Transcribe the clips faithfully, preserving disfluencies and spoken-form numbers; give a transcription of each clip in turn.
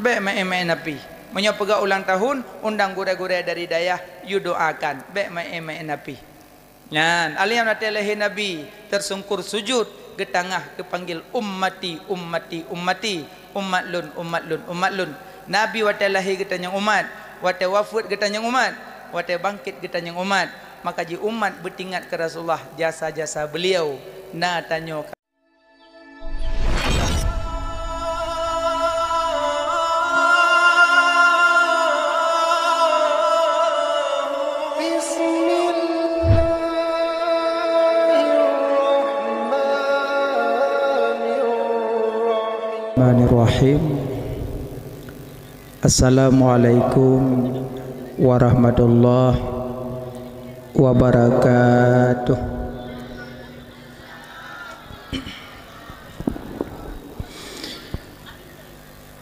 Bék meu'én-meu'én api. Meunyoe peugah ulang tahun, undang gurée-gurée dari dayah, yue doakan. Bék meu'én-meu'én api. Nyan, alèh nyan watée lahé Nabi, tersungkur sujud, geutangah geupanggil, "Ummati, ummati, ummati, umat lôn, umat lôn, umat lôn." Nabi watée lahé geutanyong umat, watée wafeuet geutanyong umat, watée bangkét geutanyong umat. Maka ji umat beutingat keu Rasulullah, jasa-jasa beliau na tanyoe ka. Bismillahirrahmanirrahim. Assalamualaikum warahmatullahi wabarakatuh.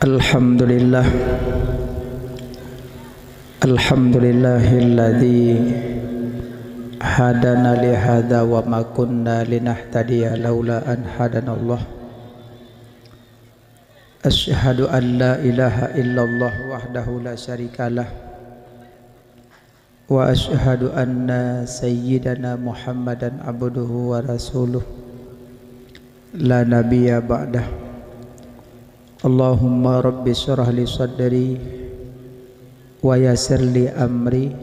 Alhamdulillah. Alhamdulillahilladzi hadana li hadza wa ma kunna linahtadiya laula an hadanallah. Asyhadu an la ilaha illallah wahdahu la syarikalah. Wa asyhadu anna sayyidana Muhammadan abduhu wa rasuluh, la nabiyya ba'dah. Allahumma rabbi syrah li sadri wa yassir li amri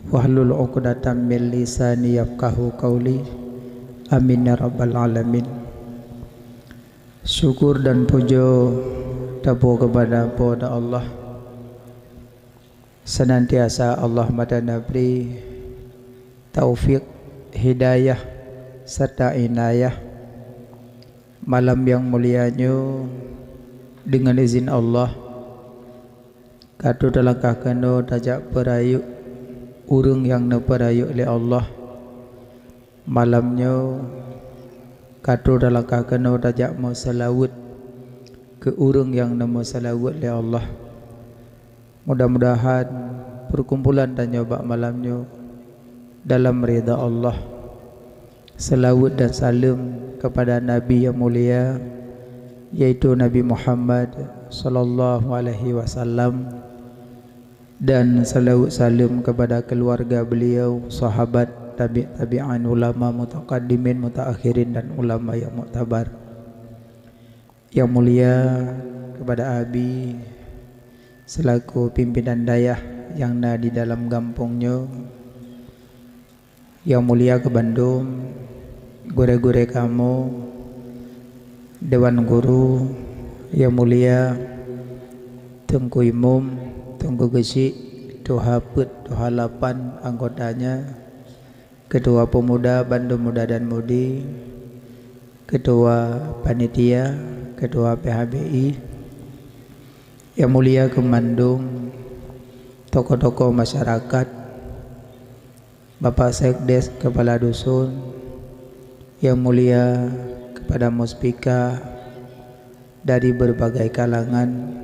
wahlul 'uqdatam min lisani yafqahu qauli. Amin ya rabbal alamin. Syukur dan puja tapeue keupada Po teu Allah. Senantiasa Allah meutanabri taufik, hidayah, serta inayah. Malam nyang mulia nyoe, deungon izin Allah, ka troh talangkah keunoe tajak peurayeuk ureuëng nyang neupeurayeuk lé Allah. Malam nyoe, ka troh talangkah keunoe tajak meuseulaweuet keu ureuëng nyang neumeuseulaweuet lé Allah. Mudah-mudahan peukumpulan tanyoe bak malam nyoe dalam ridha Allah. Seulaweuet dan saleuem keupada Nabi nyang mulia, yaitu Nabi Muhammad sallallahu alaihi wasallam, dan seulaweuet saleuem keupada keuluwarga beliau, sahabat, tabi' tabi'in, ulama, mutaqaddimin, mutaakhirin, dan ulama nyang muktabar. Nyang mulia keupada Abi seulaku pimpinan dayah nyang na di dalam gampông nyoe, nyang mulia keu bandum gurée-gurée kamoe, dewan guru, nyang mulia Teungku Imum, Teungku Geuchik, tuha peuet, tuha lapan anggotanya, Ketua Pemuda Bandum Muda dan Mudi, Ketua Panitia, Ketua P H B I, nyang mulia keu mandum tokoh-tokoh masyarakat, Bapak Sekdes, Kepala Dusun, nyang mulia keupada muspika dari berbagai kalangan,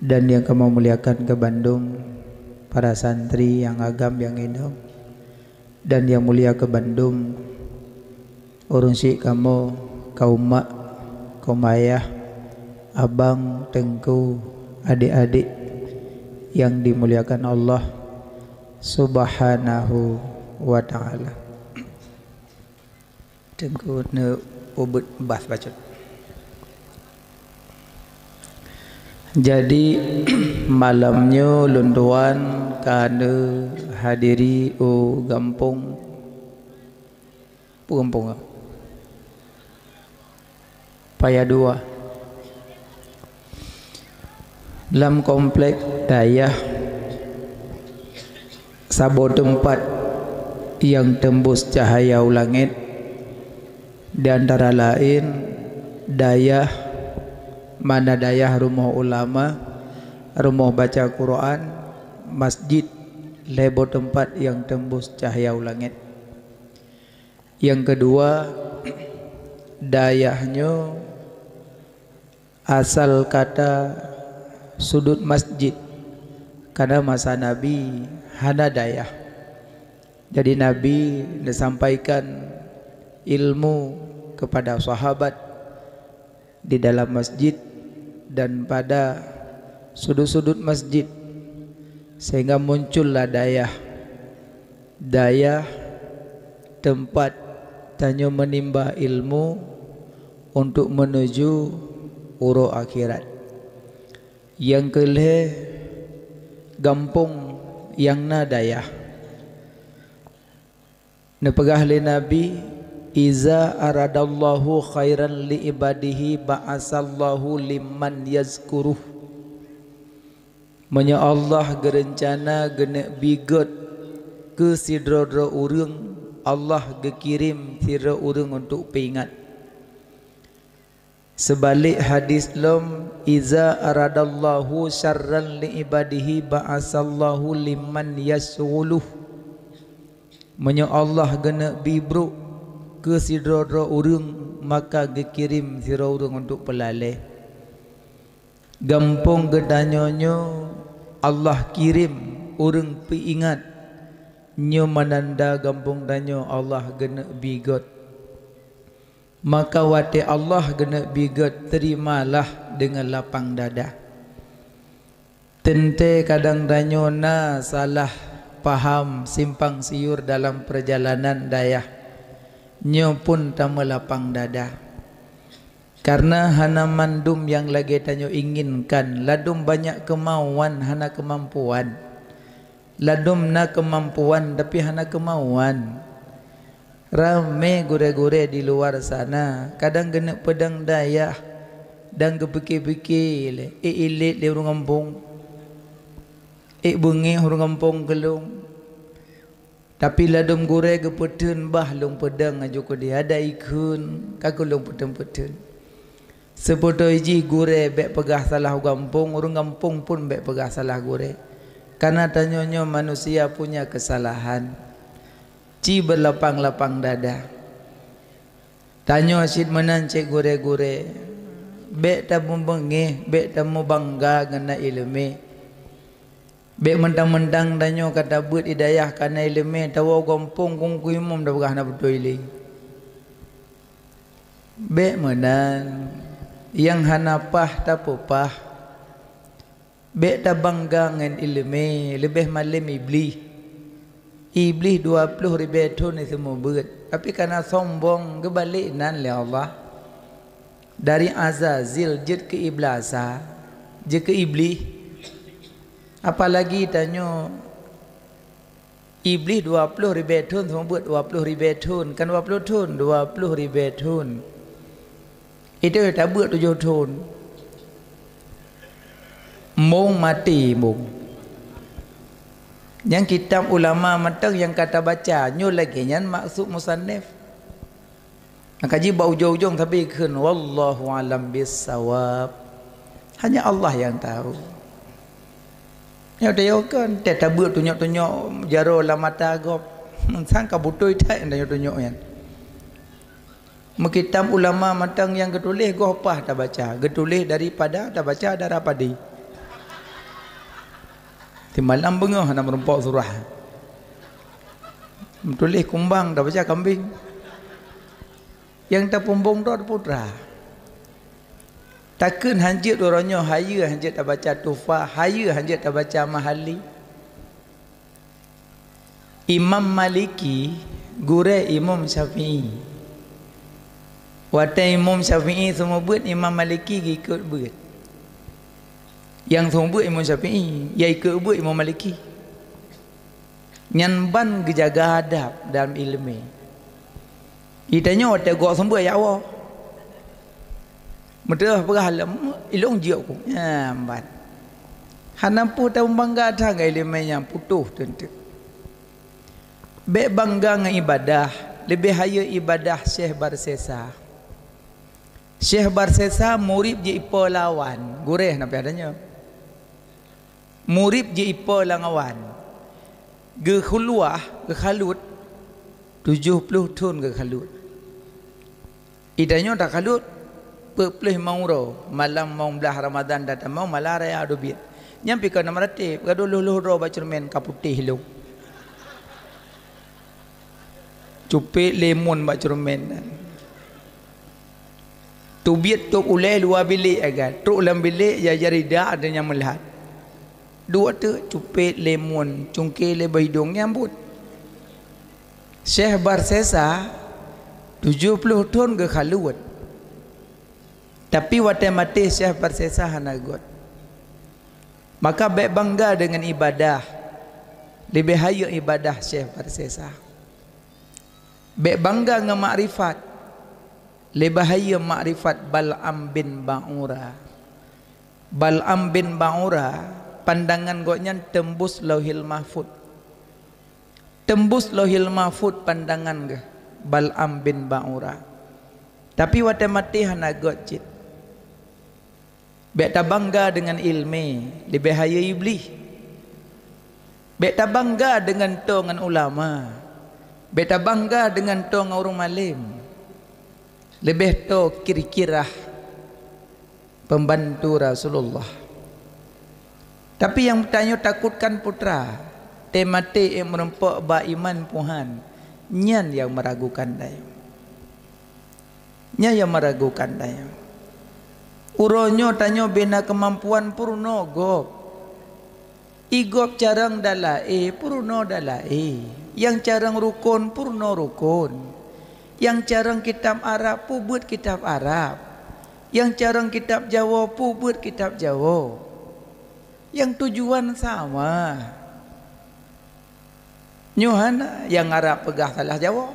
dan nyang kamoe muliakan keu bandum para santri nyang agam nyang inong. Dan nyang mulia keu bandum ureuëng syik kamoe, kaum mak, kaum ayah, abang, teungku, adék-adék nyang dimuliakan Allah Subhanahu wa Ta'ala. Teungku neupeubuet bas bacut. Jadi, malam nyoe lôn tuan ka neuhadiri u gampông, peue gampông, Paya Dua. Lam komplek dayah, saboh teumpat nyang teumbus cahya u langét, di antara laén dayah, mana dayah rumoh ulama, rumoh baca Quran, masjid, lhée boh teumpat nyang teumbus cahya u langét. Nyang keudua, dayah nyoe asal kata sudut masjid, karena masa Nabi hana dayah. Jadi Nabi neusampaikan ilmu kepada sahabat di dalam masjid, dan pada sudut-sudut masjid, sehingga muncullah dayah, dayah tempat tanyoe menimba ilmu untuk menuju uroe akhirat. Nyang keu lhée, gampông nyang na dayah. Neupeugah lé Nabi, "Iza aradallahu khairan li ibadihi ba'asallahu liman yazkuruh." Meunyoe Allah geureuncana geuneuk bi gét keu sidroe-droe ureuëng, Allah geukirém sidroe ureuëng untuk peuingat. Seubalek hadis lom, "Iza aradallahu syarran li ibadihi ba'asallahu liman yasyghuluh." Meunyoe Allah geuneuk bi brok keu sidroe-droe ureuëng, maka geukirém sidroe ureuëng untuk peulalée. Gampông geutanyoe nyoe Allah kirém ureuëng peuingat, nyoe meunanda gampông tanyoe Allah geuneuk bi gét. Maka watée Allah geuneuk bi gét, terimalah deungon lapang dada. Teuntée kadang tanyoe na salah paham, simpang siur dalam peurjalanan dayah, nyoe pun tameulapang dada. Kareuna hana mandum nyang lagée tanyoe inginkan, ladum banyak keumauan hana keumampuan. Ladum na keumampuan, tapi hana keumauan. Ramé gurée-gurée di luwa sana, kadang geuneuk peudong dayah dan geupike-pike lé, ék ilét lé ureuëng gampông, ék beungéh ureuëng gampông keu lôn. Tapi ladum gurée geupeutheun, bah lôn peudong aju keudeh, adak ikheun ka keu lôn peutheun-peutheun. Seubeutôi jih gurée bék peugah salah gampông, ureuëng gampông pun bék peugah salah gurée. Kareuna tanyoe nyoe manusia punya keusalahan. Ci beulapang-lapang dada. Tanyoe cit meunan cit gurée-gurée. Bék tameubeungéh, bék tameubangga ngon na iéleumé. Bék meuntang-meuntang tanyoe ka tabeuet i dayah ka na iéleumé, tawoe gampông kungkui mum tapeugah na beutôi lé. Bék meunan, nyang hana paih tapeupah. Bék tabangga ngon iéleumé, leubeh malém Iblih. Iblih dua ploh ribée thon iseumeubeuet, tapi kareuna sombong geubalek nan lé Allah. Dari Azazil jeuet keu Iblasa, jeuet keu Iblih. Apalagi tanyoe Iblih dua ploh ribée thon, seumeubeuet dua ploh ribée thon, kan dua ploh thon, dua ploh ribée thon. Itu tabeuet tujoh thon. Mong maté mong. Nyang kitab ulama mantong nyang ka tabaca, nyoe lagée nyan maksud musannif. Maka jih bak ujong-ujong sabe kheun, "Wallahu a'lam bissawab." Hanya Allah yang tahu. Nyoe tayokon, teutabeuet tunyok-tunyok jaroe lam mata gob. Sang ka beutôi that nyang tanyok-tunyok nyan. Meukitab ulama mantong nyang geutuléh goh paih tabaca, geutuléh daripada tabaca darah padé. Timalam beungoh hana meurumpok surah. Meutuléh kumbang tabaca kambing. Nyang tapeumbong droe putra. Takheun hanjeuet uroe nyoe hayeue hanjeuet tabaca Tuhfah, hayeue hanjeuet tabaca Mahalli. Imam Maliki gurée Imam Syafi'i. Watée Imam Syafi'i seumeubeuet, Imam Maliki geukot beuet. Nyang seumeubeuet Imam Syafi'i, nyang ikot beuet Imam Maliki. Nyan ban geujaga adab dalam iéleumé. Itanyoe watée gob seumeubeuet jak woe. Meuteugah peugah lom, ilong jiyok ku. Nyan ban. Hana peue tameubeungga that ngon iéleumé nyang putôh teunteuk. Bék bangga ngon ibadah, leubeh hayeue ibadah Syekh Barsesa. Syekh Barsesa murit jeuet ipo lawan, gurée na pih atanyoe. Murit jeuet ipo lawan. Geukhuluwah, geukhalut, tujoh ploh thon geukhalut. Itanyoe takhalut peuet ploh limong uroe, malam mong blaih Ramadhan tatamong, malam raya dubiet. Nyan pih kon na meuratéb, gadôh lhôh-lhôh droe bak ceureumen ka putéh lom. Cupet limon bak ceureumen nyan. Teubiet tôb ulèe luwa bilék, agai trok lam bilék, ya jari dak ada nyang meulat. Duek teuk cupet lé mon, cungké lé bak idông, nyambut. Syekh Barsesa tujoh ploh thon geukhaluet. Tapi watèe maté Syekh Barsesa hana göt. Maka bèk bangga deungon ibadah, leubeh hayeu ibadah Syekh Barsesa. Bèk bangga ngon makrifat, leubeh hayeu makrifat Bal'am bin Ba'ura. Bal'am bin Ba'ura, pandangan gobnyan teumbus Lauhil Mahfuz. Teumbus Lauhil Mahfuz pandangan geuh Bal'am bin Ba'ura. Tapi watèe maté hana göt cit. Bèk tabangga deungon ileumèe, leubeh hayeu Iblih. Bèk tabangga deungon toe ngon ulama. Bèk tabangga deungon toe ngon ureueng malém. Leubeh toe Kirkirah, pembantu Rasulullah. Tapi nyang tanyoe takutkan putra, teumaté ék meurumpok bak iman puhan, nyan nyang meuragukan tanyoe. Nyan nyang meuragukan tanyoe. Uroe nyoe tanyoe bina keumampuan peurunoe gob. I gob carông dalaé, peurunoe dalaé. Nyang carông rukon, peurunoe rukon. Nyang carông kitab Arab, peubeuet kitab Arab. Nyang carông kitab Jawoe, peubeuet kitab Jawoe. Nyang tujuan sama. Nyoe hana nyang Arab peugah salah Jawoe.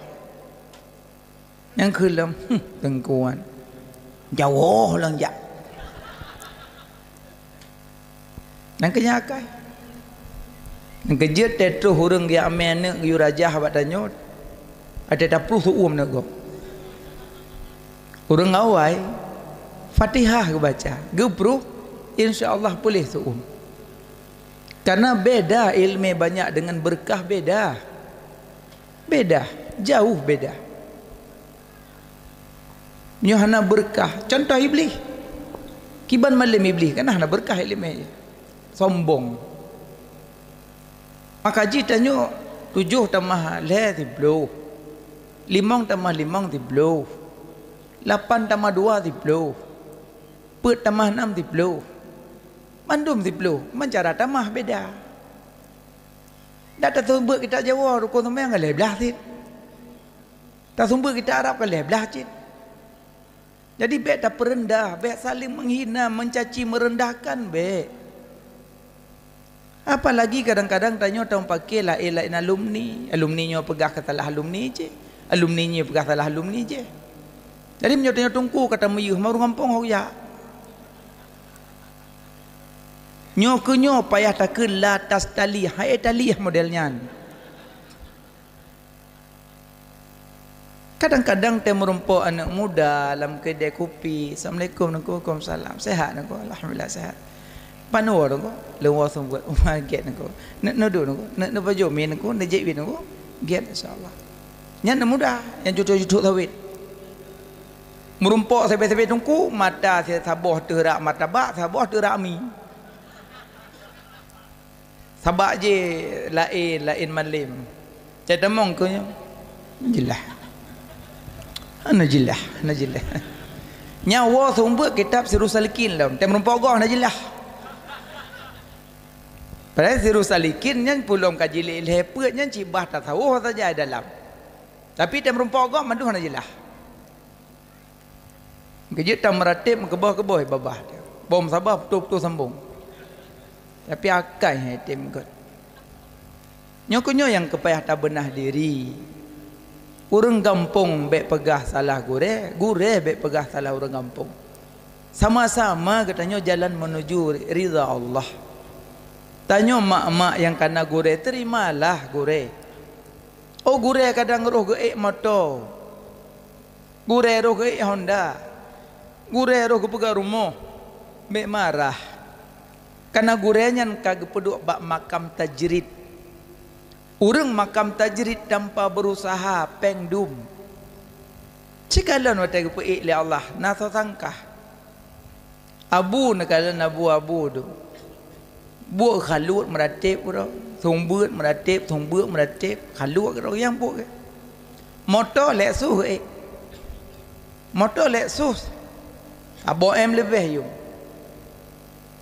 Nyang kheun lom, hmm, teungku nyan. Jawoe lôn jak. Nyang keu nyan akai. Nyang keu jeuet teuh troh ureueng geujak mè aneuk geuyue rajah bak tanyoe. Até tapruh seu-uem aneuk gob. Ureueng awai, Fatihah geubaca, geupruh, insya Allah puléh seu-uem. Karena beda ileumèe banyak deungon beureukat beda. Beda, jauh beda. Nyoe hana beureukat, contoh Iblih. Kiban malém Iblih, kan hana beureukat ileumèe. Sombong. Maka jih tanyoe tujoh tamah lhèe siploh. Limong tamah limong siploh. Lapan tamah dua siploh. Peuet tamah nam siploh. Mandum siploh, man cara tamah beda. Dak taseumeubeuet kitab Jawoe rukon seumayang lhèe blah cit. Taseumeubeuet kitab Arab ka lhèe blah cit. Jadi bèk tapeureundah, bèk saléng meuhina, meucaci, meurendahkan bèk. Apalagi kadang-kadang tanyoe tameupaké laén-laén alumni. Alumni nyoe peugah keu salah alumni jih. Alumni nyoe peugah salah alumni jih. Jadi meunyoe tanyoe teungku ka tameuyeuh, ma ureueng gampông ho jak. Nyoe keu nyoe payah takheun la tastali, hai taliah model nyan. Kadang-kadang teuh meurumpok aneuk muda lam keudè kupi, "Assalamualaikum, Teungku." "Waalaikumsalam." "Sehat, Teungku?" "Alhamdulillah, sehat." "Pane woe, Teungku?" "Lôn woe seumeubeuet." "Oh, gèt, Teungku." "Neuk, neuk duek, Teungku?" "Neuk, neuk pajoh mi, Teungku?" "Neuk jép bit, Teungku?" "Gèt, insya Allah." Nyan aneuk muda nyang cucok-cucok sawét. Meurumpok sabé-sabé teungku, mata saboh teuh rak martabak, saboh teuh rak mi. Sabab jih laén, laén malém. Cai tamong keu nyoe. Jeulaih. Hana jeulaih, hana jeulaih. Nyan woe seumeubeuet kitab Sirus Salikin lom. Teuh meurumpok goh hana jeulaih. Padahai Sirus Salikin nyan peulom ka jilét lhèe peuet nyan cit bah tasawuf saja dalam. Tapi teuh meurumpok goh mandum hana jeulaih. Geujeuet tameurateb meukeubah-keubah babah teuh. Bom saboh putôh-putôh sambong. Tapi akai hai tem gèt. Nyoe keuh nyoe nyang keu payah tabeunah diri. Ureueng gampông bèk peugah salah gurèe, gurèe bèk peugah salah ureueng gampông. Sama-sama geutanyoe jalan menuju ridha Allah. Tanyoe mak-mak nyang kana gurèe, terimalah gurèe. Oh, gurèe kadang roh geuék moto. Gurèe roh geuék Honda. Gurèe roh geupeugah rumoh. Bèk marah. Karena gurèe nyan ka geupeuduek bak makam tajrid. Ureueng makam tajrid tanpa berusaha péng dum. Sikalon watèe geupeuék lé Allah, na soe sangkah. Abu neukalon abu-abu tu. Buet khaluet meurateb keudroe, seumeubeuet meurateb, seumeubeuet meurateb, khaluet keudroe nyang buet. Moto Lexus ék. Moto Lexus. Abô M leubeh yum.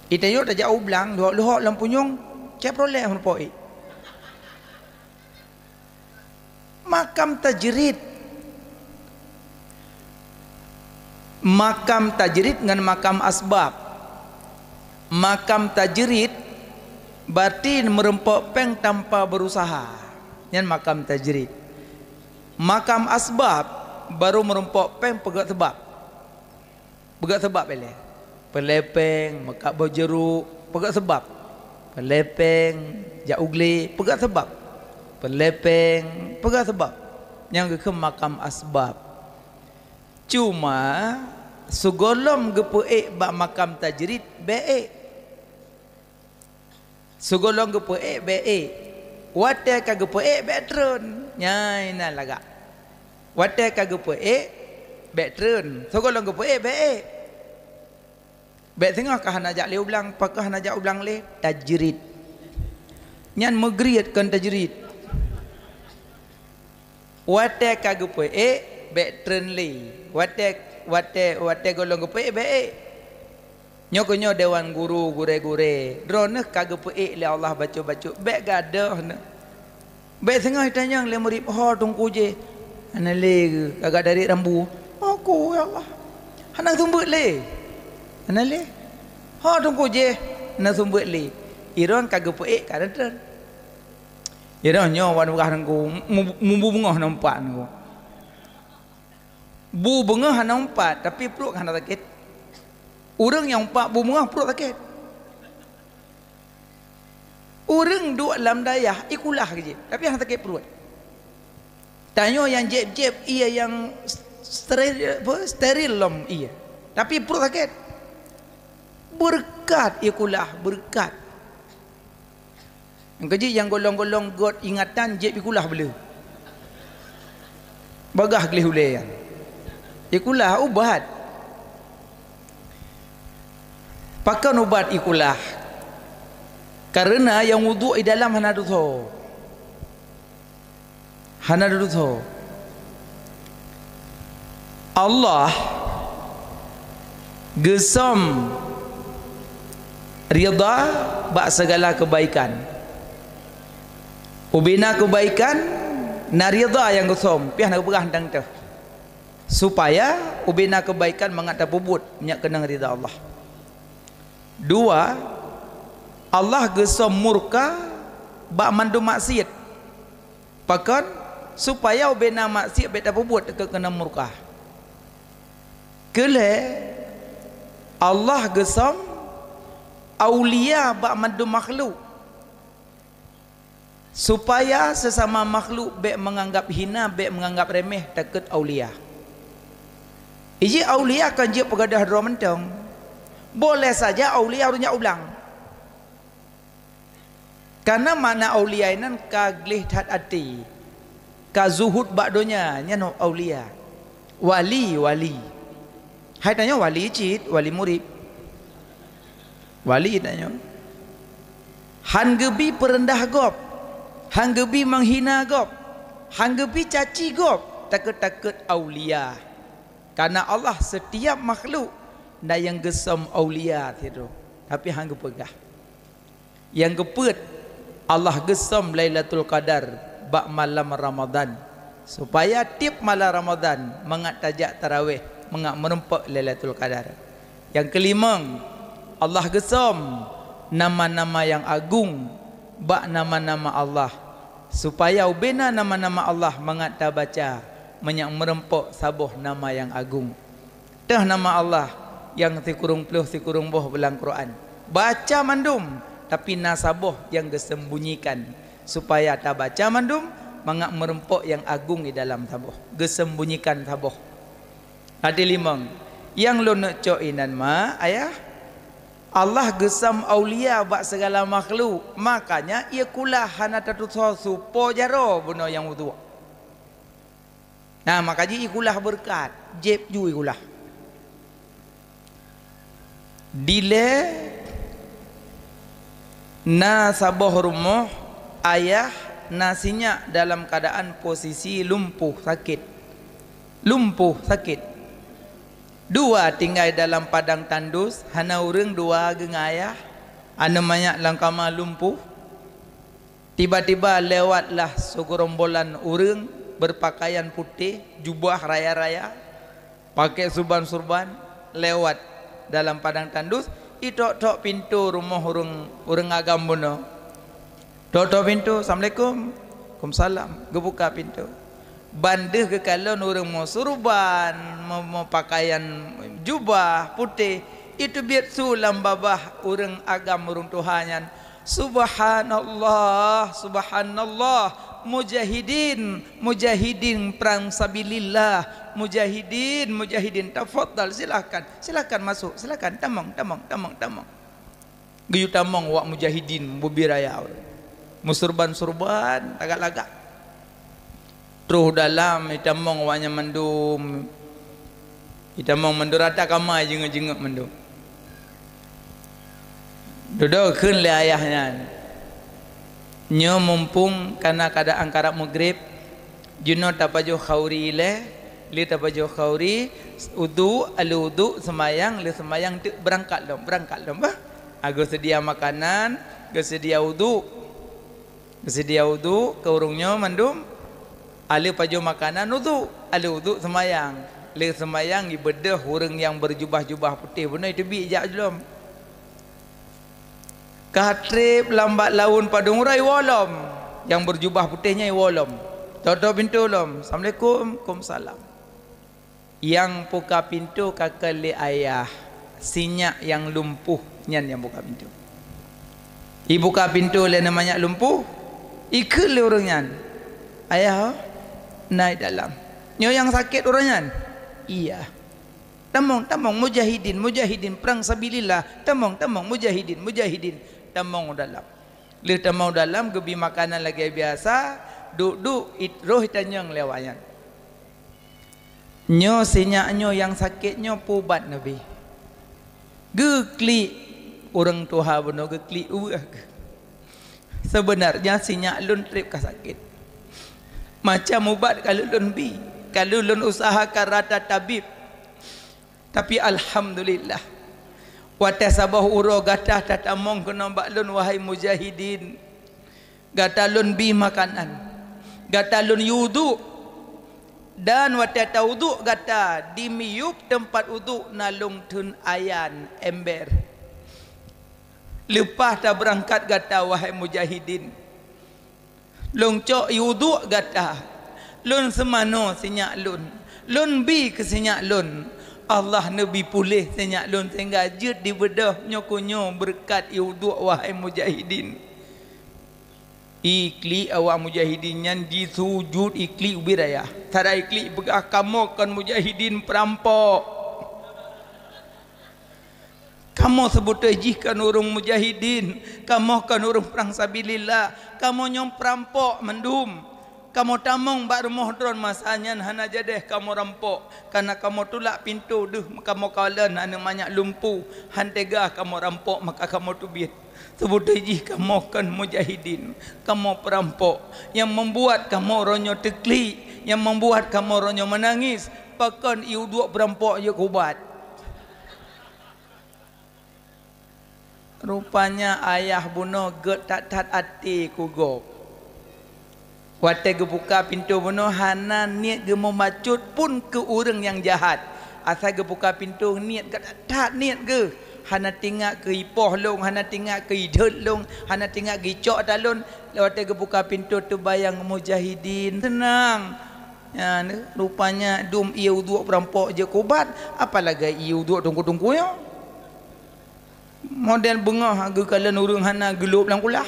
Ita yôk tajak u blang, leuhok-leuhok lam punyueng, Chevrolet hana po ék. Makam tajrid. Makam tajrid ngon makam asbab. Makam tajrid berarti meurumpok péng tanpa berusaha. Nyan makam tajrid. Makam asbab baru meurumpok péng peugöt seubab. Peugah seubab ilée. Peulepeng, meukat boh jeuruek, peugah seubab. Peulepeng, jak u glé, peugah seubab. Peulepeng, peugah seubab. Nyang geukheun makam asbab. Cuma, sigohlom geupeuék bak makam tajrid, bék ék. Sigohlom geupeuék bék ék. Watée ka geupeuék bék treun. Nyan na lagak. Watée ka geupeuék bék treun. Sigohlom geupeuék bék ék. Bék singoh ka hana jak lé u blang, pakon hana jak u blang lé, tajrid. Nyan meugriet kon tajrid. Watée ka geupeuék, bék treun lé. Watée, watée, watée gohlom geupeuék, bék ék. Nyoe keuh nyoe dewan guru, gurée-gurée. Droeneuh ka geupeuék lé Allah bacut-bacut, bék gadôh neuh. Bék singoh itanyong lé murit, "Ho teungku jéh?" "Hana lé geuh, ka gata riet rambu." "Ho ku, ya Allah." "Hana seumeubeuet lé?" "Hana lé." "Ho teungku jéh?" "Hana seumeubeuet lé." Droen ka geupeuék ka treun. Droen nyoe wan beurah teungku, mu-, mu-, mubeungoh nyoe pat teungku. Bu beungoh hana umpat, tapi pruet hana sakét. Ureuëng nyang umpat bu beungoh pruet sakét. Ureuëng duek lam dayah ikulah keujih, tapi hana sakét pruet. Tanyoe nyang jieb-jieb ié nyang steril, apa, steril lom ié, tapi pruet sakét. Beureukat ikulah, beureukat. Nyang keujih nyang golong-golong göt ingatan jieb ikulah beuleu. Bagah gleh ulée nyan. Ikulah ubat. Pakon ubat ikulah? Kareuna nyang wudhu i dalam hana dosa. Hana dosa. Allah geusom ridha bak segala kebaikan. Ubena kebaikan na ridha nyang geusom, piah na geupeugah teuntèe. Supaya ubena kebaikan mangat tapeubuet nyak keunong ridha Allah. Dua, Allah geusom murka bak mandum maksiet. Pakon? Supaya ubena maksiet bék tapeubuet keu keunong murka. Keulhèe, Allah geusom aulia bak mandum makhluk. Supaya sesama makhluk bék meunganggap hina, bék meunganggap remeh takot aulia. Iji aulia kan jeuet peugadôh droe mantong. Boleh saja aulia ureuëng nyang ublang. Karena makna aulia inan ka gleh that até, ka zuhud bak donya, nyan aulia. Wali, wali. Hai tanyoe wali cit, wali murit. Wali tanyoe. Han geubi peureundah gob, han geubi meunghina gob, han geubi caci gob, takot-takot aulia. Karena Allah setiap makhluk na nyang geusom aulia sidroe, tapi han geupeugah. Nyang keupeuet, Allah geusom Lailatul Qadar bak malam Ramadan, supaya tiep malam Ramadan mangat tajak taraweh, mangat meurumpok Lailatul Qadar. Nyang keulimong, Allah geusom nama-nama nyang agong bak nama-nama Allah, supaya ubena nama-nama Allah mangat tabaca mangat meurumpok saboh nama nyang agong. Teuh nama Allah nyang sikureueng ploh sikureueng boh lam Quran. Baca mandum, tapi na saboh nyang geusembunyikan, supaya tabaca mandum mangat meurumpok nyang agong di dalam saboh. Geusembunyikan saboh. Até limong, nyang lôn neuk cok inan ma, ayah, Allah geusom aulia bak segala makhluk, makanya ie kulah hana tatusoe supo jaroe bunoe nyang uduk. Nah, maka jih ikulah beureukat, jieb ju ikulah. Dilée na saboh rumoh, ayah na sinyak dalam keuadaan posisi lumpuh sakét. Lumpuh sakét. Dua tinggai dalam padang tandus, hana ureuëng dua geungayah, aneuk manyak lam kama lumpuh. Tiba-tiba lewatlah segerombolan ureuëng berpakaian putéh, jubah raya-raya, pakai surban-surban, lewat dalam padang tandus, itok-tok pintoe rumoh ureuëng, ureuëng agam bunoe. Tok-tok pintoe, "Assalamualaikum." "Waalaikumsalam." Geubuka pintoe. Ban deuh geukalon ureuëng meusurban, meu-, meupakaian jubah putéh, iteubiet su lam babah ureuëng agam ureuëng tuha nyan, "Subhanallah, subhanallah, mujahidin, mujahidin prang sabilillah, mujahidin, mujahidin, tafadhal, silahkan, silahkan masuk, silahkan, tamong, tamong, tamong, tamong." Geuyue tamong awak mujahidin bubiraya, meusurban-surban lagak-lagak. Troh dalam itamong awak nyan mandum. Itamong mandum rata kama, jingeuk-jingeuk mandum. Dudoe kheun lé ayah nyan, "Nyoe mumpung kana keadaan karab meugreb, jinoe tapajoh khauri ilée, lé tapajoh khauri, udhu, alé udhu, seumayang, lé seumayang teuk beurangkat lom, beurangkat lom bah." Geuseudia makanan, geuseudia udhu. Geuseudia udhu keu ureuëng nyoe mandum, alé pajoh makanan udhu, alé udhu seumayang. Lé seumayang ibeudôh ureuëng nyang beujubah-jubah putéh bunoe iteubiet jak lom. Ka treb lam bak laun padum uroe iwoe lom, nyang beujubah putéh nyan iwoe lom. Tok-tok pintoe lom, "Assalamualaikum." "Waalaikumsalam." Nyang buka pintoe ka kheun lé ayah, "Sinyak nyang lumpuh nyan nyang buka pintoe." Ibuka pintoe lé aneuk manyak lumpuh, ikheun lé ureuëng nyan, "Ayah, na i dalam." "Nyoe nyang sakét uroe nyan?" "Iya." "Tamong, tamong, mujahidin, mujahidin, prang sabilillah, tamong, tamong, mujahidin, mujahidin." Tamong u dalam. Lheueh tamong u dalam, geubi makanan lagée biasa, duek-duek, it-, roh itanyong lé awak nyan, "Nyoe sinyak nyoe nyang sakét nyoe peue ubat neubi?" Geuklik ureuëng tuha bunoe, geuklik ueh geuh. "Seubeunarnya sinyak lôn treb ka sakét. Macam ubat ka lheueh lôn bi, ka lheueh lôn useuhakan rata tabib. Tapi alhamdulillah, watée saboh uroe gata tatamong keunoe bak lôn, wahai mujahidin. Gata lôn bi makanan, gata lôn yue udhu, dan watée tawudhu gata, di miyueb teumpat udhu na lôn theun ayan ember. Leupah tabeurangkat gata, wahai mujahidin, lôn cok yue udhu gata, lôn seumanoe sinyak lôn, lôn bi keu sinyak lôn. Allah neubi puléh sinyak lôn sehingga jeuet dibeudôh nyoe keu nyoe beureukat yue udhu, wahai mujahidin." Iklik awak mujahidin nyan jisujut, iklik ubit ayah. Sara iklik peugah, "Kamoe kon mujahidin, peurampok. Kamoe seubeutôi jih kon ureuëng mujahidin, kamoe kon ureuëng prang sabilillah, kamoe nyoe peurampok mandum. Kamoe tamong bak rumoh droe masa nyan hana jadeh kamoe rampok, kareuna kamoe tulak pintoe deuh kamoe kalon aneuk manyak lumpuh, han teuga kamoe rampok maka kamoe teubiet. Seubeutôi jih kamoe kon mujahidin, kamoe peurampok. Nyang membuat kamoe uroe nyoe teuklik, nyang membuat kamoe uroe nyoe meunangis, pakon yue udhu peurampok jeuet keu ubat." Rupanya ayah bunoe gét that-that até keu gob. Watée geubuka pintoe bunoe hana niet geumeubacut pun keu ureuëng nyang jahat. Asai geubuka pintoe niet gét that-that niet geuh. Hana teuingat keu ipoh lôn, hana teuingat keu idhôt lôn, hana teuingat keu icok ata lôn. Watée geubuka pintoe teubayang mujahidin, seunang. Nyan, rupanya dum ié udhu peurampok jeuet keu ubat, apalagi ié udhu teungku-teungku nyoe. Model beungoh geukalon ureuëng hana geulôb lam kulah.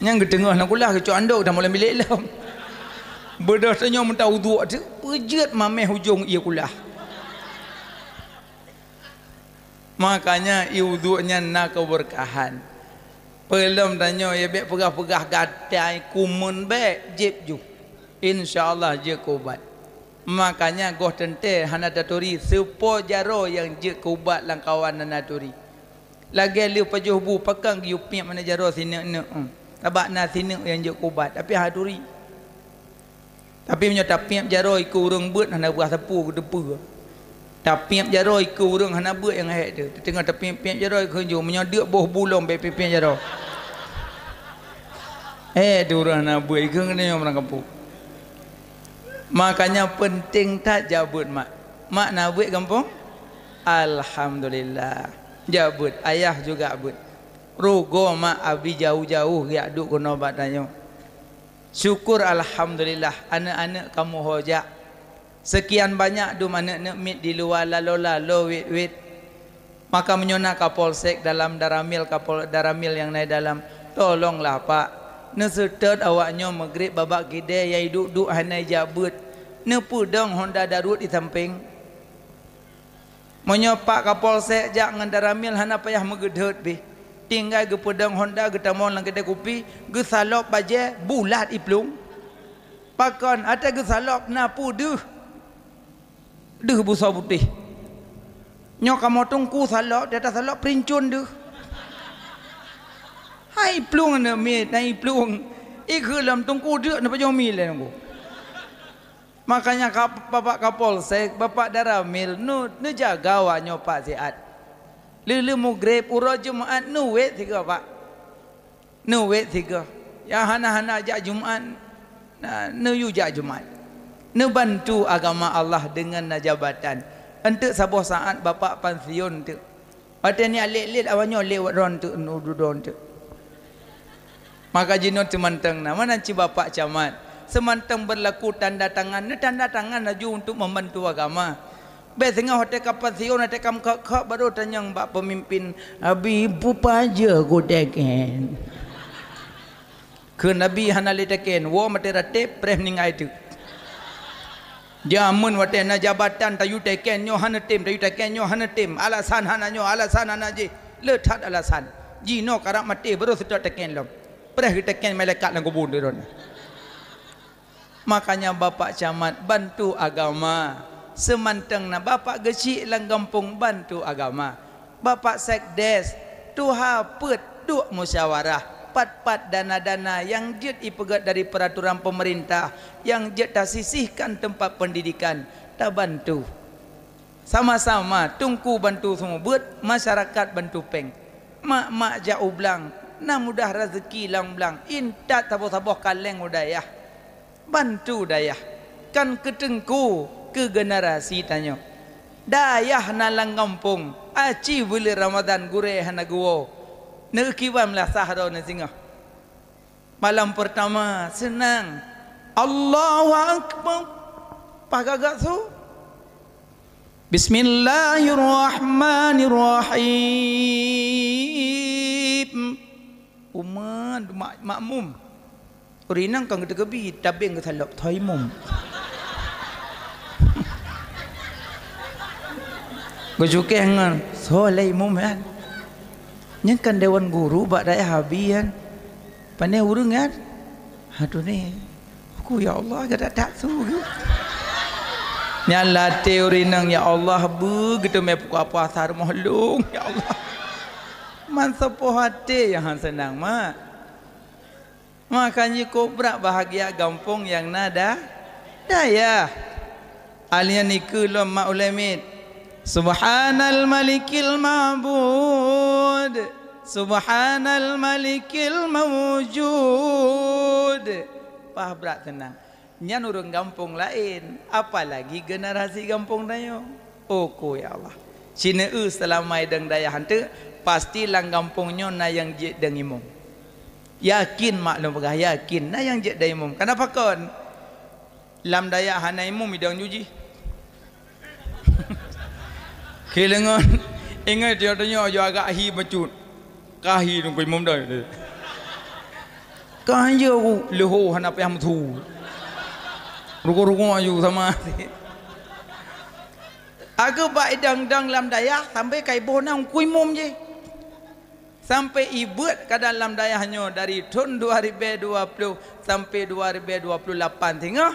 Nyang geuteungoh lam kulah geucok andok tamong lam bilék lom. Beudôh tanyoe meuta udhu teuk, peujeuet mamèh ujong ié kulah. Makanya ié udhu nyan na keubeurkahan. Peulom tanyoe ya bék peugah-peugah gatai kumeun bék, jieb ju. Insya Allah jeuet keu ubat. Makanya goh teuntée hana taturi seupo jaroe nyang jeuet keu ubat lam kawan hana turi. Lagée lheueh pajoh bu pakon geuyue piep mana jaroe sineuk-neuk, eh. Sabab na sineuk nyang jeuet keu ubat, tapi hana turi. Tapi meunyoe tapiep jaroe ikeue ureuëng beuet, hana beuah sapeue geuteupeue. Tapiep jaroe ikeue ureuëng hana beuet nyang hék teuh. Teungoh tapiep-piep jaroe kheun ju, meunyoe deuk boh bu lom bék piep-piep jaroe. Eh, tu ureuëng hana beuet, ikeue keuneuk nyoe meurang kampung. Makanya penting that jak beuet mak. Mak na beuet gampông? Alhamdulillah. Jak beuet, ayah juga beuet. Rugoe mak abi jauh-jauh geujak duek keunoe bak tanyoe. Syukur alhamdulillah, aneuëk-aneuëk kamoe ho jak. Seukian banyak dum aneuëk-aneuëk miet di luwa lalo-lalo wét-wét. Maka meunyoe na Kapolsek dalam, Daramil, Kapol-, Daramil nyang na dalam, tolonglah Pak, neuseutôt awaknyoe Maghrib babak kidée nyang iduek-duek hana ijak beuet, neupeudong honda daruet di sampéng. Meunyoe Pak Kapolsek jak ngon Daramil hana payah meugeudhôt pih, tinggai geupeudong honda geutamong lam keudée kupi, geusalop bajée bulat iplueng. Pakon, watée geusalop na peue deuh, deuh busoe putéh. Nyoe kamoe teungku salop, di ateueh salop peuruncon deuh. Hai plueng aneuëk miet, hai plueng. Ikheun lom teungku deuk neupajoh mi lé nunggu. Makanya ka, Bapak Kapolsek, Bapak Daramil, nu, neujaga awaknyoe Pak siat. Lheueh-lheueh Maghrib, uroe Jumat, neuwét sigoe Pak. Neuwét sigoe. Nyang hana-hana jak Jumat, na, neuyue jak Jumat. Neubantu agama Allah deungon na jabatan. Eunteuk saboh saat Bapak pansiun teuk. Watée nyan lét-lét awaknyoe lewat droe teuk, nu dudoe teuk. Maka jinoe seumantong na, meunan cit Bapak Camat, seumantong beurlaku tanda tangan, neutanda tangan laju untuk membantu agama. Bék singoh watée ka pansiun, watée ka meukhok-khok, baru tanyong bak peumimpén, "Abi, peue pajoh kuteken?" Kheun Abi hana lé teken, woe maté ratéb, preh meuninggai teuk. Jameun watée na jabatan tayue teken nyoe hana tem, tayue teken nyoe hana tem, alasan hana nyoe, alasan hana jih, le that alasan. Jinoe karab maté baru seutôt teken lom. Preh geuteken malaikat lam kubu droe. Makanya Bapak Camat bantu agama, seumantong na Bapak geuchik lam gampông bantu agama. Bapak Sekdes, tuha peuet duek musyawarah, pat-pat dana-dana nyang jeuet ipeugét dari peuraturan peumeurintah, nyang jeuet tasisihkan teumpat peundidikan, tabantu. Sama-sama, teungku bantu seumeubeuet, masyarakat bantu péng. Mak-mak jak u blang, na mudah raseuki lam blang, intat saboh-saboh kaleng u dayah. Bantu dayah, kan keu teungku, keu generasi tanyoe. Dayah na lam gampông, aci buleuen Ramadhan gurée hana geuwoe. Neukiban meulasah droeneuh singoh. Malam peurtama seunang. Allahu Akbar. Paih gagak su. Bismillahirrahmanirrahim. Umat mak-, makmum. Ureuëng inong kon geuteukeubit, tabeng geusalop, tho imum. Geucukéh ngon, soe lé imum nyan? Nyan kan dewan guru bak dayah Abi nyan. Pane ureuëng nyan? Aduh ni. Aku, ya Allah, gata tak su. Nyan latée ureuëng inong, ya Allah, beu geuteumé pukul apa asar moh lung, ya Allah. Man sapoh até nyang han seunang, mak. Makanya kobra bahagia gampông nyang na da-, dayah. Alian nikeue lom mak ulée miet. Subhanal Malikil Ma'bud. Subhanal Malikil Mawjud. Pah brat teunang. Nyan ureuëng gampông laén, apalagi generasi gampông tanyoe. Oko ya Allah. Sineu seulama idong dayah hanteuk, pasti lam gampông nyoe na nyang jeuet dong imum. Yakin mak lôn peugah, yakin na nyang jeuet dong imum. Kenapa kon? Lam dayah hana imum idong juji. Kilengon ingat dia tanya aja agak hi bacut. Kahi nunggu imum dah. Kan je aku leho hana payah metu. Rugo-rugo aju sama. Aku bak idang-dang lam dayah sampai kai boh nang ku imum je. Sampai ibeuet ka dalam dayah nyoe dari thon dua ribu dua puluh sampai dua ribu dua puluh lapan singoh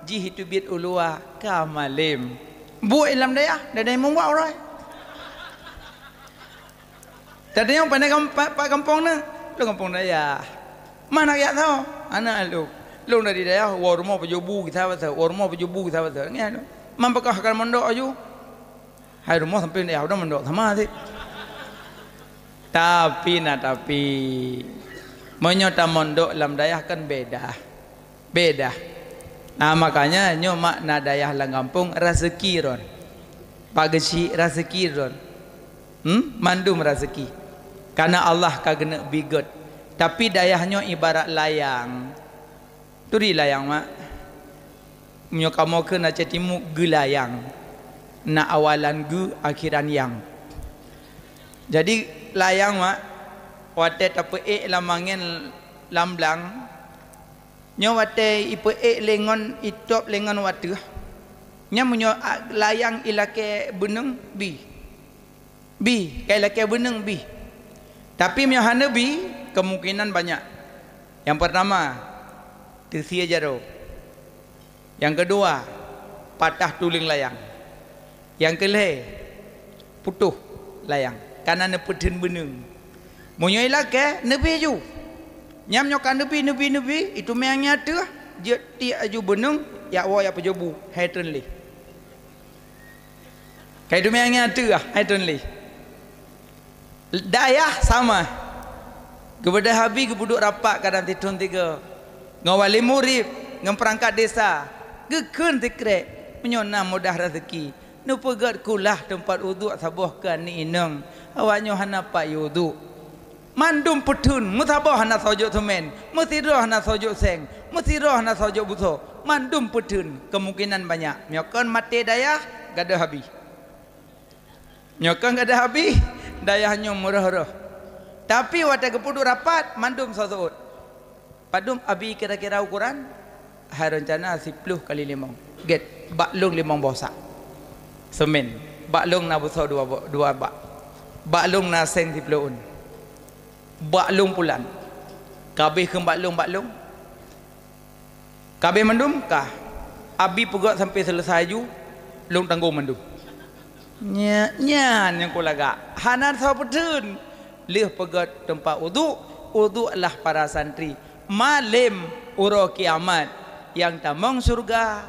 jih itu biet ulua ka malem. Buet lam dayah, dada imum wak urai. Tadi nyang pandai kam-, pa-, pa gampông na, lôn gampông dayah. Mana yak tho? Anak lôn. Lôn dari dayah, woe rumoh pajoh bu gisa basoe, woe rumoh pajoh bu gisa basoe. Ngieng lôn. Man peugah ka mondok aju. Hai rumoh sampai dayah udah mondok sama sih. Tapi na tapi. Meunyoe tamondok lam dayah kan beda. Beda. Nah, makanya nyoe makna dayah lam gampông raseuki ron. Pak Geuchik raseuki ron. Hmm? Mandum raseuki. Karena Allah ka geuneuk bigét. Tapi dayah nyoe ibarat layang. Turi layang, mak. Meunyoe kamoe kheun Aceh Timu, geulayang. Na awalan geu, akhiran yang. Jadi, layang, mak, watée tapeuék lam angén lam blang, nyoe watée ipeuék lé ngon itôb lé ngon wateuh, nyan meunyoe a-, layang ilakée beuneueng, bi. Bi, kai lakée beuneueng bi. Tapi meunyoe hana bi, kemungkinan banyak. Nyang pertama, teusie jaroe. Nyang keudua, patah tuleueng layang. Nyang keulhée, putôh layang, kana neupeutheun beuneueng. Meunyoe ilakée, neubi ju. Nyan nyoe ka neubi, neubi, neubi, itumeang nyang ateueh, jeuet tiek aju beuneueng, jak woe jak peujobu, hai treun lé. Kai teumé angén ateueh, hai treun lé. Dayah sama. Geubeudôh Abi geupeuduek rapat kadang sithon tiga. Ngon wali murit, ngon peurangkat desa. Geukheun sikrek, meunyoe na mudah raseuki. Neupeugét kulah teumpat uduk saboh keu aneuk inong. Awaknyoe hana pat yue uduk. Mandum peutheun, meusaboh hana soe jok seumén, meusidroe hana soe jok seng, meusidroe hana soe jok busoe, mandum peutheun, kemungkinan banyak. Meunyoe kon maté dayah, gadôh Abi. Meunyoe kon gadôh Abi, dayah nyoe meurôh-rôh. Tapi watée geupeuduek rapat, mandum soe seuôt. Padum Abi kira-kira ukuran? Hai reuncana siploh kali limong. Gét, bak lôn limong boh sak. Seumén. Bak lôn na busoe dua bo-, dua bak. Bak lôn na seng siploh ôn. Bak lôn pulan. Ka abéh kheun bak lôn, bak lôn. Ka abéh mandum, ka. Abi peugét sampai seuleusai aju, lôn tanggong mandum. Nya, nyan nyang kulagak. Hana soe peutheun. Lheueh peugét teumpat uduk, uduklah para santri. Malém uroe kiamat, nyang tamong syeuruga,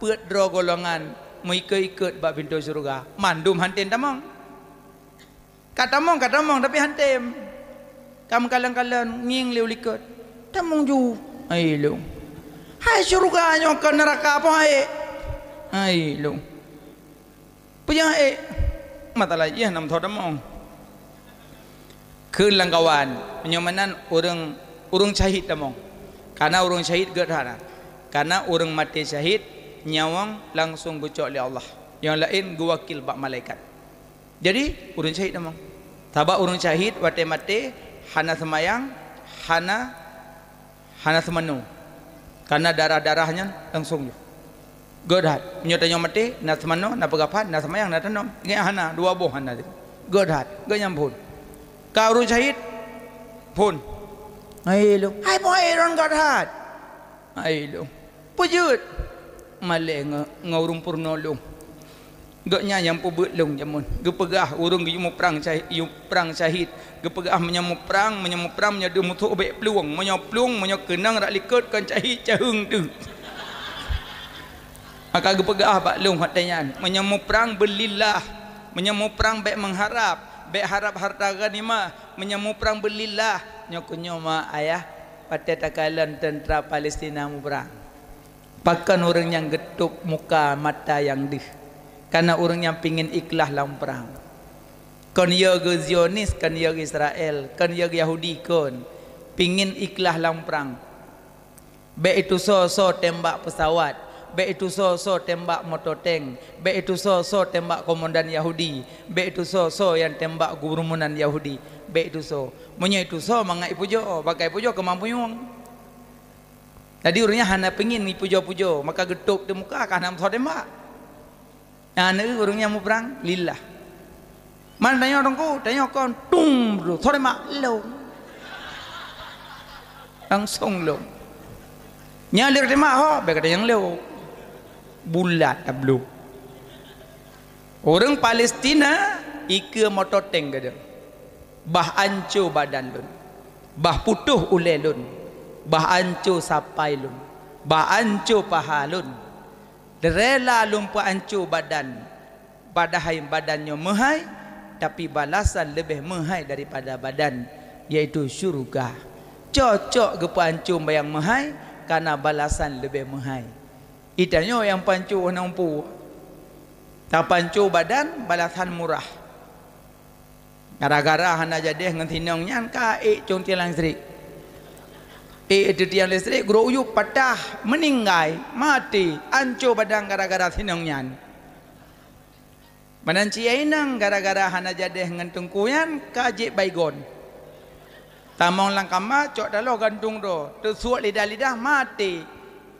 peuet droe golongan meuikot-ikot bak pintoe syeuruga. Mandum han tem tamong. Ka tamong, ka tamong, tapi han tem. Ka meukalon-kalon, ngieng lé u likot. Tamong ju. Hai lôn. Hai syeuruga nyoe kon neuraka, poh hai. Hai lôn. Peue nyang ék? Masalah jih na meuthô tamong. Kheun lam kawan, meunyoe meunan ureuëng, ureuëng syahid tamong. Karena ureuëng syahid gét that na. Karena ureuëng maté syahid, nyawöng langsung geucok lé Allah. Nyang laén geuwakil bak malaikat. Jadi, ureuëng syahid tamong. Sabab ureuëng syahid watée maté hana seumayang, hana Hana seumanoe. Karena darah-darah nyan langsung jih. Gét that. Meunyoe tanyoe maté, na seumanoe, na peugah phan, na seumayang, na tanom. Ingat hana, dua boh hana. Gét that. Gét nyan phon. Ka ureuëng syahid, phon. Hai lôn. Hai boh hai ron gét that. Hai lôn. Peue jeuet? Malée ngon, ngon ureuëng peurunoe lôn. Gobnyan nyang peubeuet lôn jameun. Geupeugah ureuëng geuyue muprang syahid, yue prang syahid. Geupeugah meunyoe muprang, meunyoe muprang, meunyoe deuh musoh bék plueng. Meunyoe plueng, meunyoe keunong rak likot kon syahid caheueng teuh. Maka geupeugah bak lôn watée nyan, meunyoe muprang beulillah, meunyoe muprang bék meuharab, bék harab harta ghanimah, meunyoe muprang beulillah, nyoe keuh nyoe ma ayah watée takalon teuntra Palestina muprang. Pakon ureuëng nyang geutôb muka mata nyang deuh? Kareuna ureuëng nyang pingin ikhlaih lam prang. Kon yö geu Zionis, kon yö geu Israel, kon yö geu Yahudi, kon. Pingin ikhlaih lam prang. Bék itu soe-soe tembak peusawat, bék itu soe-soe tembak moto tank, bék itu soe-soe tembak komandan Yahudi, bék itu soe-soe nyang tembak gurumunan Yahudi, bék itu soe. Meunyoe itu soe mangat ipujoe, bak ka ipujoe keumampuan. Jadi ureuëng nyan hana pingin ipujoe-pujoe, maka geutôb di muka ka hana meusoe tembak. Nah, neu ureuëng nyang muprang lillah. Man tanyoe teungku, tanyoe kon tung bro, soe tembak lom. Langsung lom. Nyan lé tembak ho, bék kata nyang lom. Bulat tablo. Ureuëng Palestina ikeue moto tank gadeuh. Bah anco badan lôn, bah putôh ulée lôn, bah anco sapai lôn. Bak anco paha lôn, rela lôn peuanco badan, padahai badan nyoe meuhai, tapi balasan leubeh meuhai daripada badan, yaitu syurga. Cocok geupeuanco nyang meuhai, kareuna balasan leubeh meuhai. Geutanyoe nyang peuanco hana mampu. Tapeuanco badan, balasan murah. Gara-gara hana jadeh ngon sinong nyan ka ék cong tiang listrik. Ék teuh tiang listrik, gurok uyueb patah, meuninggai, maté, anco badan gara-gara sinong nyan. Meunan cit inong gara-gara hana jadeh ngon teungku nyan ka jeuet Baygon. Tamong lam kama cok taloh gantung droe, teusuet lidah-lidah maté,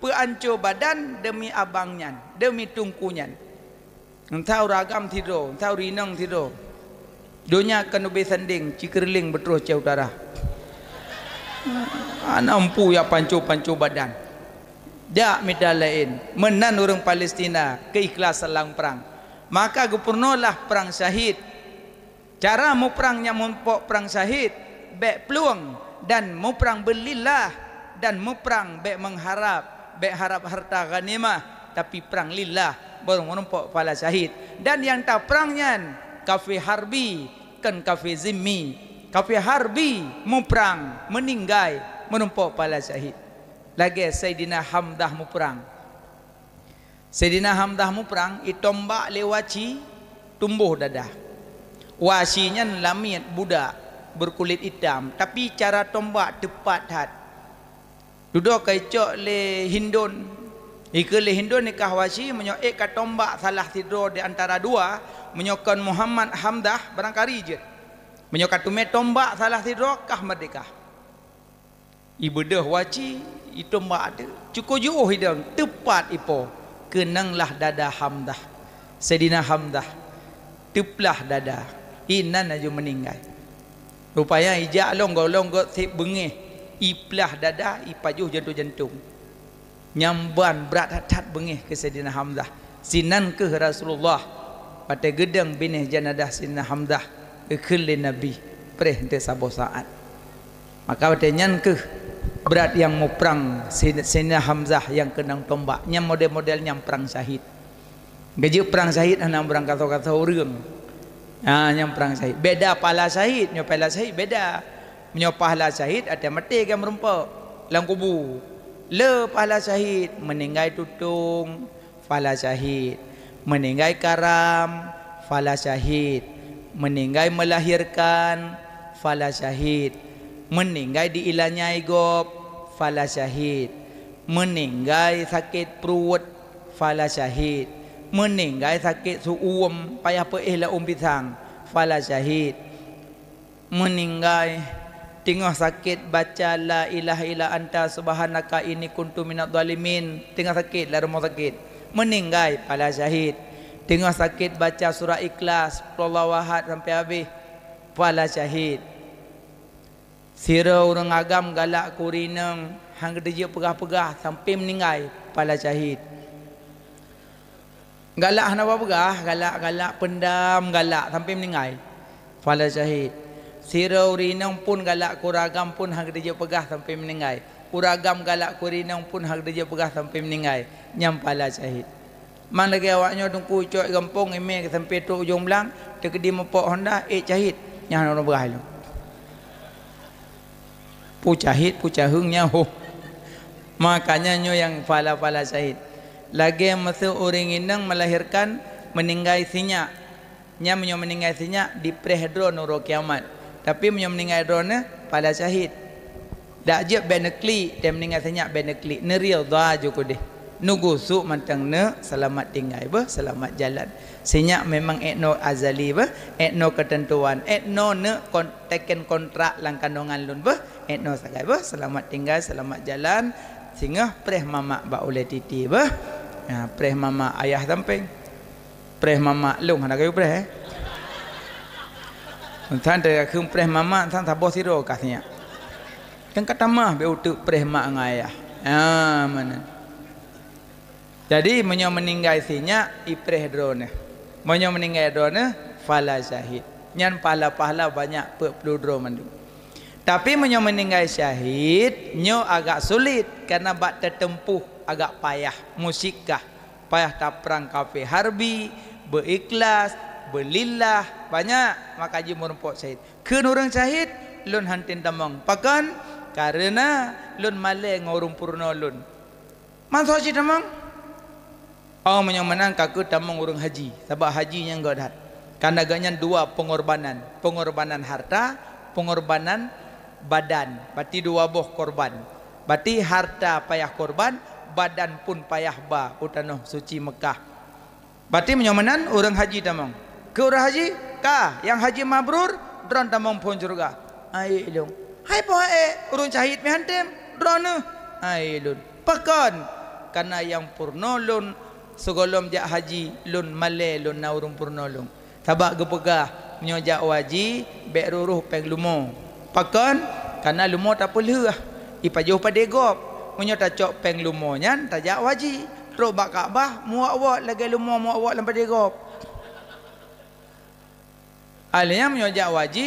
peuanco badan deumi abang nyan, deumi teungku nyan. Entah ureueng agam sidroe, entah ureueng inong sidroe. Donya keuneubri sandeng, cikeureuling beutroh cah utara. Hana mampu jak panco-panco badan. Jak mita laén, meunan ureueng Palestina keu ikhlasan lam prang. Maka geupeurunoe lah prang syahid. Cara muprang nyang meurumpok prang syahid, bék plueng dan muprang beulillah, dan muprang bék mengharap, bék harap harta ghanimah, tapi prang lillah, baru meurumpok pahala syahid. Dan nyang taprang nyan kafé harbi, kon kafé zimmi. Kafé harbi muprang, meuninggai, meurumpok pahala syahid. Lagée Saidina Hamzah muprang. Saidina Hamzah muprang, itombak lé Wahsyi, tumbôh dadah. Wahsyi nyan lamiet budak, beukulét itam, tapi cara tombak teupat that. Dudoe ka icok lé Hindun. Ikheun lé Hindun nikaih Wahsyi, meunyoe ék ka tombak salah sidroe di antara dua, meunyoe kon Muhammad Hamzah, barangkari jeuet. Meunyoe ka teumé tombak salah sidroe, kah meurdéhka. Ibeudôh Wahsyi, itombak teuk. Cukôp jiôh idong, teupat ipo. Keunong lah dada Hamzah. Saidina Hamzah teuplah dada. Inan laju meuninggai. Rupanya ijak lôn gohlom gét seb beungéh, iplah dada, ipajoh jantông-jantông. Nyan ban brat that-that beungéh keu Saidina Hamzah. Sinan kheueh Rasulullah watée geudong binéh janadah Saidina Hamzah geukheun lé Nabi, preh teuh saboh saát. Maka watée nyan kheueh brat nyang muprang Si-, Saidina Hamzah nyang keunong tombak. Nyan model-model nyang prang syahid. Geujeuet prang syahid hana muprang kasoe-kasoe ureuëng. Ha, nyang prang syahid. Beda pahala syahid, nyoe pahala syahid beda. Meunyoe pahala syahid, até maté ka meurumpok lam kubu. Le pahala syahid, meuninggai tutong, pahala syahid. Meuninggai karam, pahala syahid. Meuninggai meulahirkan, pahala syahid. Meuninggai di ilanyai gob, pahala syahid. Meuninggai sakét pruet, pahala syahid. Meuninggai sakét su'uem, payah peuéh laum pisang, pahala syahid. Meuninggai teungoh sakét baca la ilaha illa anta subhanaka inni kuntu minadh dhalimin, teungoh sakét lam rumoh sakét, meuninggai pahala syahid. Teungoh sakét baca surat Ikhlas, Qul huwallahu ahad sampai habéh, pahala syahid. Sidroe ureuëng agam galak keu ureuëng inong, han geuteujeuet peugah-peugah sampai meuninggai, pahala syahid. Galak hana peugah, galak-galak peundam, galak sampai meuninggai, pahala syahid. Sidroe ureuëng inong phon galak keu ureuëng agam phon han geuteujeuet peugah sampai meuninggai. Ureuëng agam galak keu ureuëng inong phon han geuteujeuet peugah sampai meuninggai, nyan pahala syahid. Man lagée awaknyoe teungku cok gampông imé sampai trok ujong blang, teukeudi meupok honda, ék syahid, nyan hana ureuëng peugah lom. Pu syahid, pu caheueng nyan, hoh. Makanya nyoe nyang pahala-pahala syahid. Lagée miseue ureuëng inong melahirkan, meuninggai sinyak. Nyan meunyoe meuninggai sinyak, dipreh droeneuh uroe kiamat. Tapi meunyoe meuninggai droeneuh, pahala syahid. Dak jeuet bék neuklik, teuh meuninggai sinyak bék neuklik. Neuridha ju keudeh. Neugusuk mantong neuk, seulamat tinggai beuh, seulamat jalan. Sinyak memang ék noe azali beuh, ék noe keuteuntuan, ék noe neuk kon-, teken kontrak lam kandongan lôn beuh, ék noe sagai beuh, seulamat tinggai, seulamat jalan. Singoh preh mamak bak ulée titi beuh. Ha, preh mamak ayah sampéng. Preh mamak lôn hana kayu preh, eh. San teuka kheun preh mamak, san saboh sidroe kah sinyak. Kan ka tamah bék uteuk preh mak ngon ayah. Ah, meunan. Jadi, meunyoe meuninggai sinyak, ipreh droeneuh. Meunyoe meuninggai droeneuh, pahala syahid. Nyan pahala-pahala banyak peuet ploh droe mandum. Tapi, meunyoe meuninggai syahid, nyoe agak sulit, kareuna bak teuteumpuh Agak payah, musyik kah, payah taprang kafé harbi, beu-ikhlas, beu-lillah, banyak maka jimeurumpok syahid. Kheun ureuëng syahid, lôn hántom tamong. Pakon? Kareuna lôn malée ngon ureuëng peurunoe lôn. Mantong cit tamong? Oh, meunyoe meunan ka kheueh tamong ureuëng haji, sabab haji nyang göt that. Kareuna geuhnyan dua peungorbanan, peungorbanan harta, peungorbanan badan. Berarti dua boh korban. Berarti harta payah korban, badan pun payah ba u tanoh suci Meukah. Berarti meunyoe meunan ureuëng haji tamong. Keu ureuëng haji, ka, nyang haji mabrur, droen tamong phon syeuruga. Hai lôn. Hai po hai, ureuëng syahid meuhántom, droeneueh. Hai lôn. Pakon? Kareuna nyang peurunoe lôn, sigohlom jak haji, lôn malée lôn na ureuëng peurunoe lôn. Sabab geupeugah, meunyoe jak u haji, bék rôh-rôh péng lumo. Pakon? Kareuna lumo tapeulheueh, ipajoh padé gob. Meunyoe tacok péng lumo nyan, tajak u haji. Trok bak Ka'bah, muwot-wot lagée lumo muwot-wot lam padé gob. Alheuh nyan meunyoe jak u haji,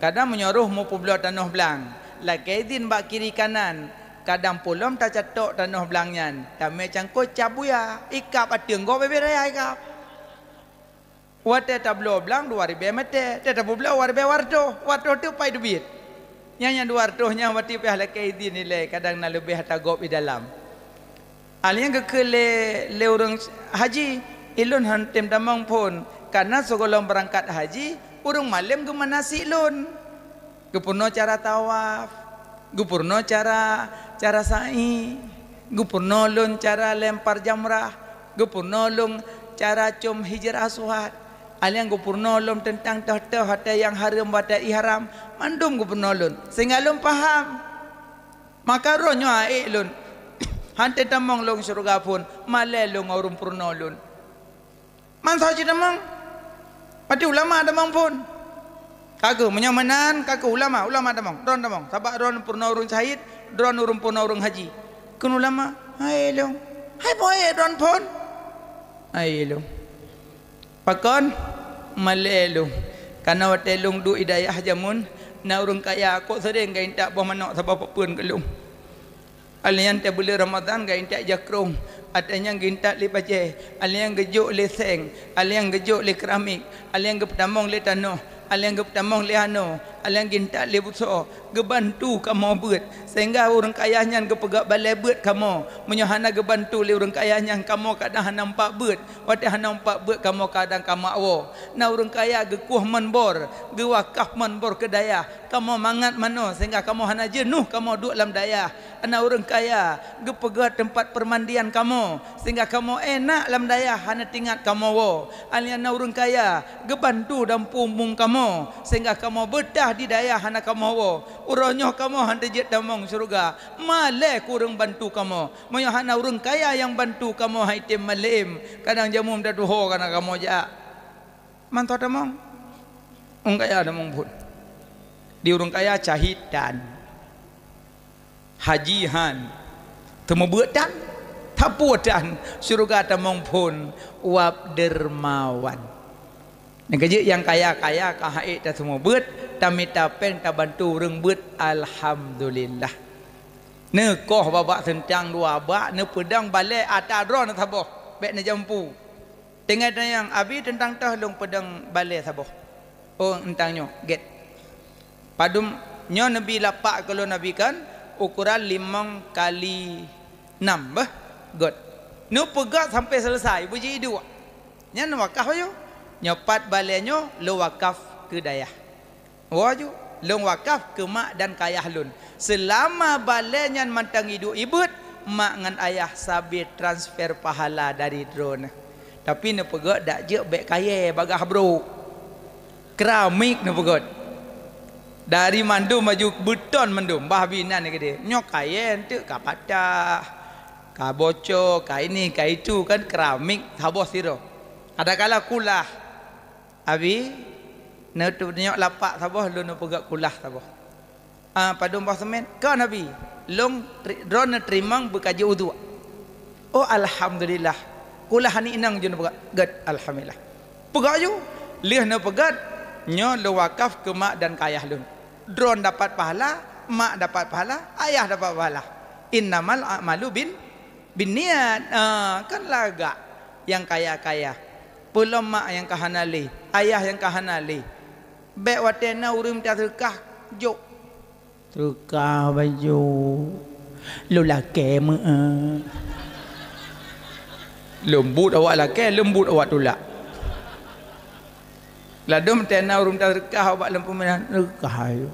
kadang meunyoe rôh meupeubloe tanoh blang, lakée idhin bak kiri kanan, kadang pulom tacatok tanoh blang nyan, tamé cangkôi cap buya, ikab ateueng gob bebe raya ikab. Watée tabloe blang dua ribée meuté, watée tapeubloe dua ribée wartoh, wartoh teuh pai teubiet. Nyang nyang dua reutôh nyan watée piah lakée idhin ilée, kadang na leubeh ata gob i dalam. Alheuh nyan geukheun lé, lé ureuëng haji, "Ilôn hántom tamong phon, kareuna sigohlom beurangkat haji, ureuëng malém geumanasik lôn." Geupeurunoe cara tawaf, geupeurunoe cara, cara sa'i, geupeurunoe lôn cara lempar jamrah, geupeurunoe lôn cara com Hajar Aswad. Alheuh nyan geupeurunoe lôn teuntang toh-toh watée nyang hareuem watée ihram, mandum geupeurunoe lôn, sehingga lôn paham. Maka roh nyoe aék lôn, hántom tamong lôn syeuruga phon, malée lôn ngon ureuëng peurunoe lôn. Mantong cit tamong, berarti ulama tamong phon. Ka kheueh, meunyoe meunan, ka kheueh ulama, ulama tamong, droen tamong. Sabab droen peurunoe ureuëng syahid, droen ureuëng peurunoe ureuëng haji. Kheun ulama, "Hai lôn, hai po aék droen phon?" Hai lôn. Pakon? Malée lôn. Kareuna watée lôn duek i dayah jameun, na ureuëng kaya, kok seuréng geuintat boh manok saboh peupeuen keu lôn. Alheuh nyan watée buleuen Ramadhan geuintat jakrong, watée nyan geuintat lé bajée, alheuh nyan geujok lé seng, alheuh nyan geujok lé keramik, alheuh nyan geupeutamong lé tanoh, alheuh nyan geupeutamong lé hanoe, alheuh nyan geuintat lé busoe, geubantu kamoe beuet, sehingga ureuëng kaya nyan geupeugét balée beuet kamoe. Meunyoe hana geubantu lé ureuëng kaya nyan, kamoe kadang hana meupat beuet. Watée hana meupat beuet kamoe kadang ka makwoe. Na ureuëng kaya geukueh manbor, geuwakaf manbor keu dayah. Kamoe mangat manoe sehingga kamoe hana jeunôh kamoe duek lam dayah. Na ureuëng kaya geupeugét teumpat peumandian kamoe sehingga kamoe énak lam dayah hana teuingat kamoe woe. Alheuh nyan na ureuëng kaya geubantu dampôk mueng kamoe sehingga kamoe beutah di dayah hana kamoe woe. Uroe nyoe kamoe hana jeuet tamong syeuruga. Malée keu ureuëng bantu kamoe. Meunyoe hana ureuëng kaya nyang bantu kamoe, hai tem malém, kadang jameun tatuho kana kamoe jak. Mantong tamong. Ureuëng kaya tamong phon. Di ureuëng kaya syahid tan. Haji han. Teumeubeuet tan. Tapeue tan. Syeuruga tamong phon. Wab dermawan. Nyang keujeuet nyang kaya-kaya ka haiek tateumeubeuet, tamita péng tabantu ureuëng beuet, alhamdulillah. Neukoh babah seuntang dua bak, neupeudong balée ata droeneuh saboh, bék neujampu. Teungoh tanyong, "Abi, teuntang toh lôn peudong balée saboh?" "Oh, eunteuk nyoe, gét." "Padum nyoe neubi lapak keu lôn, Abi, kan ukuran limong kali nam, beuh?" "Gét." Neupeugét sampoe seuleusai, beujiduek. Nyan wakaf aju. "Nyoe pat balée nyoe lôn wakaf keu dayah." Woe aju, "Lôn wakaf keu mak dan keu ayah lôn." Seulama balée nyan mantong iduek ibeuet, mak ngon ayah sabe transfer pahala dari droeneuh. Tapi neupeugét dak jeuet bék kayée bagaih brôk. Keramik neupeugét. Dari mandum aju beuton mandum, bah binan keudeh. Nyoe kayée eunteuk ka patah, ka bocor, ka ini, ka itu kan keramik saboh sidroe. Kadang kala kulah. "Abi, neutunyok lapak saboh lôn neupeugét kulah saboh." "Ah, padum boh seumén?" "Kon Abi, lôn tri-, droeneuh teurimong beukaji uduk." "Oh, alhamdulillah. Kulah aneuk inong jeuet neupeugét." "Gét, alhamdulillah." Peugét aju, lheueh neupeugét, "Nyoe lôn wakaf keu mak dan keu ayah lôn." Droeneuh dapat pahala, mak dapat pahala, ayah dapat pahala. Innamal a'malu bin Biniat, ah, kan lagak nyang kaya-kaya. Peulom mak nyang ka hana lé, ayah nyang ka hana lé. Bék watée na ureuëng mita seudeukah, jok. Seudeukah baju. Lôn lakée meu'ah. Leumbut awak lakée, leumbut awak tulak. Ladom tena ureuëng taseudeukah ubak lam peuminan, seudeukah ayu.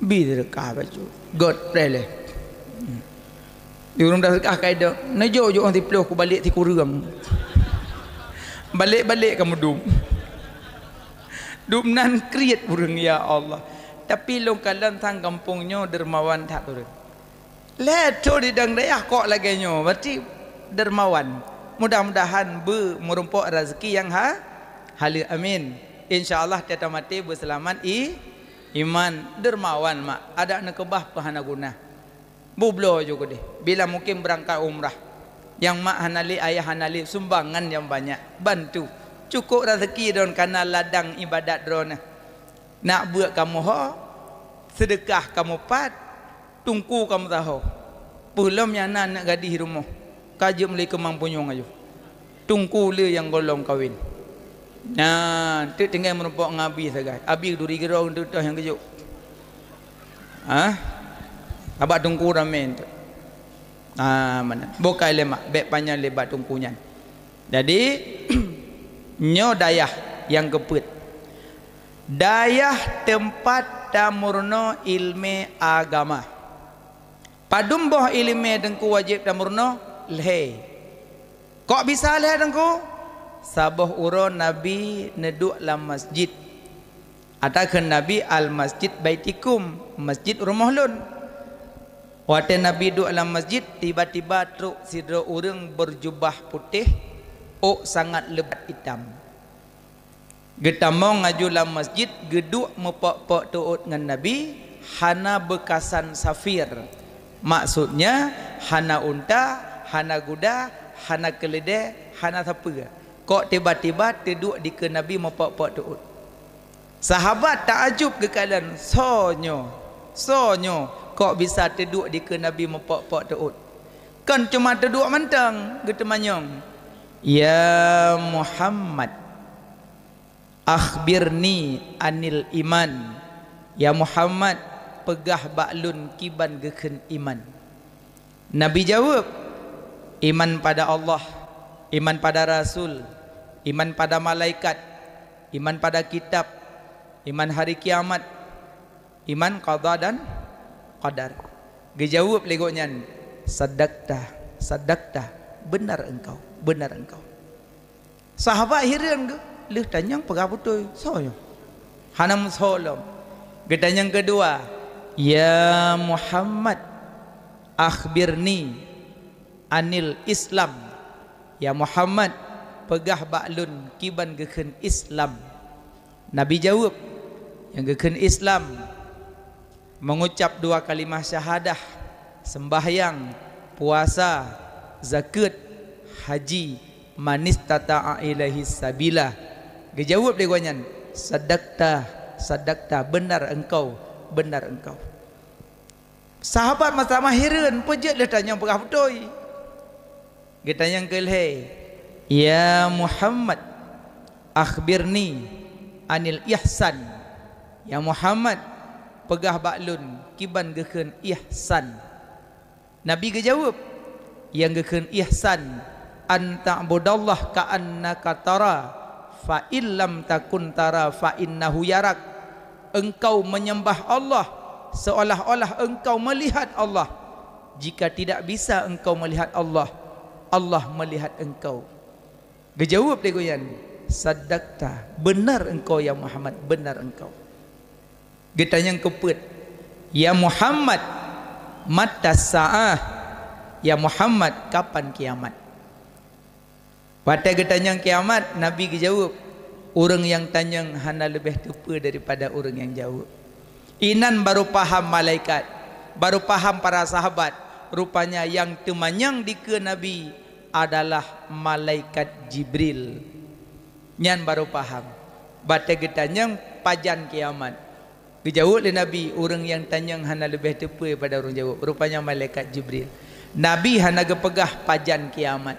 Bi seudeukah bacut. Göt preh lé. Di ureuëng taseudeukah kai dok, neujok-jok siploh ku balek sikureueng. Balek-balek kamu dum. Dum nan kriet ureuëng, ya Allah. Tapi lôn kalon sang gampông nyoe dermawan that ureuëng. Lhée tho di dang dayah kok lagée nyoe, berarti dermawan. Mudah-mudahan beu meurumpok rezeki nyang ha, haleue. Amin. Insya Allah teta maté beuseulamat i, iman, dermawan mak. Adak neukeubah peuhana guna. Bubloe ju keudeh. Bila mungkin beurangkat umrah. Nyang mak hana lé, ayah hana lé, sumbangan nyang banyak. Bantu. Cukôp rezeki droen kana ladang ibadat droeneuh. Nak beuet kamoe ho, seudeukah kamoe pat, tungku kamoe taho. Peulom nyang na aneuk gadih rumoh, ka jeuet meuli keumang punyueng ayu. Tungku le nyang gohlom kawin. Nah, teuk tinggai meurumpok ngon abi sagai. Abi duri giro untuk toh nyang geujok. Ha? Abak tungku ramé tu. Ah, mana? Bukai lemak, bek panyang lebat tungku nyan. Jadi, nyoe dayah nyang keupeuet. Dayah teumpat tameurunoe iéleumé agama. Padum boh iéleumé Teungku wajéb tameurunoe? Lhée. Kok bisa lhée Teungku? Saboh uroe Nabi neuduek lam masjid. Ata kheun Nabi, "Al-masjid baitikum, masjid rumoh lôn." Watée Nabi duek lam masjid, tiba-tiba trok sidroe ureuëng beujubah putéh, ôk sangat leubat itam. Geutamong aju lam masjid, geuduek meupok-pok teuôt ngon Nabi, hana beukasan safir. Maksudnya, hana unta, hana guda, hana keuleudée, hana sapeue. Kok tiba-tiba teuduek dikeue Nabi meupok-pok teuôt. Sahabat taajub geukalon, "Soe nyoe? Soe nyoe kok bisa teuduek dikeue Nabi meupok-pok teuôt?" Kon cuma teuduek mantong, geuteumanyong, "Ya Muhammad, akhbirni anil iman." "Ya Muhammad, peugah bak lôn kiban geukheun iman." Nabi jaweueb, "Iman pada Allah, iman pada rasul, iman pada malaikat, iman pada kitab, iman hari kiamat, iman qada dan qadar." Geujaweueb lé gobnyan, "Sadaqta, sadaqta, benar engkau, benar engkau." Sahabat hireuen geuh, lheueh tanyong peugah beutôi, "Soe nyoe?" Hana meusoe lom. Geutanyong keudua, "Ya Muhammad, akhbirni anil Islam." "Ya Muhammad, peugah bak lôn kiban geukheun Islam." Nabi jaweueb, "Nyang geukheun Islam, mengucap dua kalimah syahadah, sembahyang, puasa, zakeuet, haji, manistata'a ilaihi sabila." Geujaweueb lé gobnyan, "Sadaqta, sadaqta, benar engkau, benar engkau." Sahabat masa-masa hireuen, peue jeuet lheueh tanyong peugah beutôi. Geutanyong keu lhée, "Ya Muhammad, akhbirni anil ihsan." "Ya Muhammad, peugah bak lôn kiban geukheun ihsan." Nabi geujaweueb, "Nyang geukheun ihsan, an ta'budallaha ka'annaka tara, fa in lam takun tara, fa innahu yarak." Engkau menyembah Allah seolah-olah engkau melihat Allah. Jika tidak bisa engkau melihat Allah, Allah melihat engkau. Geujaweueb lé gobnyan, "Sadaqta, benar engkau ya Muhammad, benar engkau." Geutanyong keupeuet, "Ya Muhammad, mata sa'ah?" "Ya Muhammad, kapan kiamat?" Watée geutanyong kiamat, Nabi geujaweueb, "Ureuëng nyang tanyong hana leubeh teupeue daripada ureuëng nyang jaweueb." Inan baru paham malaikat, baru paham para sahabat, rupanya nyang teumanyong dikeue Nabi adalah malaikat Jibril. Nyan baru paham. Watée geutanyong pajan kiamat. Geujaweueb lé Nabi, "Ureuëng nyang tanyong hana leubeh teupeue pada ureuëng jaweueb, rupanya malaikat Jibril." Nabi hana geupeugah pajan kiamat.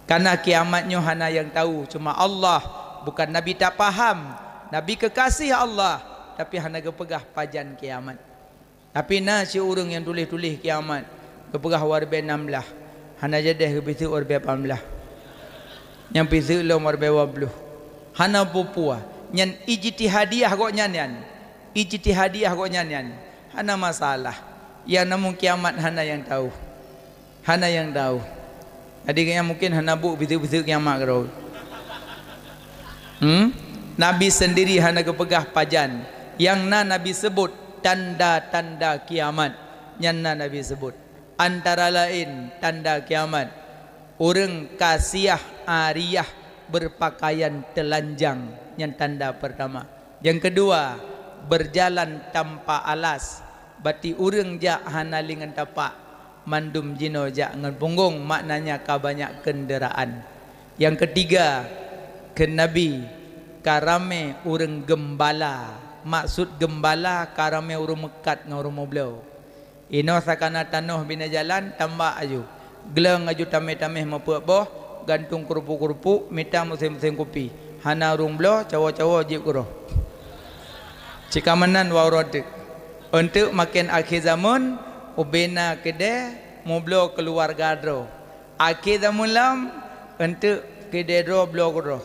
Karena kiamat nyoe hana nyang tahu, cuma Allah. Bukan Nabi tak paham, Nabi kekasih Allah, tapi hana geupeugah pajan kiamat. Tapi na si ureuëng nyang tuléh-tuléh kiamat, geupeugah waribée nam blaih, hana jadeh geubiseu waribée lapan blaih. Nyang piseu lom waribée dua puluh. Hana peue-peue. Nyan ijtihadiah gobnyan nyan. Ijtihadiah gobnyan nyan. Hana masalah. Nyang namun kiamat hana nyang tahu. Hana nyang tahu. Jadi, gobnyan mungkin hana buet biseu-biseu kiamat keudroe. Hmm? Nabi sendiri hana geupeugah pajan. Nyang na Nabi sebut tanda-tanda kiamat. Nyan na Nabi sebut. Antara laén tanda kiamat, ureuëng kasiah ariyah berpakaian telanjang, nyan tanda pertama. Yang kedua, berjalan tanpa alas, berarti ureuëng jak hana lingan tapak, mandum jinoe jak ngon punggong, maknanya ka banyak kenderaan. Yang ketiga, kheun Nabi, ka ramé ureuëng geumbala. Maksud geumbala, ka ramé ureuëng meukat ngon ureuëng meubloe. Inoe sakana tanoh bina jalan, tambak aju. Gleng aju tameh-tameh meupeuet boh, gantung keurupuk-keurupuk, mita musém-musém kupi. Hana ureuëng bloe, cawo-cawo jieb keudroe. Cit ka meunan waroe teuk. Eunteuk maken akhé zamon, ubena keudè meubloe keuluwarga droe. Akhé zamon lom, eunteuk keudè droe bloe keudroe.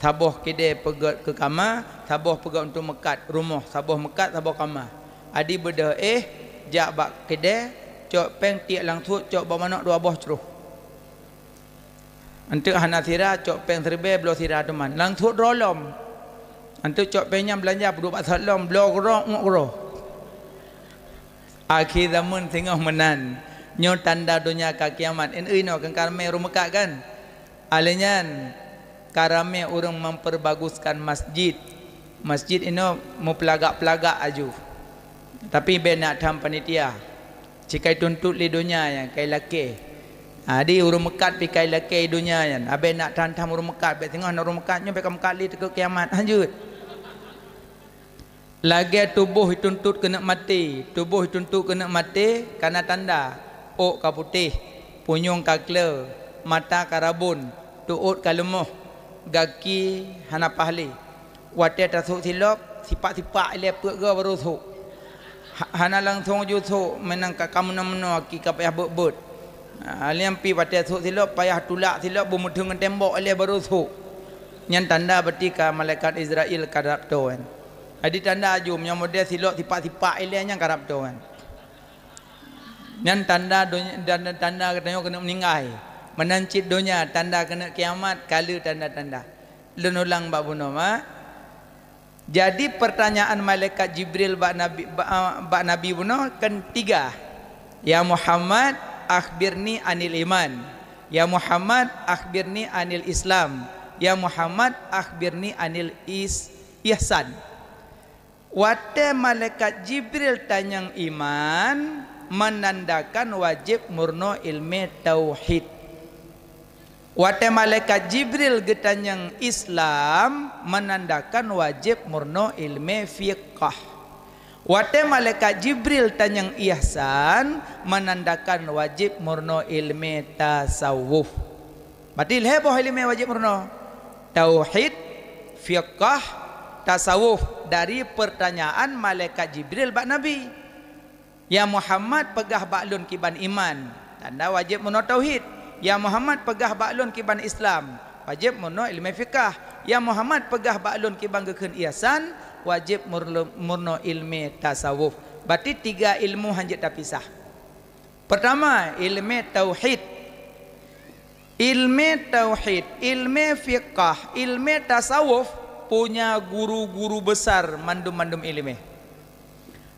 Saboh keudè peugöt keu kama, saboh peugöt untuk meukat rumoh, saboh meukat, saboh kama. Adi beudôh éh, jak bak keudè, cok péng tiek langsot, cok bak manok dua boh cruh. Eunteuk hana sira, cok péng siribèe, bloe sira teuma. Langsot droe lom. Eunteuk cok péng nyan beulanja, peuduek bak sot lom, bloe keudroe, ngok keudroe. Akhé zamon singoh meunan. Nyoe tanda donya ka kiamat. Inoe kan ka ramé ureuëng meukat kan? Alèh nyan, ka ramé ureuëng memperbaguskan masjid. Masjid inoe meupeulagak-peulagak aju. Tapi bèk neuk tham panitia. Cit ka ituntot lé donya nyan, ka ilakèe. Adi ureuëng meukat pih ka ilakèe donya nyan. Abèe neuk tham-tham ureuëng meukat, bèk singoh na ureuëng meukat nyoe bèk ka meukat lé teuk kiamat. Hanjeuet. Lagèe tuboh ituntot keuneuk maté, tuboh ituntot keuneuk maté kana tanda, ôk ka putéh, punyueng ka kleu, mata ka rabon, teuôt ka leumoh, gaki hana paih lé. Watèe tasôk silop, sipak-sipak ilèe peuet goe barô sôk. Ha-, hana langsong ju sôk, meunan ka, ka meunoe-meunoe aki ka payah beuet-beuet. Ha, lheuh nyan pih watèe sôk silop, payah tulak silop, beumeuteung ngon tembok ilèe barô sôk. Nyan tanda berarti ka malaikat Izrail ka rab toe nyan. Jadi tanda aju, meunyoe model silop sipak-sipak ilèe nyan karab toe nyan. Nyan tanda donya, dan tanda geutanyoe keuneuk meuninggai. Meunan cit donya, tanda keuneuk kiamat, ka lheueh tanda-tanda. Lôn ulang bak bunoe, mak. Jadi pertanyaan malaikat Jibril bak Nabi, bak, bak Nabi bunoe kan tiga. "Ya Muhammad, akhbirni anil iman. Ya Muhammad, akhbirni anil Islam. Ya Muhammad, akhbirni anil is-, ihsan." Watèe malaikat Jibril tanyong iman, menandakan wajéb meurunoe ilmé tauhid. Watèe malaikat Jibril geutanyong Islam, menandakan wajéb meurunoe ilmé fiqah. Watèe malaikat Jibril tanyong ihsan, menandakan wajéb meurunoe ilmé tasawuf. Berarti lhèe boh ilmé wajéb meurunoe. Tauhid, fiqah, tasawuf dari pertanyaan malaikat Jibril bak Nabi. "Ya Muhammad, peugah bak lôn kiban iman." Tanda wajéb meurunoe tauhid. "Ya Muhammad, peugah bak lôn kiban Islam." Wajéb meurunoe ilmé fiqah. "Ya Muhammad, peugah bak lôn kiban geukheun ihsan." Wajéb meurunoe ilmé tasawuf. Berarti tiga ilmu hanjeuet tapisah. Pertama, ilmé tauhid. Ilmé tauhid, ilmé fiqah, ilmé tasawuf punya guru-guru besar mandum-mandum ilmé.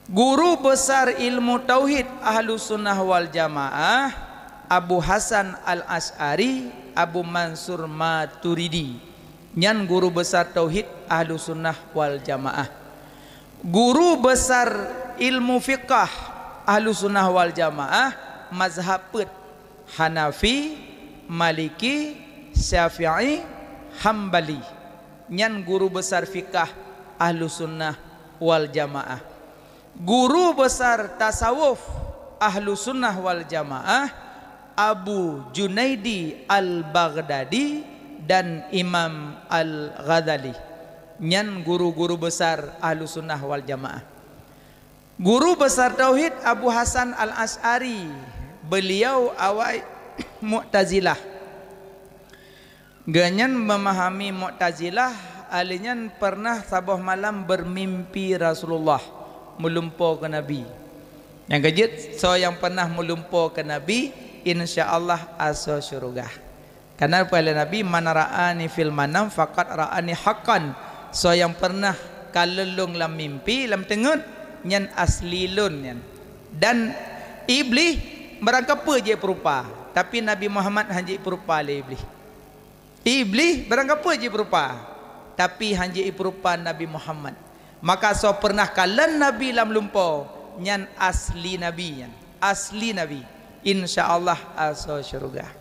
Guru besar ilmu tauhid Ahlussunnah wal Jamaah, Abu Hasan Al-Asy'ari, Abu Mansur Maturidi. Nyan guru besar tauhid Ahlussunnah wal Jamaah. Guru besar ilmu fiqah Ahlussunnah wal Jamaah, mazhab peuet, Hanafi, Maliki, Syafi'i, Hambali. Nyan guru besar fiqah Ahlussunnah wal Jamaah. Guru besar tasawuf Ahlu Sunnah wal Jamaah, Abu Junaidi Al-Baghdadi dan Imam Al-Ghazali. Nyan guru-guru besar Ahlu Sunnah wal Jamaah. Guru besar tauhid Abu Hasan Al-Asy'ari, beliau awai Mu'tazilah. Geuhnyan memahami Mu'tazilah, alèh nyan pernah saboh malam bermimpi Rasulullah meulumpo keu Nabi. Nyang keujeuet, soe nyang pernah meulumpo keu Nabi, insya Allah asoe syeuruga. Karena peue lé Nabi, "Man ra'ani fil manam faqad ra'ani haqqan." Soe nyang pernah kalon lôn lam mimpi, lam teungeut, nyan asli lôn nyan. Dan Iblih barangkapeue jipeurupa, tapi Nabi Muhammad hana jipeurupa lé Iblih. Iblih barangkapeue jipeurupa, tapi hana jipeurupa Nabi Muhammad. Maka soe pernah kalon Nabi lam lumpo, nyan asli Nabi nyan. Asli Nabi. Insya Allah asoe syeuruga.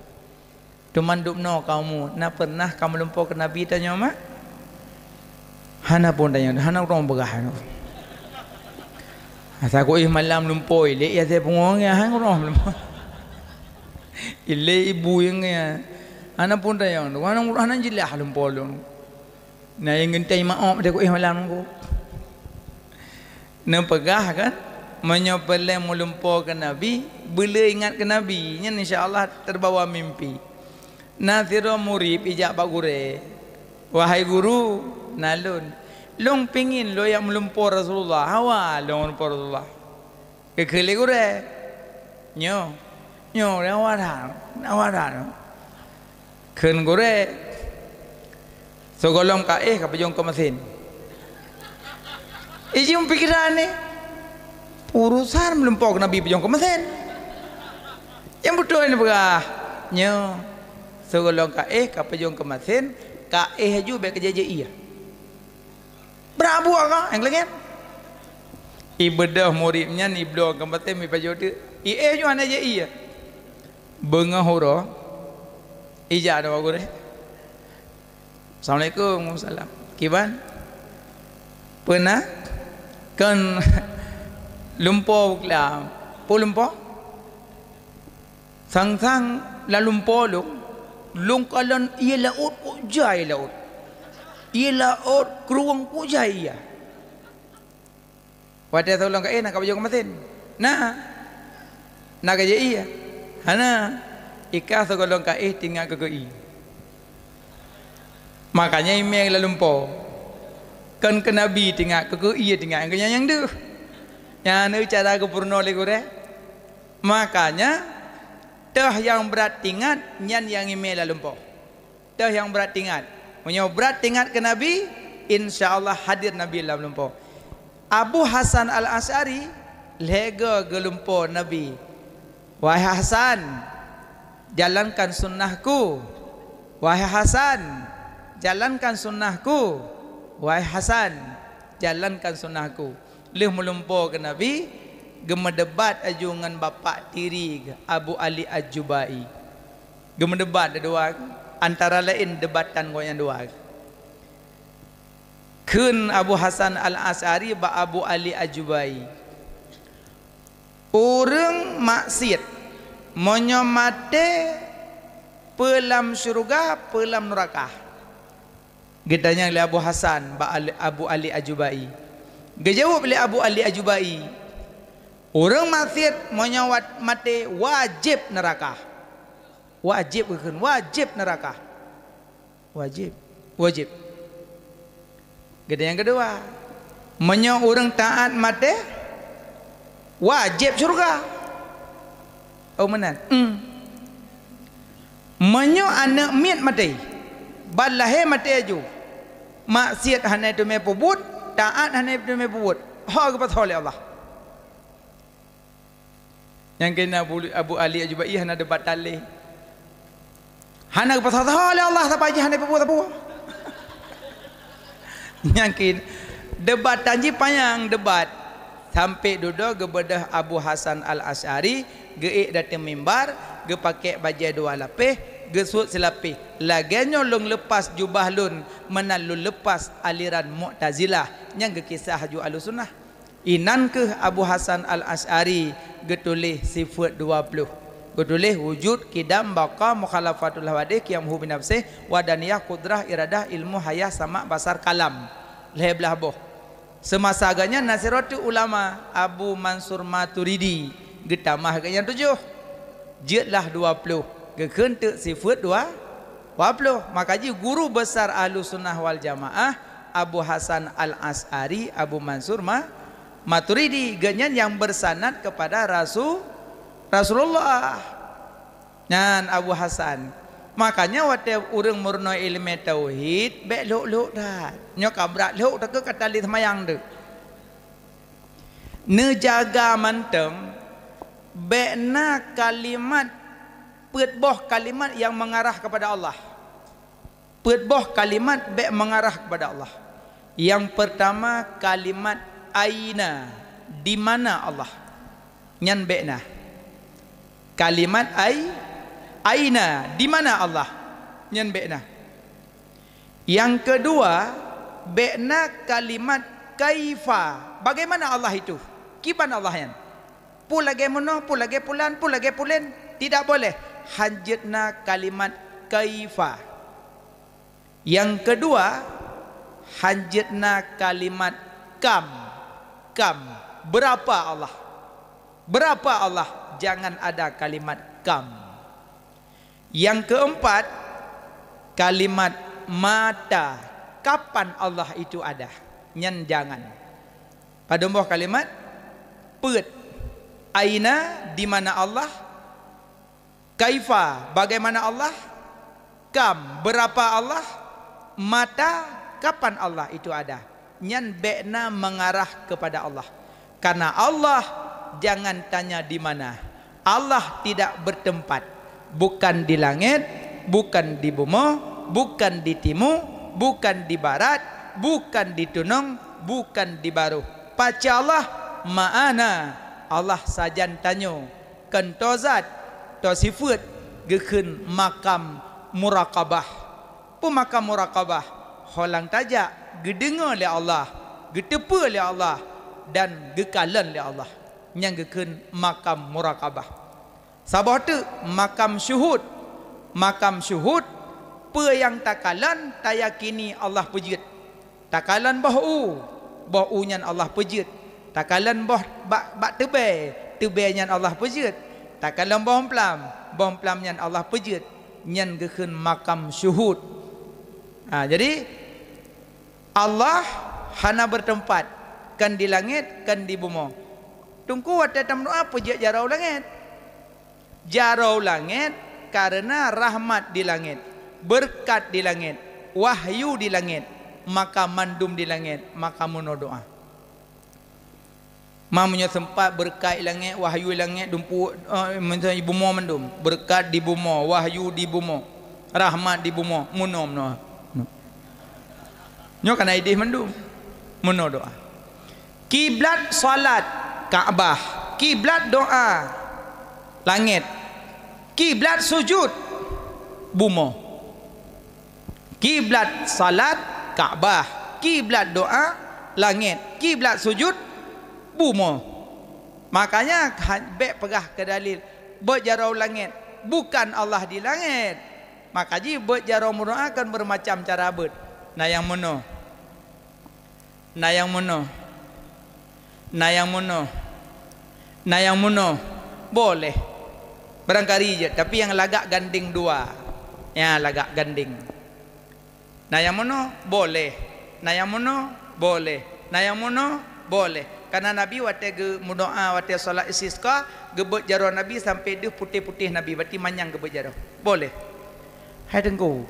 Teuma dubnoe kamoe, na pernah kamoe lumpo keu Nabi tanyoe mak? Hana pun tanyoe, hana ureueng peugah nyoe. Asa kuéh malam lumpo ilek ya saya pungo ya, hana ureueng lumpo. Ilek ibu nyang ya. Hana pun tanyoe, hana ureueng, hana jeulaih lumpo lôn. Na nyang geunteng maoh deh kuéh malam nunggu. Neupeugah kan, meunyoe peureulèe meulumpo keu Nabi, beuleu ingat keu Nabi, nyan insya Allah teubawa mimpi. Na sidroe murit ijak bak gurèe, "Wahai guru, na lôn, lôn pingin lôn jak meulumpo Rasulullah, hawa lôn meulumpo Rasulullah." Geukheun lé gurèe, "Nyoe, nyoe, nyoe hawa that, hawa that." Kheun gurèe, "Sigohlom ka éh ka peujong keu meusén." Ijeuem pikiran nyoe, urosan meulumpo keu Nabi peujong keu meusén. Nyang beutôi neupeugah, "Nyoe, sigohlom ka éh ka peujong keu meusén, ka éh aju bèk keu jijak ié." Brat buet ka, nyang keulengèt. Ibeudôh murit nyan ibloe keu meusén, ipajoh teuk. Ié aju hana jijak ié. Beungoh uroe, ijak nibak gurèe. "Assalamualaikum." "Waalaikumsalam." "Kiban? Peue na?" "Kon lumpo buklam." "Peue lumpo?" "Sang-sang lam lumpo lôn, lôn kalon ié laôt kok jai laôt. Ié laôt krueng kok jai ié." "Watèe sigohlom ka éh na ka peujong keu meusén?" "Na." "Na ka jijak ié?" "Hana. Ié ka sigohlom ka éh teuingat keu ié." Makanya imè lam lumpo. Kon keu Nabi teuingat, keu ié teuingat, keu nyan nyang deuh. Nyan cara geupeurunoe lé gurèe. Makanya, teuh nyang brat teuingat, nyan nyang imè lam lumpo. Teuh nyang brat teuingat. Meunyoe brat teuingat keu Nabi, insya Allah hadir Nabi lam lumpo. Abu Hasan Al-Asy'ari lhèe goe geulumpo Nabi, "Wahai Hasan, jalankan sunnahku. Wahai Hasan, jalankan sunnahku. Wahai Hasan, jalankan sunnahku." Lheueh meulumpo keu Nabi, geumeudebat aju ngon bapak tiri geuh, Abu Ali Ajubai. Geumeudebat dua, antara laén debatan gobnyan dua. Kheun Abu Hasan Al-Asy'ari bak Abu Ali Ajubai, "Ureueng maksiet, meunyoe maté, peue lam syeuruga, peue lam neuraka?" Geutanyong lé Abu Hasan bak Ali, Abu Ali Ajubai. Geujaweueb lé Abu Ali Ajubai, "Ureueng maksiet meunyoe wat-, maté wajéb neuraka." Wajéb geukheun, wajéb neuraka. Wajéb. Wajéb. Geutanyong nyang keudua, "Meunyoe ureueng taát maté, wajéb syeuruga?" Oh, meunan. Hmm. "Meunyoe aneuk miet maté, ban lahé maté aju, maksiet hana teumé peubuet, taát hana teumé peubuet, ho geupasoe lé Allah?" Nyang keunan Abu, Abu Ali Ajubai hana debat talé. Hana geupasoe lé Allah, saban jih hana peubuet sapeue. Nyang keunan debat tan jih panyang debat. Sampoe dudoe geubeudôh Abu Hasan Al-Asy'ari, geuék dateueng mimbar, geupakèk bajèe dua lapéh, geusuet silapéh. Lagèe nyoe lôn leupah jubah lôn, meunan lôn leupah aliran Mu'tazilah nyang geukisah aju Ahlussunnah. Inan kheueh Abu Hasan Al-Asy'ari geutuléh sifeuet dua ploh. Geutuléh wujud, qidam, baqa, mukhalafatul hawadits, qiyamuhu binafsih, wahdaniyah, qudrah, iradah, ilmu, hayah, sama', basar, kalam. Lhée blaih boh. Seumasa geuhnyan na sidroe teuk ulama, Abu Mansur Maturidi, geutamah geuhnyan tujoh. Jeuet lah dua ploh, geukheun teuk sifeuet dua, dua ploh. Maka jih guru besar Ahlussunnah wal Jamaah, Abu Hasan Al-Asy'ari, Abu Mansur Ma-, Maturidi, geuhnyan nyang bersanad kepada Rasu-, Rasulullah. Nyan Abu Hasan. Makanya watée ureuëng meurunoe iéleumé tauhid, bék lhok-lhok that. Nyoe ka brat lhok, takheun ka tali seumayang teuk. Neujaga mantong, bék na kalimat, peuet boh kalimat nyang mengarah kepada Allah. Peuet boh kalimat bék mengarah kepada Allah. Yang pertama, kalimat aina, di mana Allah. Nyan bék na. Kalimat ai-, aina, di mana Allah. Nyan bék na. Yang kedua, bék na kalimat kaifa. Bagaimana Allah itu? Kiban Allah nyan? Peue lagée meunoe, peue lagée pulan, peue lagée pulen. Tidak boleh. Hanjeuet na kalimat kaifa. Yang kedua, hanjeuet na kalimat kam. Kam. Berapa Allah? Berapa Allah? Jangan ada kalimat kam. Yang keempat, kalimat mata. Kapan Allah itu ada? Nyan jangan. Padum boh kalimat? Peuet. Aina, di mana Allah? Kaifa, bagaimana Allah? Kam, berapa Allah? Mata, kapan Allah itu ada? Nyan bék na mengarah kepada Allah. Karena Allah, jangan tanya di mana. Allah tidak bertempat. Bukan di langit, bukan di bumoe, bukan di timu, bukan di barat, bukan di tunong, bukan di baroh. Paca Allah? Ma'ana. Allah sajan tanyoe. Kon toe zat, toe sifeuet, geukheun makam muraqabah. Peue makam muraqabah? Holang tajak, geudeungoe lé Allah, geuteupeue lé Allah, dan geukalon lé Allah. Nyan geukheun makam muraqabah. Saboh teuk makam syuhud. Makam syuhud, peue nyang takalon, tayakini Allah peujeuet. Takalon boh u, boh u nyan Allah peujeuet. Takalon boh bak, bak teubée, teubée nyan Allah peujeuet. Takalon boh umplam, boh umplam nyan Allah peujeuet. Nyan geukheun makam syuhud. Ha, jadi, Allah hana bertempat, kon di langét, kon di bumoe. Teungku watée tameudoá peujeuet jaroe u langét. Jaroe u langét kareuna rahmat di langét, beureukat di langét, wahyu di langét, maka mandum di langét, maka meunoe doá. Ma meunyoe seumpat beureukat i langét, wahyu i langét, dumpeue, eh, meunyoe i bumoe mandum, beureukat di bumoe, wahyu di bumoe, rahmat di bumoe, meunoe, meunoe. Nyoe kana idéh mandum. Meunoe doá. Kiblat salat, Ka'bah. Kiblat doá, langét. Kiblat sujud, bumoe. Kiblat salat, Ka'bah. Kiblat doá, langét. Kiblat sujud, bumoe. Makanya, ha, bék peugah keu dalil, beuet jaroe u langét. Bukan Allah di langét. Maka jih beuet jaroe meudoá kon beureumacam cara beuet. Na nyang meunoe. Na nyang meunoe. Na nyang meunoe. Na nyang meunoe. Boleh. Barangkali jeuet, tapi nyang lagak gandeng dua. Nyang lagak gandeng. Na nyang meunoe, boleh. Na nyang meunoe, boleh. Na nyang meunoe, boleh. Karena Nabi watée geumeudoá, watée salat istisqa, geubeuet jaroe Nabi sampai deuh putéh-putéh Nabi, berarti manyang geubeuet jaroe. Boleh. Hai Teungku.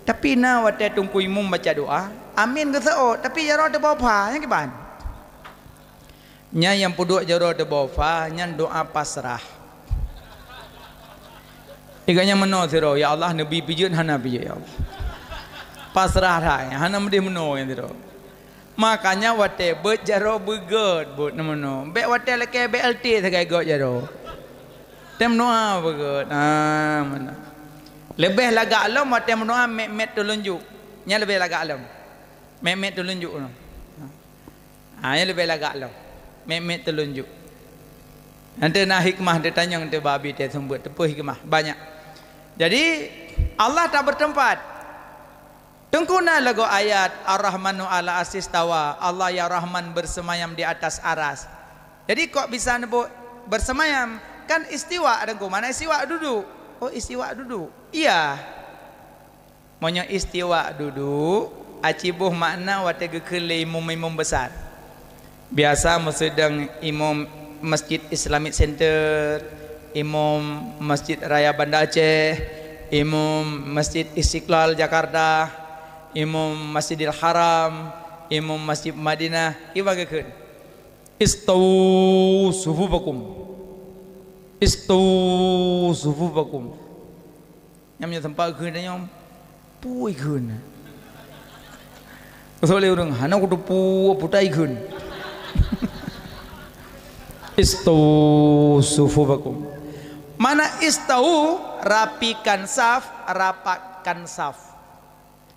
Tapi na watée Teungku Imum baca doá, amin geuseuôt, tapi jaroe teuboh pha, nyan kiban? Nyan nyang peuduek jaroe teuboh pha, nyan doá pasrah. Iga nyan meunoe sidroe, "Ya Allah, neubi peujeuet hana peujeuet, ya Allah." Pasrah that, hana meudeh meunoe nyan sidroe. Makanya watée beuet jaroe beugét, beuet na meunoe. Bék watée lakée B L T sagai gét jaroe. Tem meunoe beugét. Ah, meunoe. Leubeh lagak lom watée meunoe mét-mét teulunjuk. Nyan leubeh lagak lom. Mét-mét teulunjuk. Ah, nyan leubeh lagak lom. Mét-mét teulunjuk. Nanti na hikmah, nanti tanyong, nanti babi teuh seumeubeuet, teupeu hikmah banyak. Jadi, Allah tak bertempat. Teungku na lagoe ayat, "Ar-Rahmanu 'alal 'arsy istawa." Allah yang Rahman bersemayam di atas aras. Jadi, kok bisa neubuet bersemayam? Kan istiwa, Teungku. Mana istiwa? Duduk. Oh, istiwa duduk. Iya. Meunyoe istiwa dudu, aci boh makna watée geukheun lé imum-imum besar. Biasa meusidang imum Masjid Islamic Center, imum Masjid Raya Banda Aceh, imum Masjid Istiqlal Jakarta, imum Masjidil Haram, imum Masjid Madinah, iba geukheun, "Istawu sufufakum. Istawu sufufakum." Nyang meunyoe sampai kheun tanyoe, pui kheun. Keusok lé ureuëng, hana kuteupeu putai kheun. "Istawu sufufakum." Mana istawu, rapikan saf, rapatkan saf.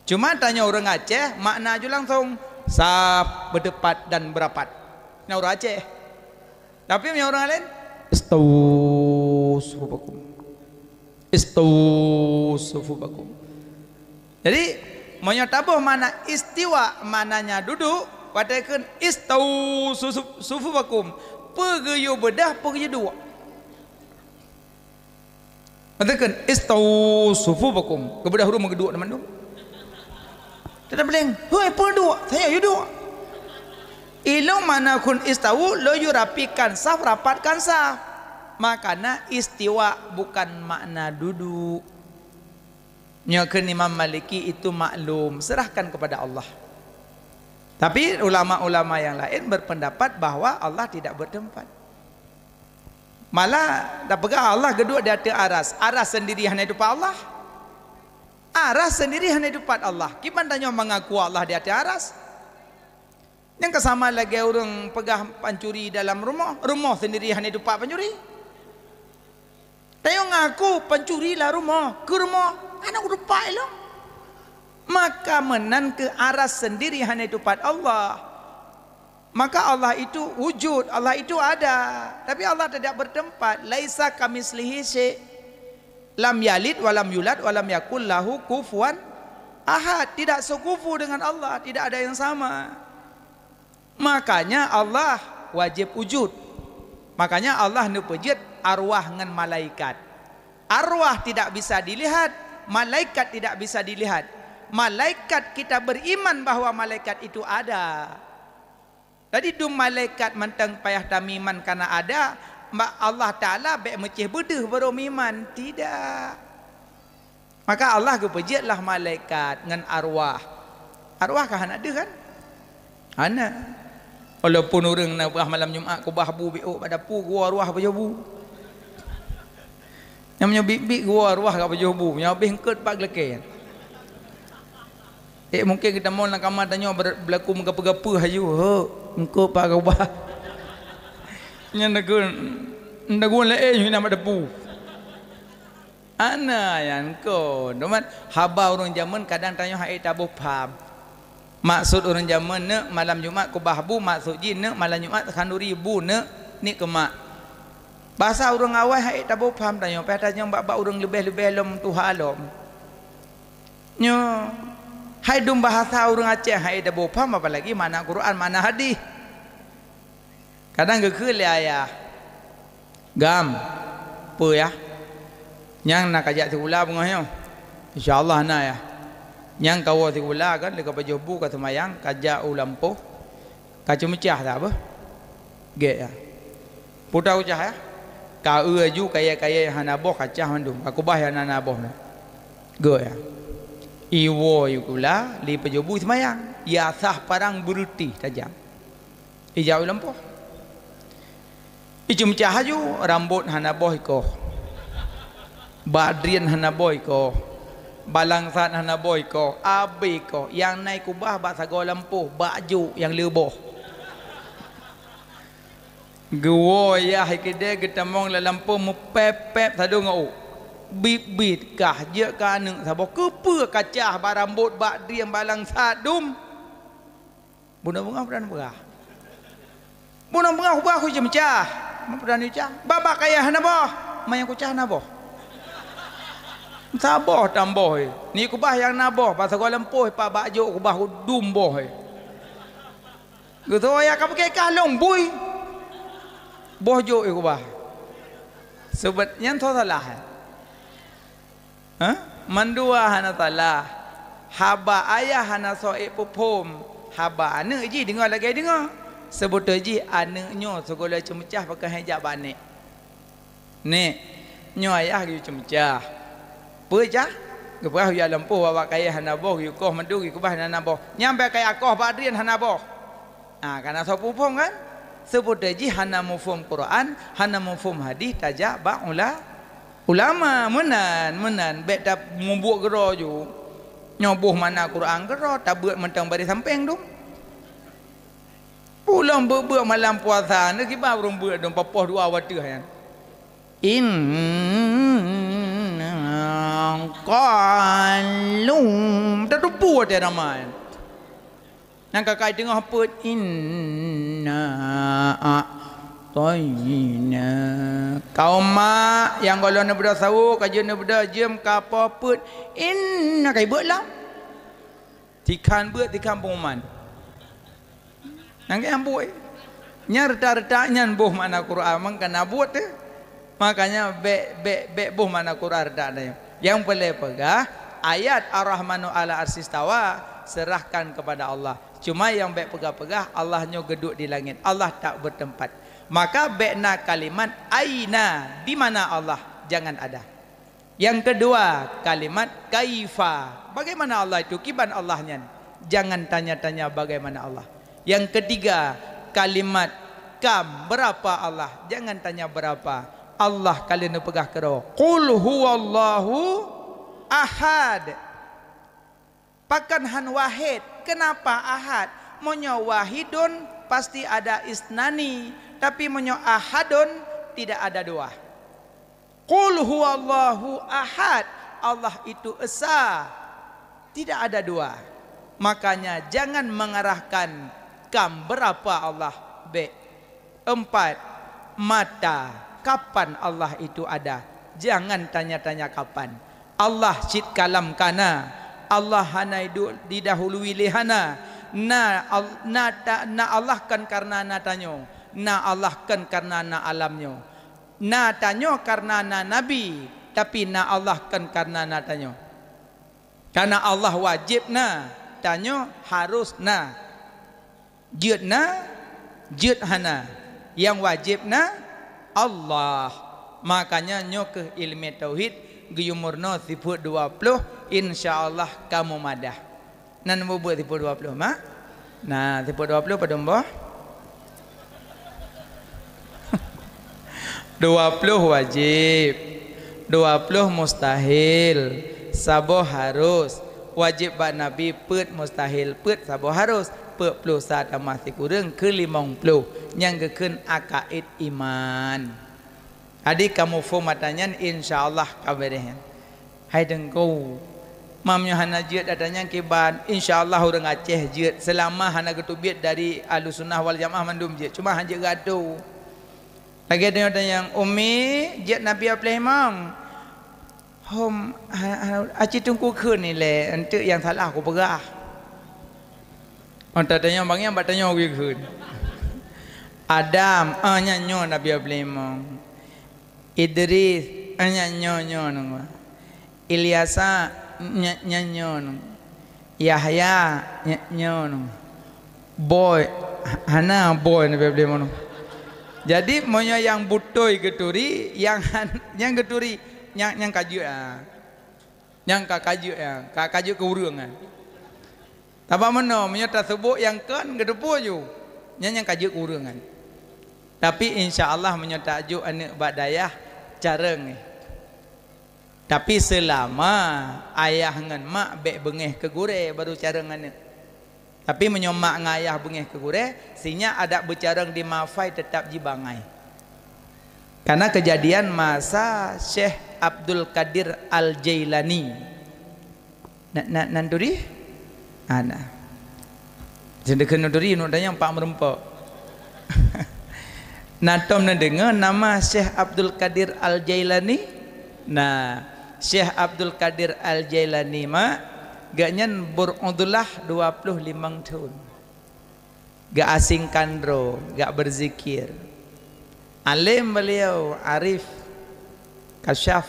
Cuma tanyoe ureuëng Aceh, makna ju langsong, saf, berdepan dan berapat. Nyan ureuëng Aceh. Tapi meunyoe ureuëng laén, "Istawu sufufakum. Istawu sufufakum." Jadi, meunyoe taboh makna istiwa, maknanya duduk, watée kheun, "Istawu susu-, sufufakum." Peue geuyue beudah, peue geuyue duek. Watée kheun, "Istawu sufufakum." Geubeudah ureuëng meugeuduk teuma tu. Teutap leng, "Hoi, peue duek? Saya yue duek." Ilong makna kheun istawu, laju rapikan saf, rapatkan saf. Makana istiwa bukan makna duduk. Nyoe kheun Imam Maliki itu maklum, serahkan kepada Allah. Tapi ulama-ulama yang lain berpendapat bahwa Allah tidak bertempat. Malah tapeugah Allah geuduek di ateueh aras. Aras sendiri hana diteumpat Allah. Aras sendiri hana diteumpat Allah. Kiban tanyoe mengaku Allah di ateueh aras? Nyang ka sama lagée ureuëng peugah pancuri dalam rumoh, rumoh sendiri hana diteumpat pancuri. Tanyoe ngaku pancuri lam rumoh, keu rumoh hana diteumpat ilong. Maka meunan keu aras sendiri hana diteumpat Allah. Maka Allah itu wujud, Allah itu ada. Tapi Allah tidak bertempat. "Laisa kamitslihi syai'." "Lam yalid walam yulad walam yakul lahu kufuwan ahad." Tidak sekufu dengan Allah, tidak ada yang sama. Makanya Allah wajib wujud. Makanya Allah neupeujeuet arwah ngon malaikat. Arwah tidak bisa dilihat, malaikat tidak bisa dilihat. Malaikat, kita beriman bahwa malaikat itu ada. Jadi dum malaikat mantong payah tameuiman karena ada, ma-, Allah Taala bék meucéh beudeuh baru meuiman. Tidak. Maka Allah geupeujeuet lah malaikat ngon arwah. Arwah ka hana deuh kan? Hana. Walaupun ureuëng na bah malam Jumat keubah bu biôk bak dapu, geuwoe arwah pajoh bu. Nyang meunyoe biet-biet geuwoe arwah ka pajoh bu, nyoe habéh eungkôt pat geulakée. Eh, mungken geutamong lam kama tanyoe ber-, beulaku meugapeue-gapeue haju, "Ho, eungkôt pat keubah." Nyan neukheun, "Ndagun laén nyoe inong bak dapu." Ana nyan kon. Teuma haba ureuëng jameun kadang tanyoe hana taboh pham. Maksud ureuëng jameun neuk malam Jumat keubah bu, maksud jih neuk malam Jumat khanduri bu neuk niet keu mak. Basa ureuëng awai hana taboh pham tanyoe, payah tanyong bak-bak ureuëng leubeh-leubeh lom tuha lom. Nyoe hai dum bahasa ureuëng Aceh hana taboh pham, apalagi makna Quran, makna hadis. Kadang geukheun lé ayah, "Gam, peue yah? Nyang na kajak sikula beungoh nyoe?" "Insya Allah na yah." "Nyang kawoe sikula kan lé kapajoh bu, kaseumayang, kajak u lampôh, kaceumeucah that beuh?" "Gét yah." "Peue tacah yah?" "Kaeu aju kayée-kayée nyang hana boh, kacah mandum, kakeubah nyang hana boh na." "Gét yah." Iwoe sikula, lé pajoh bu seumayang, ya sah parang beureuti tajam. Ijak u lampôh. Iceumeucah aju, rambot hana boh ikoh. Bak drien hana boh ikoh. Balangsat hana boh ikoh. Abéh ikoh. Nyang na ikeubah bak sagoe lampôh, bak jôk nyang le boh. Geuwoe yah ikeudée geutamong lam lampôh meupép-pép sadoe ngon ôk. Bit-bit kah jeuet keu aneuëk saboh. Keupeue kacah bak rambot, bak drien, balangsat dum? Bunoe beungoh dan beurah. Bunoe beungoh ubah kuceumeung cah. Peue dan icah? Babak kayèe hana boh. Ma nyang kucah na boh. Saboh tamboh, eh. Ni kubah nyang na boh, bak sagoe lampôh, pak bak jok kubah dum boh, eh. Geutanyoe ka pike kah lôn bui. Boh jok, eh, kubah. Seubet nyan tho salah, eh. Hah? Mandua hana salah. Haba ayah hana soe peuphom. Haba aneuk jih deungoe lagèe deungoe. Seubeutôi jih aneuk nyoe sigohlom ceumeucah pakon han jak bak nek. Nek, nyoe ayah geuyue ceumeucah. Peue cah? Geupeugah yue lampôh babak kayèe hana boh, geuyue koh mandum, geuyue keubah hana boh. Nyan bèk kayèe koh bak drien hana boh. Ah, kana soe peuphom kan? Seubeutôi jih hana muphom Quran, hana muphom hadih tajak bak ula-, ulama. Meunan, meunan. Bèk tamubuet keudroe ju. Nyoe boh makna Quran keudroe, tabeuet mantong bari sampéng dum. Ulôn beuet-beuet malam puasa, neukiban ureueng beuet dum, papoh dua watèe nyan. Inna qalu. Tateupeue watèe ramai. Nyang ka kai teungoh peuet, "Inna a'thaina." Kaum mak nyang gohlom neubeudôh sawoe, ka jeuet neubeudôh jeuem, ka poh peuet, "Inna," kai beuet lom. Tikhan beuet, tikhan pengumuman. Nyang keu nyang buet. Nyang retak-retak nyan boh makna Quran, mangkana buet teuh. Makanya bèk, bèk, bèk boh makna Quran retak nyan. Nyang peureulèe peugah, ayat Ar-Rahmanu 'alal 'arsy istawa, serahkan kepada Allah. Cuma nyang bèk peugah-peugah, Allah nyoe geuduek di langét. Allah tak bertempat. Maka bèk na kalimat aina, di mana Allah? Jangan ada. Yang kedua, kalimat kaifa. Bagaimana Allah itu? Kiban Allah nyan? Jangan tanya-tanya bagaimana Allah. Yang ketiga, kalimat kam. Berapa Allah? Jangan tanya berapa. Allah ka lheueh neupeugah keudroe, "Qul huwallahu ahad." Pakon han wahid? Kenapa ahad? Meunyoe wahidun, pasti ada isnani. Tapi meunyoe ahadun, tidak ada dua. Qul huwallahu ahad. Allah itu esa. Tidak ada dua. Makanya jangan mengarahkan kam berapa Allah, bèk. Empat, mata, kapan Allah itu ada? Jangan tanya-tanya kapan. Allah cit kalam kana. Allah hana idu-, didahului lé hana. Na al-, na ta-, na Allah kon kareuna na tanyoe. Na Allah kon kareuna na alam nyoe. Na tanyoe kareuna na nabi, tapi na Allah kon kareuna na tanyoe. Kareuna Allah wajéb na, tanyoe harôh na. Jeuet na, jeuet hana. Nyang wajéb na Allah. Makanya nyoe kheueh ileumèe tauhid geuyue meurunoe sifeuet dua ploh, insya Allah kamoe madah. Nan mubuet sifeuet dua ploh, mak? Na, sifeuet dua ploh padum boh? Dua ploh wajéb, dua ploh mustahil, saboh harôh. Wajéb bak Nabi peuet mustahil, peuet saboh harôh, peuet ploh sa tamah sikureueng keu limong ploh. Nyang geukheun akaid iman. Jadi kamoe phon mata nyan, insya Allah ka beureh nyan. Hai Teungku, meunyoe hana jeuet ata nyan kiban, insya Allah ureueng Aceh jeuet. Seulama hana geuteubiet dari Ahlussunnah wal Jamaah mandum jeuet. Cuma hana jeuet geuatô. Lagèe tanyoe tanyong, "Umi, jeuet Nabi Abdul Imam?" "Hom, ha, ha, aci Teungku kheun ilèe, eunteuk nyang salah kupeugah." Oh, tatanyong bang nyan, bak tanyoe geukheun. Adam, ah, nyan nyoe Nabi Abdul Imam. Idris, eh, nyan nyoe, nyoe nyoe. Ilyasa, nya-, nyan nyoe nyoe. Yahya, nya-, nyoe nyoe. Boy, ha-, hana boy Nabi Abdul Imam. Jadi, meunyoe nyang beutôi geuturi, nyang han-, nyang geuturi, nyang, nyang ka jeuet, ah. Nyang ka, ka jeuet, ah. Ka, ka jeuet keu ureueng, ah. Sabab meunoe, meunyoe taseubut nyang kon, geuteupeue ju. Nyan nyang ka jeuet keu ureueng nyan. Tapi, insya Allah, meunyoe tajok aneuk bak dayah, carông, eh. Tapi, seulama ayah ngon mak bèk beungèh keu gurèe, baru carông aneuk. Tapi, meunyoe mak ngon ayah beungèh keu gurèe, sinyak adak beucarông di mafai teutap jibangai. Karena keujadian masa Syekh Abdul Qadir Al-Jailani. Na, na, nan turi? Ana. Seudeukheun nan turi, nu tanyong pak meureumpok. Na tom neudeungoe nama Syekh Abdul Qadir Al-Jailani? Nah, Syekh Abdul Qadir Al-Jailani mak, gobnyan berudlah dua puluh limong thon. Geuasingkan droe, gak berzikir. Alim beliau, arif, kasyaf,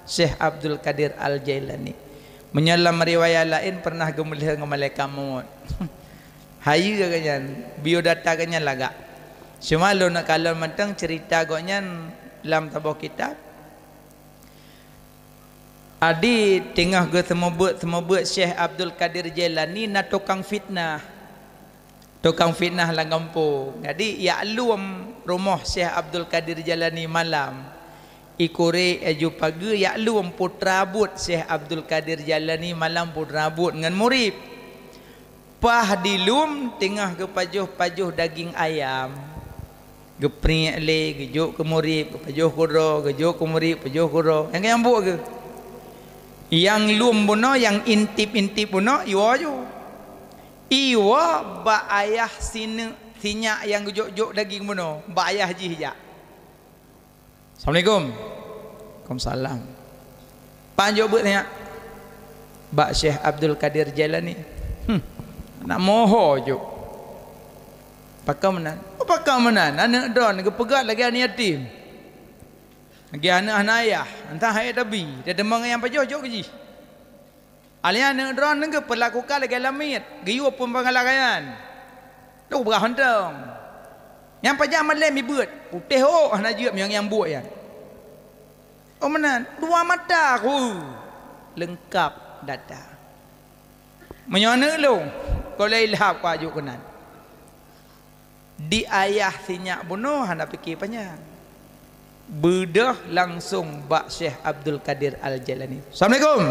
Syekh Abdul Qadir Al-Jailani. Meunyoe lam riwayat laén pernah geumeulheueng ngon malaikat maut. Hayeue gobnyan, biodata gobnyan lagak. Cuma lôn neukalon mantong cerita gobnyan lam saboh kitab. Adi teungoh geuseumeubeuet-seumeubeuet Syekh Abdul Qadir Jailani na tukang fitnah. Tukang fitnah lam gampông. Jadi, jak lom rumoh Syekh Abdul Qadir Jailani malam. Ikure aju pageue jak lom putra buet Syekh Abdul Qadir Jailani malam putra buet ngon murit. Paih dilom teungoh geupajoh-pajoh daging ayam. Geupriek lé, geujok keu murit, geupajoh keu droe, geujok keu murit, pajoh keu droe. Nyang keu nyang buet keuh. Nyang lom bunoe, nyang intip-intip bunoe, iwoe ju. Iwoe bak ayah sineuk sinyak nyang geujok-jok daging bunoe, bak ayah jih jak. Assalamualaikum. Waalaikumsalam. Pajoh beuet nyak bak Syekh Abdul Qadir Jailani. Hmm. Nak moho jok. Pakon meunan? Oh, pakon meunan? Aneuk droen geupeugah lagèe aneuk yatim. Lagèe aneuk hana ayah, entah hai tabi, dia teumong nyang pajoh jok keu jih. Alèh nyan aneuk droeneuh geupeulakukan lagèe lamiet, geuyue phon peungeulakaian. Duek beurah hontong. Nyang pajan malém ibeuet, putéh ôk hana jeuet meunyoe nyang buet nyan. Oh meunan, dua mata ku leungkap data. Meunyoe aneuk lôn, kon lé ilham ku aju keunan. Di ayah sinyak bunoe hana pike panyang. Beudôh langsong bak Syekh Abdul Qadir Al-Jailani. Assalamualaikum.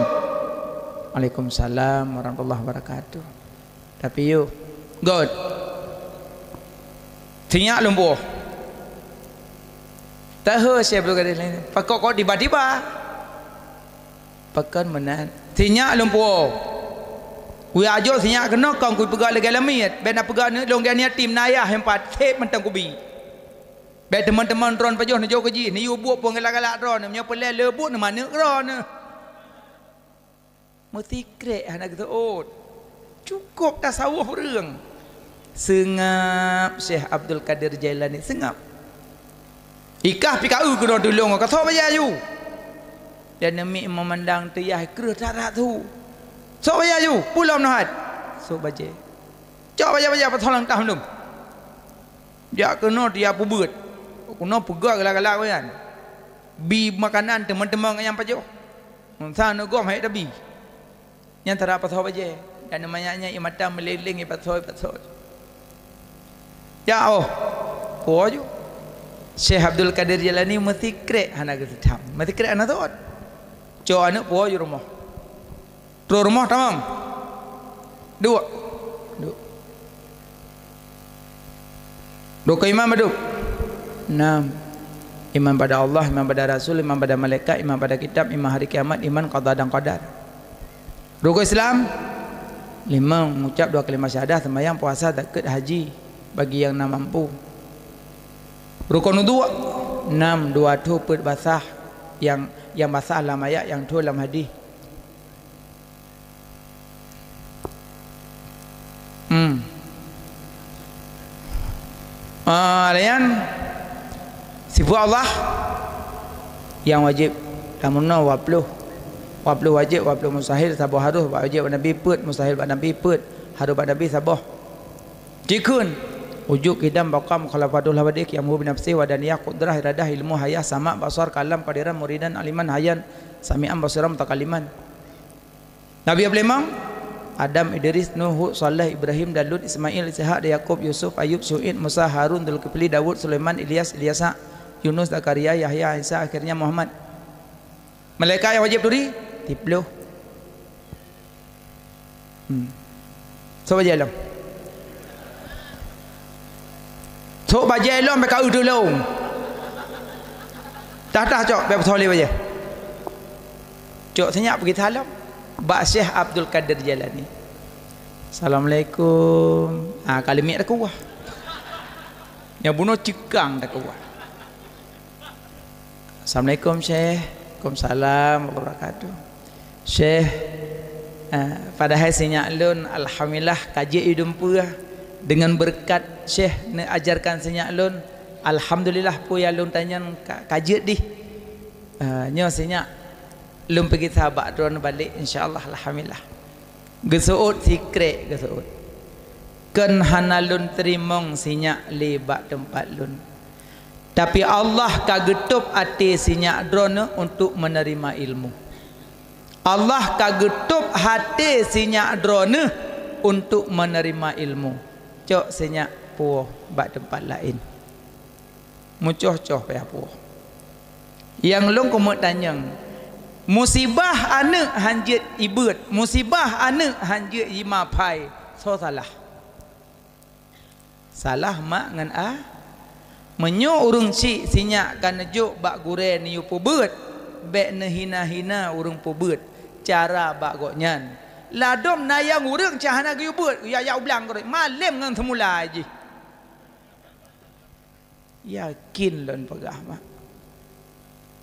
Waalaikumsalam warahmatullahi wabarakatuh. Tapi yuk, got. Sinyak lôn puwoe. Tahe Syekh Abdul Qadir Jailani. Pakon kok tiba-tiba? Pakon meunan? Sinyak lôn puwoe. Kujak jok sinyak keunoe kon kupeugah lagèe lamiet. Bèk na peugah aneuk lôn lagèe yatim na ayah nyang pat, sép mantong kubi. Bèk teumon-teumon droeneuh pajoh neujok keu jih, neuyue buet phon galak-galak droeneuh, meunyoe peureulèe le buet neumaneuk droeneuh. Meusikrek hana geuseuôt. Cukôp tasawuf ureueng. Seungab Syekh Abdul Qadir Jailani, seungab. Ikah pih ka eu keunoe tulông, ka sok bajèe aju. Dan neumi meumandang teuyah kreueh that-that su. Sok bajèe aju, peue lom neuhat. Sok bajèe. Cok bajèe-bajèe pasoe lam tah lom. Jak keunoe dia peubeuet. Keunoe peugah galak-galak nyan. Bi makanan teumon-teumon nyang pajoh. Sa neugom hai tabi. Nyan tara pasoe bajèe. Dan manyak nyan ie mata meuleng-leng ie pasoe, ie pasoe. Ya oh. Puwoe ju. Syekh Abdul Qadir Jailani meusikrek hana geuseutham. Meusikrek hana seuôt. Cok aneuk puwoe ju rumoh. Troh rumoh tamam. Duek. Duek. Rukon iman padum? Enam. Iman pada Allah, iman pada Rasul, iman pada malaikat, iman pada kitab, iman hari kiamat, iman qada dan qadar. Rukon Islam? Limong. Mengucap dua kalimah syahadah, sembahyang, puasa, zakat, haji, bagi yang na mampu. Rukon wudhu? Enam. Dua tho peuet basah, yang, yang basah lam ayat, yang tho lam hadis. Hmm. Ah, layan sifeut Allah nyang wajéb. Lamun na dua ploh. Dua ploh wajéb, dua ploh mustahil, saboh harôh, bak wajéb bak Nabi peuet, mustahil bak Nabi peuet, harôh bak Nabi saboh. Jikheun, wujud, qidam, baqa, mukhalafatul hawadits, qiyamuhu binafsihi, wahdaniyah, qudrah, iradah, ilmu, hayah, sama', basar, kalam, qadiran, muridan, aliman, hayyan, sami'an, basiran, mutakalliman. Nabi nyang peulimong, Adam, Idris, Nuh, Hud, Saleh, Ibrahim, dan Lut, Ismail, Ishak, dan Yakub, Yusuf, Ayub, Syu'aib, Musa, Harun, Zulkifli, Daud, Sulaiman, Ilyas, Ilyasa, Yunus, Zakaria, Yahya, Isa, akhirnya Muhammad. Malaikat nyang wajéb turi? Siploh. Hmm. Sok bajèe lom. Sok bajèe lom bèk ka eu tulông. Tah-tah cok bèk peusoe lé bajèe. Cok sinyak peugisa lom bak Syekh Abdul Qadir Jailani. Assalamualaikum. Ha, ka leumiek takuah. Nyang bunoe ceukang takeubah. Assalamualaikum, Syekh. Waalaikumsalam warahmatullahi wabarakatuh. Syekh, eh, padahai sinyak lôn, alhamdulillah, ka jeuet idumpeue. Deungon beureukat Syekh neuajarkan sinyak lôn, alhamdulillah, peue nyang lôn tanyong ka, ka jeuet dih. Eh, nyoe sinyak lôn peugisa bak droeneuh balek, insya Allah, alhamdulillah. Geuseuôt sikrek geuseuôt. Kon hana lôn teurimong sinyak lé bak teumpat lôn. Tapi Allah ka geutôb até sinyak droeneuh untuk menerima ilmu. Allah ka geutôb até sinyak droeneuh untuk menerima ilmu. Cok sinyak puwoe bak teumpat laén. Meucoh-coh payah puwoe. Nyang lôn keumeung tanyong, musibah aneuëk han jeuet ibeuet, musibah aneuëk han jeuet jimeuaphai, soe salah? Salah mak ngon a. Meunyoe ureuëng chik sinyak ka neujok bak gurée neuyue peubeuet, bék neuhina-hina ureuëng peubeuet cara bak gobnyan. Ladôm na nyang ureuëng cit hana geuyue beuet, ya, ya u blang keudroe, malém ngon seumula jih. Yakin lôn peugah, mak.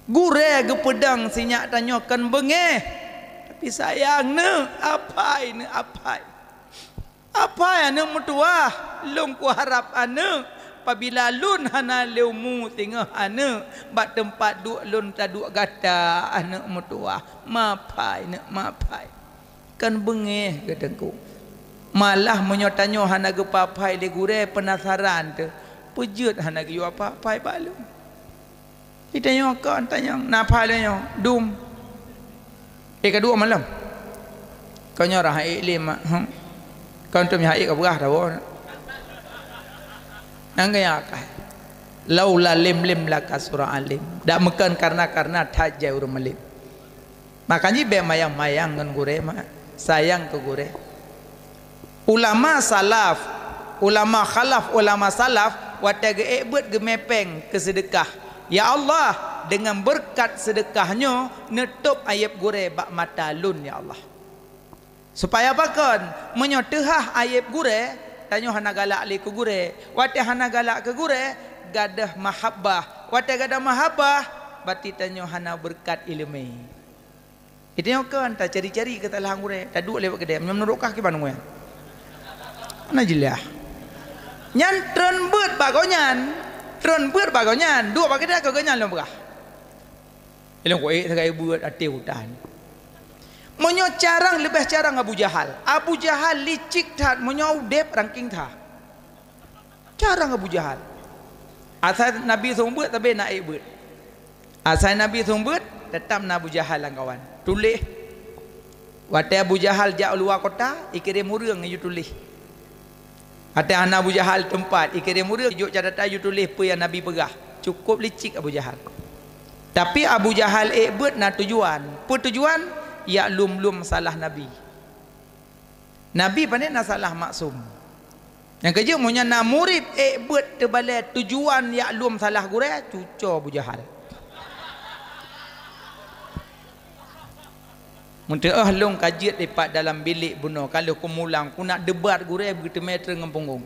Gurée geupeudong sinyak tanyoe kon beungéh, tapi sayang neuëk, aphai neuëk, aphai. Aphai aneuëk meutuwah, lôn kuharab aneuëk, pabila lôn hana lé umu singoh aneuëk, bak teumpat duek lôn taduek gata aneuëk meutuwah, meuaphai neuëk, meuaphai. Kon beungéh geuh Teungku. Malah meunyoe tanyoe hana geupeuaphai lé gurée, peunasaran teuh, peue jeuet hana geuyue aphai bak lôn. Di tanyoe kon tanyong, na aphai lé nyoe, dum. Eh, ka duek malam. Kon nyoe rah ék lé mak, hmm. Kon tom nyoe ék ka beurah tawoe. Nang gaya akai. Laula lim lim laka sura alim. Dak meukon karna-karna that jai ureuëng malém. Makajih bék mayang-mayang ngon gurée, mak. Sayang keu gurée. Ulama salaf, ulama khalaf, ulama salaf, watée geuék beuet geumé péng keu seudeukah. Ya Allah, deungon beureukat seudeukah nyoe, neutôb ayeb gurée bak mata lôn, ya Allah. Supaya pakon, meunyoe teuhah ayeb gurée, tanyoe hana galak lé keu gurée. Watée hana galak keu gurée, gadôh mahabbah. Watée gadôh mahabbah, berarti tanyoe hana beureukat iéleumé. Itu nyang kon tacari-cari keusalahan gurée, taduek lewat keudée, meunyoe meunurot kah kiban ngui. Hana jeulaih. Nyan treun beuet bak gobnyan, treun beuet bak gobnyan, duek bak keudée keu gobnyan lôn peugah. Ilong kuék sagai beuet até utan. Meunyoe carang leubeh carang Abu Jahal. Abu Jahal licik that meunyoe udeb rangking that. Carang Abu Jahal. Asai Nabi seumeubeuet, sabe na ék beuet. Asai Nabi seumeubeuet, teutap na Abu Jahal lam kawan. Tuléh. Watée Abu Jahal jak u luwa kota, ikirém ureuëng yue tuléh. Watée hana Abu Jahal teumpat, ikirém ureuëng jok catatan yue tuléh peue nyang Nabi peugah. Cukup licik Abu Jahal. Tapi Abu Jahal ék beuet na tujuan. Peue tujuan? Yak lom-lom salah Nabi. Nabi pané na salah maksum. Nyang keujeuet, meunyoe na murit ék beuet teubalée tujuan yak lom salah gurée, cuco Abu Jahal. Meuteuoh lôn ka jeuet dipat dalam bilék bunoe, ka lheueh kumulang, kunak debat gurée beuteumé treun ngon punggong.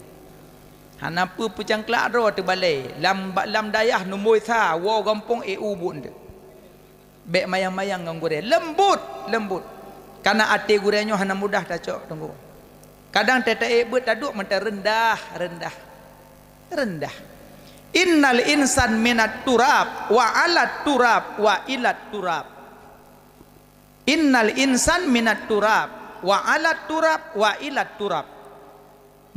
Hana peue peucangklak droe teubalée, lam, lam dayah numboi sa, woe gampông ék u buet eunteuk. Bék mayang-mayang ngon gurée. Leumbut, leumbut. Karena até gurée nyoe hana mudah tacok, Teungku. Kadang teuta ék beuet taduek mantong reundah, reundah. Reundah. Innal insan minat turab, wa alat turab, wa ilat turab. Innal insan minat turab, wa alat turab, wa ilat turab.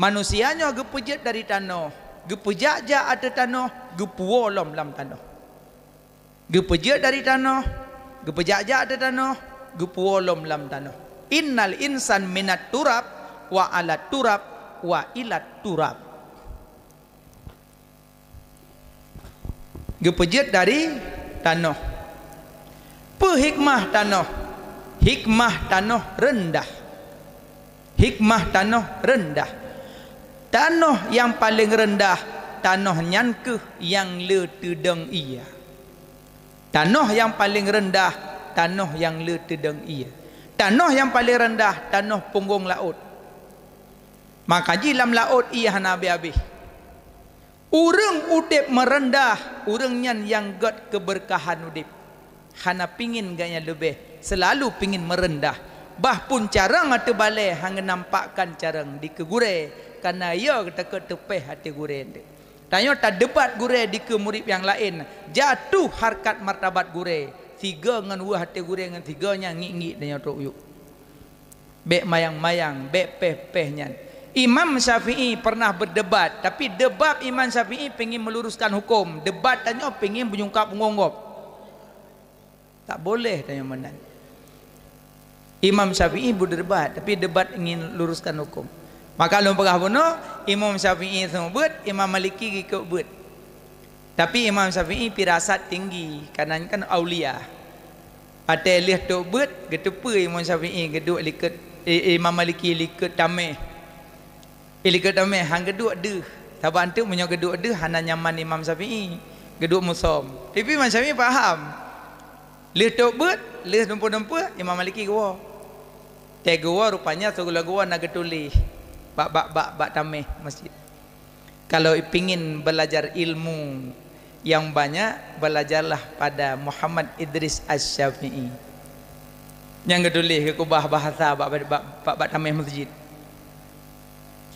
Manusia nyoe geupeujeuet dari tanoh, geupeujak-jak ateueh tanoh, geupuwoe lom lam tanoh. Geupeujeuet dari tanoh, geupeujak-jak ateueh tanoh, geupuwoe lom lam tanoh. Innal insan minat turab, wa alat turab, wa ilat turab. Geupeujeuet dari tanoh. Peue hikmah tanoh? Hikmah tanoh reundah. Hikmah tanoh reundah. Tanoh nyang paleng reundah, tanoh nyan kheueh nyang le teudong ie. Tanoh nyang paleng reundah, tanoh nyang le teudong ie. Tanoh nyang paleng reundah, tanoh punggong laôt. Maka jih lam laôt ie hana habéh-habéh. Ureuëng udeb meureundah, ureuëng nyan nyang gét keubeurkahan udeb. Hana pingin geuhnyan leubeh, seulalu pingin meureundah. Bah phon carông ateueh balée hana nampakkan carông dikeue gurée, kareuna yo takot teupeh até gurée. Tanyoe tadebat gurée dikeue murit nyang laén, jatuh harkat martabat gurée. Sigoe ngon weueh até gurée ngon sigoe nyan ngiek-ngiek tanyoe trok yub. Bék mayang-mayang, bék péh-péh nyan. Imam Syafi'i pernah berdebat, tapi debat Imam Syafi'i pingin meluruskan hukum, debat tanyoe pingin beujungkab punggong gob. Tak boleh tanyoe meunan. Imam Syafi'i berdebat, tapi debat ingin luruskan hukum. Maka lôn peugah bunoe, Imam Syafi'i seumeubeuet, Imam Maliki geukot beuet. Tapi Imam Syafi'i firasat tinggi, kareuna kan aulia. Watée lheueh trok beuet, geuteupeue Imam Syafi'i geuduek likot, eh, Imam Maliki likot tameh. Eh, likot tameh, han geuduek deuh. Saban teuk meunyoe geuduek deuh hana nyaman Imam Syafi'i, geuduek musöm. Tapi Imam Syafi'i paham. Lheueh trok beuet, lheueh dumpeue-dumpeue, Imam Maliki geuwoe. Watée geuwoe rupanya sigohlom geuwoe na geutuléh bak, bak, bak, bak tameh masjid. Kalau pingin belajar ilmu yang banyak, belajarlah pada Muhammad Idris Asy-Syafi'i. Nyang geutuléh geukeubah bahasa bak, bak, bak, bak tameh masjid.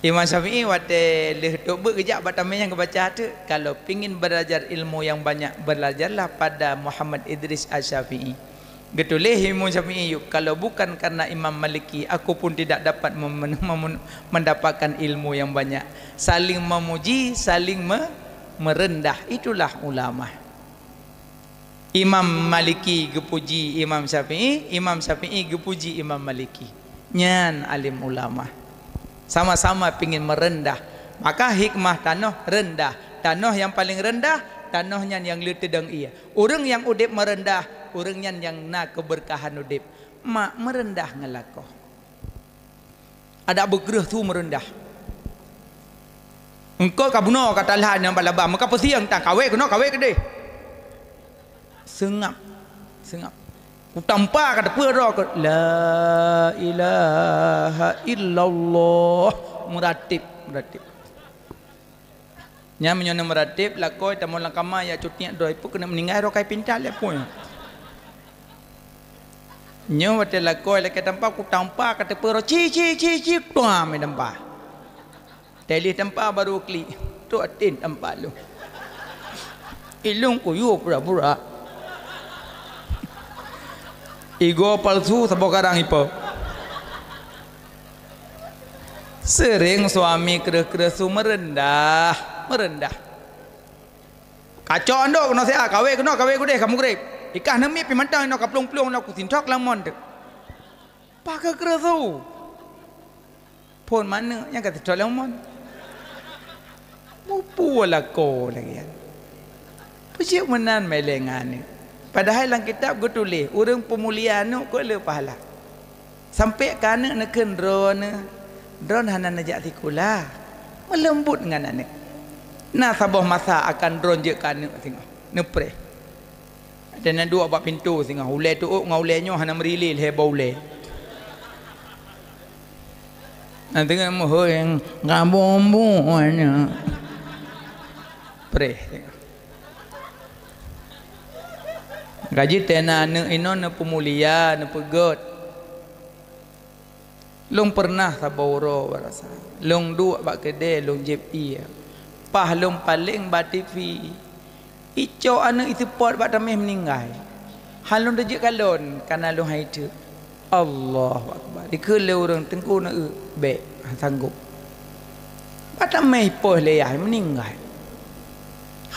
Imam Syafi'i watée lheueh trok beuet geujak bak tameh nyan geubaca teuk, "Kalau pingin belajar ilmu yang banyak, belajarlah pada Muhammad Idris Asy-Syafi'i." Geutuléh Imam Syafi'i yub, "Kalau bukan karena Imam Maliki, aku pun tidak dapat mem-, mem-, mendapatkan ilmu yang banyak." Saling memuji, saling me-, merendah, itulah ulama. Imam Maliki geupuji Imam Syafi'i, Imam Syafi'i geupuji Imam Maliki. Nyan alim ulama. Sama-sama pingin meureundah. Maka hikmah tanoh reundah. Tanoh nyang paleng reundah, tanoh nyan nyang le teudong ié. Ureuëng nyang udeb meureundah, ureuëng nyan nyang na keubeurkahan udeb. Mak meureundah ngon lakoe. Adak beukreueh su meureundah. Engkau ka bunoe ka talah nyang balaba, meuka peusieng tan kawé keunoe kawé keudeh. Seungab, seungab. Kutampa ka teupeu droe ke la ilaha illallah, meuratib, meuratib. Nyan meunyoe na meuratib, lakoe tamong lam kama ya cutiek droe, ipeue keuneuk meuninggai droe kai pinta lé pue. Nyoe watée lakoe lakée tampa, kutampa ka teupeu droe ci ci ci ci tuam tampa. Teulih tampa baru klik, trok atin tampa lôn. Ilung kuyue pura-pura. Igoe palsu saboh karang ipo. Seuréng suami kreueh-kreueh su meureundah, meureundah. Kacok andok keunoe siat, kawé keunoe, kawé keudeh, ka mugreb. Ikah neumi pi mantong inoe ka plueng-plueng inoe kusintok lamon teuk. Pakai kreueh su. Phon manök nyang ka sintok lamon. Mupu lakoe lagée nyan. Peue jeuet meunan meulée ngon aneuk? Padahai lam kitab geutuléh, ureuëng peumulia aneuk keu le pahala. Sampoe keu aneuk neukheun droeneuh, droeneuh hana neujak sikula. Meuleumbot ngon aneuk. Na saboh masa akan droeneuh jeuet keu aneuk singoh. Neupreh. Watée na duek bak pintoe singoh, ulée tuôk ngon ulée nyoe hana meurilée lhée boh ulée. Na teungoh meuhôi, "Ngabombo aneuk." Preh. Gaji tena aneuk inoe neupeumulia, neupeugét. Lôn peureunah saboh uroe barasa. Lôn duek bak keudée, lôn jieb ié. Paih lôn paleng bak T V. Icok aneuk iseupôt bak tameh meuninggai. Han lôn teujeuet kalon, kana lôn hai teuk. Allahu Akbar. Dikeue lé ureuëng teungku neueu bék, han sanggob. Bak tameh ipoh lé yah meuninggai.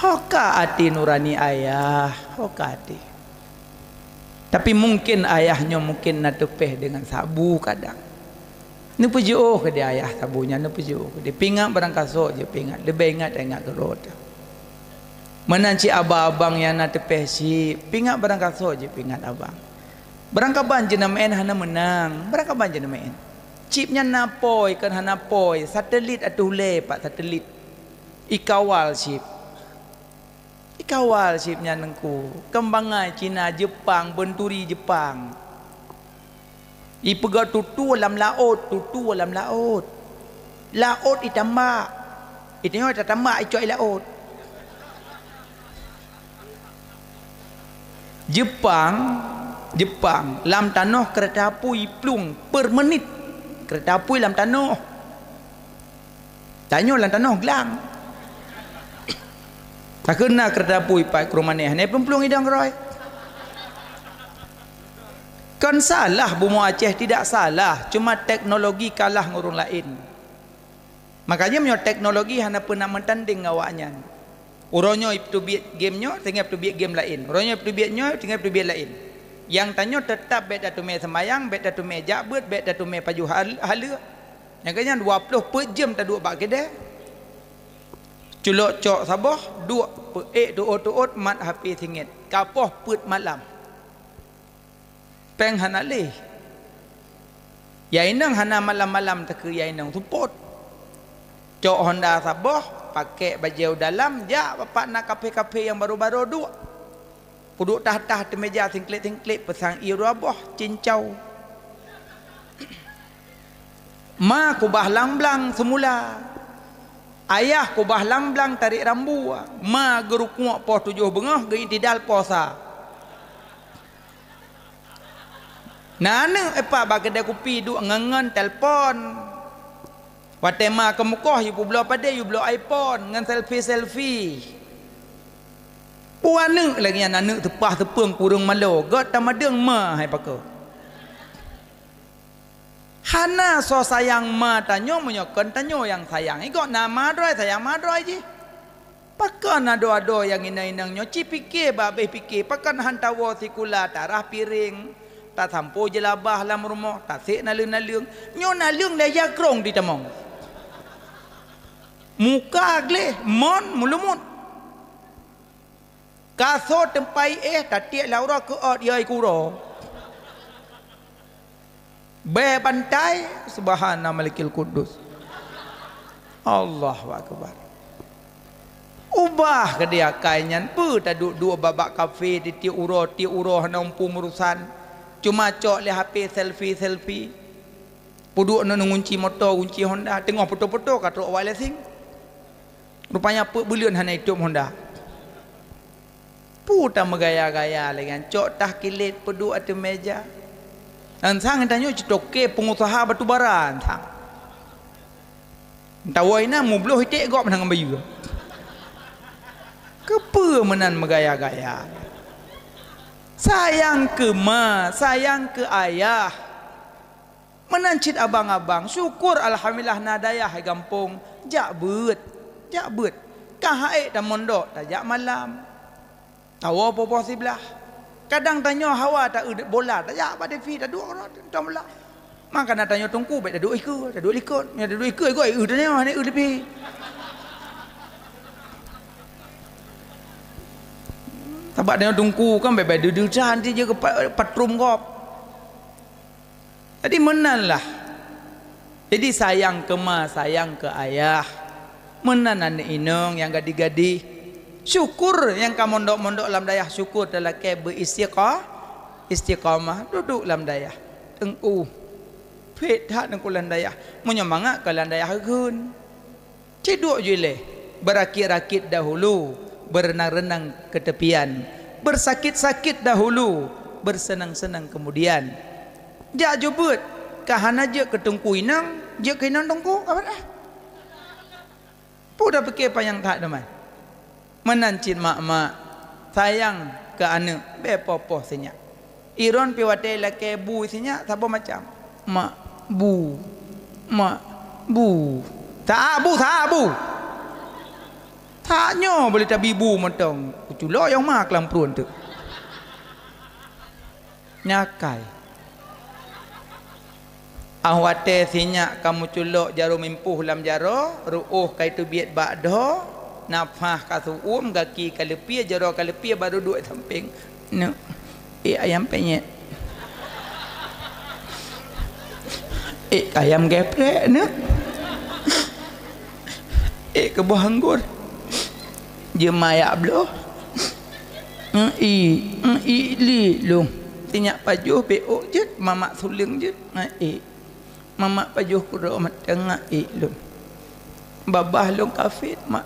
Hoka até nurani ayah, hoka até. Tapi mungken ayah nyoe mungken na teupeh deungon sabu kadang. Neupeujiôh keudeh ayah sabu nyan, neupeujiôh keudeh. Pingat barangkasoe jih pingat, leubeh ingat ingat keudroe teuh. Meunan cit abang-abang nyang na teupeh chip, pingat barangkasoe jih pingat abang. Barangkaban jeuet na meu'en hana meunang, barangkaban jeuet na meu'en. Chip nyan na pôi kon hana pôi, satelit ateueh ulée pat satelit. Ikawal chip. Ikawal chip nyan teungku, keumbanggai Cina, Jeupang, beunturi Jeupang. Ipeugah tutue lam laôt, tutue lam laôt. Laôt itambak. Itanyoe tatambak icok i laôt. Jepang, Jepang, lam tanoh keureuta apui plueng per menit. Keureuta apui lam tanoh. Tanyoe lam tanoh glang. Takheun na keureuta apui pat keu Rumanèh, hana plueng-plueng idong keudroe. Kon salah bumoe Aceh, tidak salah, cuma teknologi kalah ngon ureueng laén. Makanya meunyoe teknologi hana pernah meutandeng ngon awaknyan. Uroe nyoe teubiet game nyoe, tinggai teubiet game laén. Uroe nyoe teubiet nyoe, tinggai teubiet laén. Nyang tanyoe teutap bèk tateumèe seumayang, bèk tateumèe jak beuet, bèk tateumèe pajoh hal-, haleue. Nyang keuh nyan dua ploh peuet jeuem taduek bak keudè. Culok cok saboh, duek peuék teuôt-teuôt mat H P singét. Ka poh peuet malam. Péng hana lé. Ya inong hana malam-malam takeu ya inong seupôt. Cok honda saboh, pakék bajèe u dalam, jak bapak na kaphé-kaphé nyang barô-barô duek. Peuduek tah-tah teumèja singklét-singklét, peusang ie dua boh, cincau. Ma kubah lam blang seumula. Ayah kubah lam blang tarék rambu. Ma geurukuek poh tujoh beungoh, geuiktidal poh sa. Na aneuk, eh, pat bak keudè kupi duek ngon-ngon telepon. Watèe ma keumeukoh, yue peubloe padé, yue bloe iPhone ngon selfie-selfie. Peue aneuk lagèe nyan, aneuk teupah-teupeueng kureueng malo, göt tamadeueng ma hai pakoe. Hana soe sayang ma tanyoe meunyoe kon tanyoe nyang sayang. Igoe na ma droe, sayang ma droe jih. Pakon adoe-adoe nyang inong-inong nyoe ci pike babeh pike, pakon han tawoe sikula, tarah piréng, tasampoe jeulabah lam rumoh, tasék naleueng-naleueng. Nyoe naleueng lé jakrong ditamong. Muka gleh, mon meulumut. Kaso teumpai éh, tatiek lam uroe keu ôt yai keu uroe. Bèe bantai, subhana malikil kudus. Allahu akbar. Ubah keudéh akai nyan, peue taduek-duek bak-bak kafé, tiep uroe, tiep uroe hana muphom urosan. Cuma cok lé H P selfie-selfie. Peuduek ngon gunci moto, gunci Honda, teungoh poto-poto ka trok awai lé sing. Rupanya peuet buleuen hana itôp Honda. Peue tameugaya-gaya lagèe nyan, cok tah kilét peuduek ateueh mèja. Nyan sang tanyoe cit toke peungusaha batu bara nyan sang. Tawoe inan mubloh iték gob meunan ngon bayeue. Keupeue meunan meugaya-gaya? Sayang keu ma, sayang keu ayah. Meunan cit abang-abang, syukur alhamdulillah na dayah di gampông, jak beuet, jak beuet. Ka han ék tamondok, tajak malam. Tawoe poh-poh siblaih. Kadang tanyoe hawa taeu bola, tajak bak TV, taduek nonton bola. Maka na tanyoe teungku, bèk taduek ikeue, taduek likot. Meunyoe taduek ikeue, igoe eu tanyoe, hana eu TV. Sabab tanyoe teungku kan bèk-bèk deudeuh that, nanti jeuet keu pa-, patrom gob. Jadi meunan lah. Jadi sayang keu ma, sayang keu ayah. Meunan aneuk inong nyang gadih-gadih. Syukur nyang ka mondok-mondok lam dayah, syukur talakèe beu-istiqa-, istiqamah duduek lam dayah. Teungku, phet that teungku lam dayah. Meunyoe mangat ka lam dayah geukheun. Cit duek ju ilèe, beurakit-rakit dahulu, beureunang-reunang keu teupian, beusakit-sakit dahulu, beuseunang-seunang keumudian. Jak ju beuet, ka hana jeuet keu teungku inong, jeuet keu inong teungku, ka beuet ah. Peue tapike panyang that teuma. Meunan cit mak-mak, sayang keu aneuk, bèk poh-poh sinyak. Iron pih watèe lakèe bu sinyak saboh macam. Mak bu, mak bu. Sa bu, sa bu. Sa nyoe boleh tabi bu mantong. Kuculok nyang ma keulampruen teuk. Nyakai. Ah watèe sinyak ka meuculok jaroe mimpoh lam jaroe, ruôh ka iteubiet bak dhoe, nafah ka seu-uem, gaki ka leupie, jaroe ka leupie, barô duek sampéng. Neuk, ék ayam penyet. Ék ayam geprek, neuk. Ék keuboh anggor. Jeuet ma jak bloh. Eui, eui, li lôn. Sinyak pajoh beuôk jeuet, mamak suleueng jeuet. Eui. Mamak pajoh keudroe mantong ngon ék lôn. Babah lôn ka phet, mak.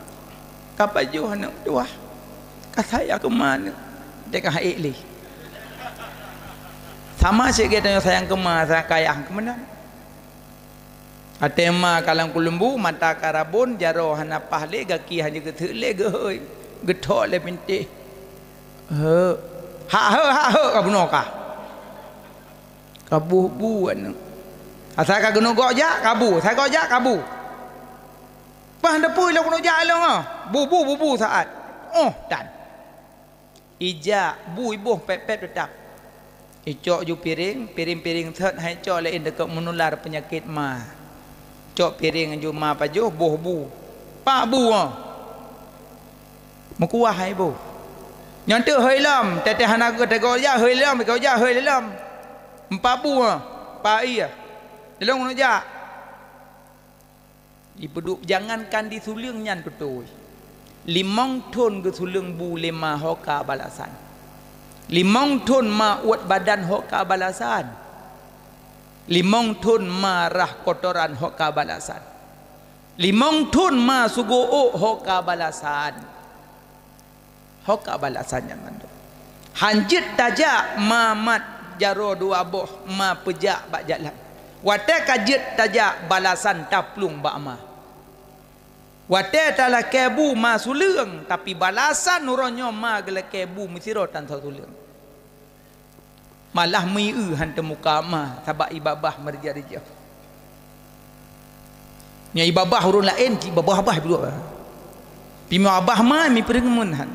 Ka pajoh aneuk tuha. Ka sayang keu ma aneuk. Teuka ék lé. Sama cit gét tanyoe sayang keu ma, sayang keu ayah keu meunan. Até ma ka lam keuleumbu, mata ka rabon, jaroe hana paih lé, gaki hana geuteuk lé, geuhôi, geuthok lé pintéh. Heu. Hak heu, hak heu ka bunoe ka. Ka boh bu aneuk. Asai ka keuneuk gok jak, ka bu. Asai gok jak, ka bu. Bah, hana peue lôn keuneuk jak lôn ah. Bu, bu, bu, bu saát. Oh, tan. Ijak, bu iboh pép-pép teutap. Icok ju piréng, piréng-piréng thot, han icok laén, takot meunular peunyakét ma. Cok piréng ju ma pajoh, boh bu. Pak bu ah. Meukuah hai boh. Nyan teuk hôi lom, teuh-teuh hana geuteugok jak, hôi lom, gok jak, hôi lom. Empat bu ah. Pak iya. Lôn keuneuk jak. Ipeuduek, jangankan di suleueng nyan tutoe. Limong thon geusuleueng bu lé ma ho ka balasan. Limong thon ma uet badan ho ka balasan. Limong thon ma rhah kotoran ho ka balasan. Limong thon ma sugoe ôk ho ka balasan. Ho ka balasan nyan mandum. Han jeuet tajak ma mat jaroe dua boh, ma peujak bak jalan. Watée ka jeuet tajak, balasan taplueng bak ma. Watée talakée bu ma suleueng, tapi balasan uroe nyoe ma geulakée bu meusidroe tan soe suleueng. Malah meu-eu han teumuka ma, sabab i babah meurijah-rijah. Nyan i babah ureuëng laén, i babah-babah peuduek. Pih meu abah ma, mi peureumeun han.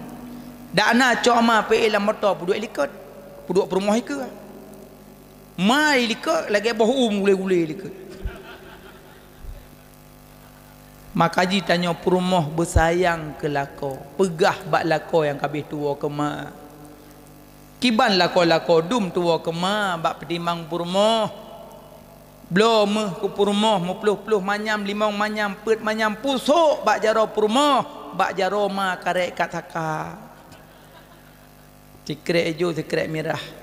Dak na cok ma peuék lam moto peuduek likot. Peuduek peurumoh ikeue. Ma i likot lagée boh u meugulée-gulée likot. Maka jitanyoe peurumoh beusayang keu lakoe, peugah bak lakoe nyang ka abéh tuwoe keu ma. Kiban lakoe-lakoe dum tuwoe keu ma bak peutimang peurumoh. Bloe méuh keu peurumoh, meuploh-ploh manyam, limong manyam, peuet manyam, pusok bak jaroe peurumoh, bak jaroe ma karek kat saka. Sikrek ijo, sikrek mirah.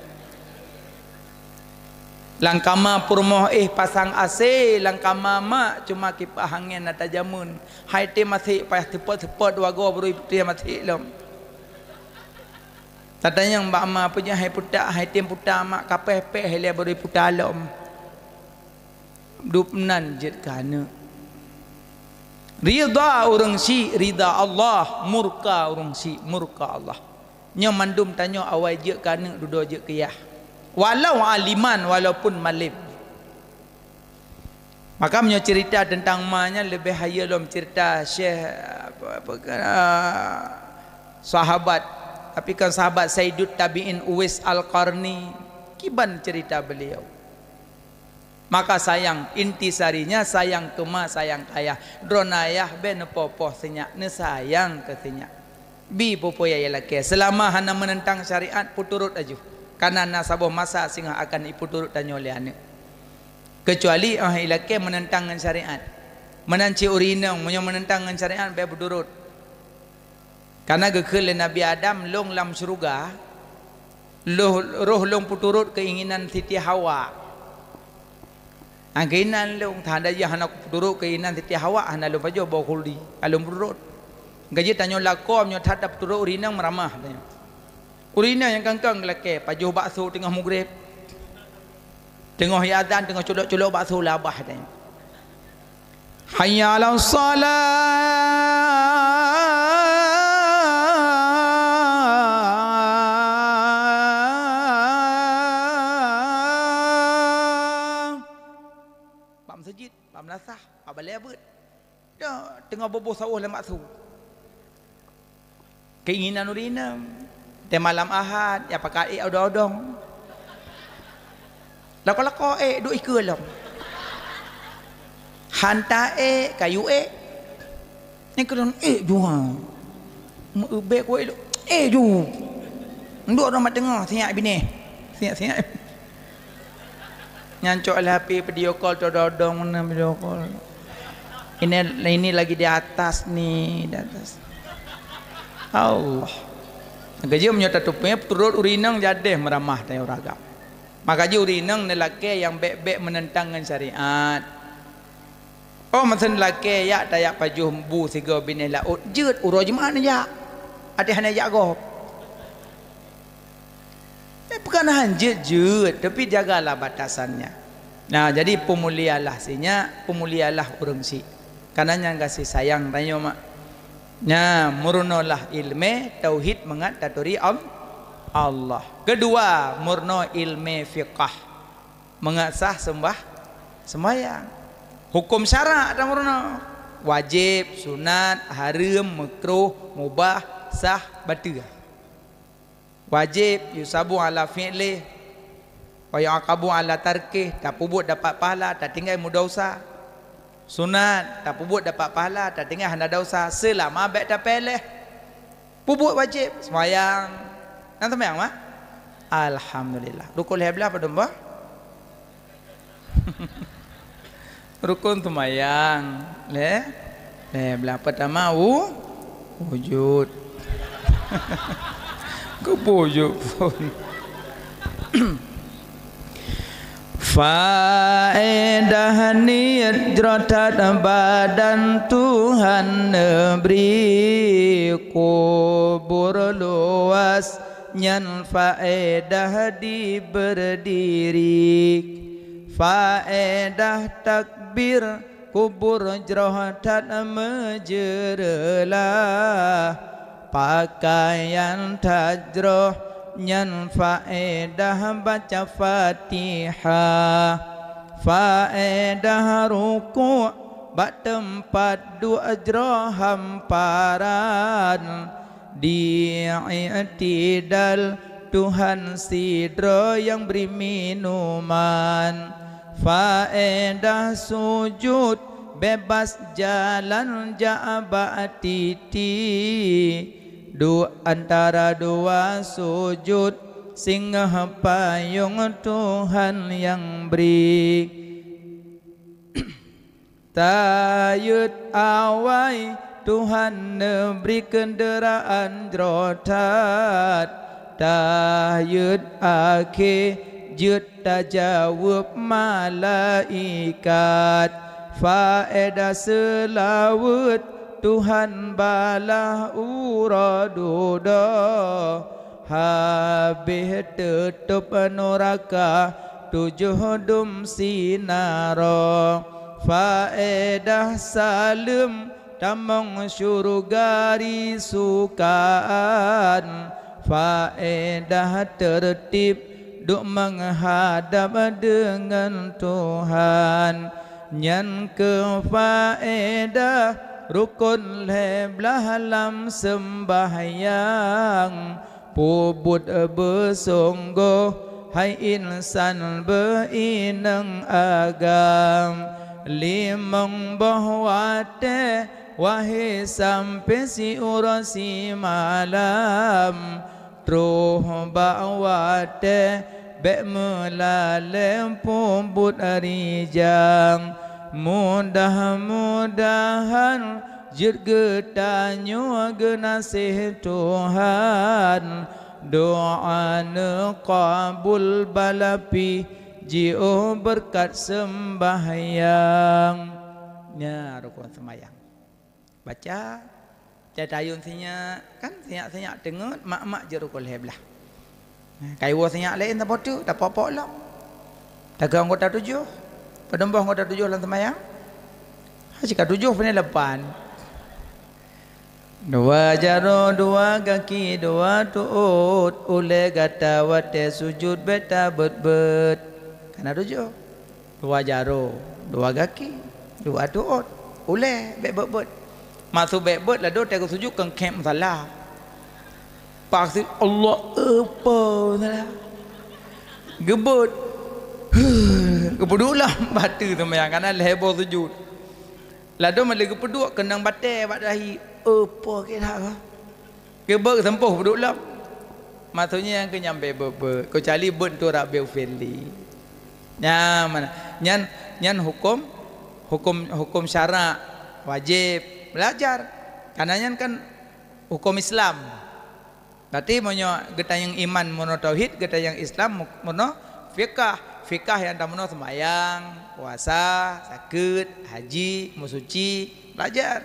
Lam kama peurumoh éh pasang AC, lam kama mak cuma kipah angén na tajameun. Hai tem masék payah seupôt-seupôt dua goe baru tem masék lom. Tatanyong bak ma, "Peue jeuet hai putak, hai tem putak mak, ka péh-péh ilée baru putak lom?" Dub nan jeuet keu aneuk. Ridha ureuëng syiek, ridha Allah, murka ureuëng syiek, murka Allah. Nyoe mandum tanyoe awai jeuet keu aneuk dudoe jeuet keu yah. Walau aliman, walaupun malem. Maka meunyoe cerita teuntang ma nyan leubeh hayeue lom cerita Syekh, apa, apa, ah, sahabat, tapi kan sahabat Saidut Tabi'in Uwais Al-Qarni, kiban cerita beliau. Maka sayang, intisarinya sayang keu ma, sayang keu ayah. Droeneuh ayah bék neupoh-poh sinyak, neusayang keu sinyak. Bi peue-peue nyang ilakée, seulama hana meunentang syariat, peuturot laju. Kareuna na saboh masa singoh akan ipeuturot tanyoe lé aneuk. Keucuali óh ilakée meunentang ngon syariat. Meunan cit ureuëng inong, meunyoe meunentang ngon syariat, bék peuturot. Kareuna geukheun lé Nabi Adam, "Lôn lam syeuruga, lôn, roh lôn peuturot keuinginan Siti Hawa." Nyang keuinan lôn, tanda jih hana kupeuturot keuinan Siti Hawa, hana lôn pajoh boh khuldi, ka lôn peuturot. Ka jeuet tanyoe lakoe meunyoe that tapeuturot ureuëng inong meuramah tanyoe. Ureuëng inong nyang kangkang lakée, pajoh bakso teungoh mugreb. Teungoh iazan, teungoh culok-culok bakso lé abah tanyoe. Hayya 'alas shalah. Bak meuseujid, bak meulasah, bak balée beuet. Dak, teungoh boboh sawoh lam bakso. Keinginan ureuëng inong, teuh malam Ahad, ya pakat ék odong-odong. Lakoe-lakoe ék duek ikeue lom. Hanta ék, kayu ék. Nyan keudroe ék jua. Meu-ubek kueh ék ju. Duek roma teungoh, sinyak binéh. Sinyak-sinyak. Nyan cok lé H P video call, todong-dong na video call. Ini, ini lagi di atas ni, di atas. Allah. Gaji meunyoe tatupée turot ureuëng inong jadeh meuramah tanyoe ureuëng agam. Maka jih ureuëng inong neulakée nyang bék-bék meunentang ngon syariat. Oh, meuseun lakée jak tajak pajoh bu sigoe binéh laôt, jeuet uroe Jumat neujak. Até hana jak gob. Eh, bukan hana jeuet-jeuet, tapi jagalah batasannya. Nah, jadi peumulialah si nyak, peumulialah ureuëng syiek. Karena nyang gaséh sayang tanyoe mak. Nah, meurunolah ilmu tauhid mangat taturi Al-, Allah. Kedua, meurunoe ilmu fiqah. Mangat sah seumbah, sembahyang. Hukum syarak tameurunoe. Wajib, sunat, hareuem, meukruh, mubah, sah, bateue. Wajib, yusabu ala fi'lih, wa yu'aqabu ala tarkih, tapeubuet dapat pahala, tatinggai meudausa. Sunat, tapeubuet dapat pahala, tatinggai hana dausa, seulama bék tapéléh. Peubuet wajib, seumayang. Nang seumayang, mak? Alhamdulillah. Rukun lhée blaih padum boh? Rukun seumayang, lhée, lhée blaih. Peutama, wu-, wujud. Keupeue wujud phon? Faedah niet jroh that badan Tuhan neubri, kubur luwas nyan faedah dibeurdiri. Faedah takbir kubur jroh that meujeureulah, pakaian that jroh nyan faedah baca Fatihah, faedah rukuk bak teumpat duek jroh hamparan, di i'tidal Tuhan sidroe nyang bri minuman. Faedah sujud beubaih jalan jak bak titi, duek antara dua sujud singoh payong Tuhan nyang bri. Tayeuet awai Tuhan neubri keundeuraan jroh that, tayeuet akhé jeuet tajaweueb malaikat. Faedah seulaweuet Tuhan balaih uroe dudoe, habéh teutôb nuraka tujoh dum sinaroe. Faedah saleuem tamong syeuruga risukaan, faedah teurtib duek meuhadab deungon Tuhan. Nyan keuh faedah rukon lhée blaih lam seumbahyang, peubuet beusunggoh hai insan beuinong agam. Limong boh watée wahé sampoe siuroe simalam, troh bak watée bék meulalée peubuet rijang. Mudah-mudahan jeuet geutanyoe geunaséh Tuhan, doa neuqabul balapi jiôh beureukat seumbahyang. Nyan rukon seumayang. Baca, tai tayun sinyak, kan sinyak-sinyak teungeut, mak-mak jeuet rukon lhée blaih. Nah, kaiwoe sinyak laén tapok teuk, tapok-pok lom. Takeu anggota tujoh. Padum boh anggota tujoh lam seumayang? Ha, cit ka tujoh, pane lapan. Dua jaroe, dua gaki, dua tuôt, ulée gata watée sujut bék tabeuet-beuet. Kana tujoh. Dua jaroe, dua gaki, dua tuôt, ulée bék beuet-beuet. Maksud bék beuet, ladôm teungoh sujut keu khém musala. Paksi Allah, eupeu salah. Geubeuet. Geupeuduek lom bateue seumayang, kana lhée boh sujut. Ladôm lé geupeuduek keunong batée bak dahi. Eupeu kira. Geubeuet seumpôh peuduek lom. Maksudnya nyang keu nyang bék beuet-beuet. Keucuali beuet tu rabbi ufirli. Nyan mana? Nyan, nyan hukum, hukum, hukum syarak wajéb belajar. Karena nyan kan hukum Islam. Berarti meunyoe geutanyong iman meurunoe tauhid, geutanyong Islam meurunoe fiqah. Fiqah nyang tameurunoe seumayang, puasa, sakét, haji, meusuci, belajar.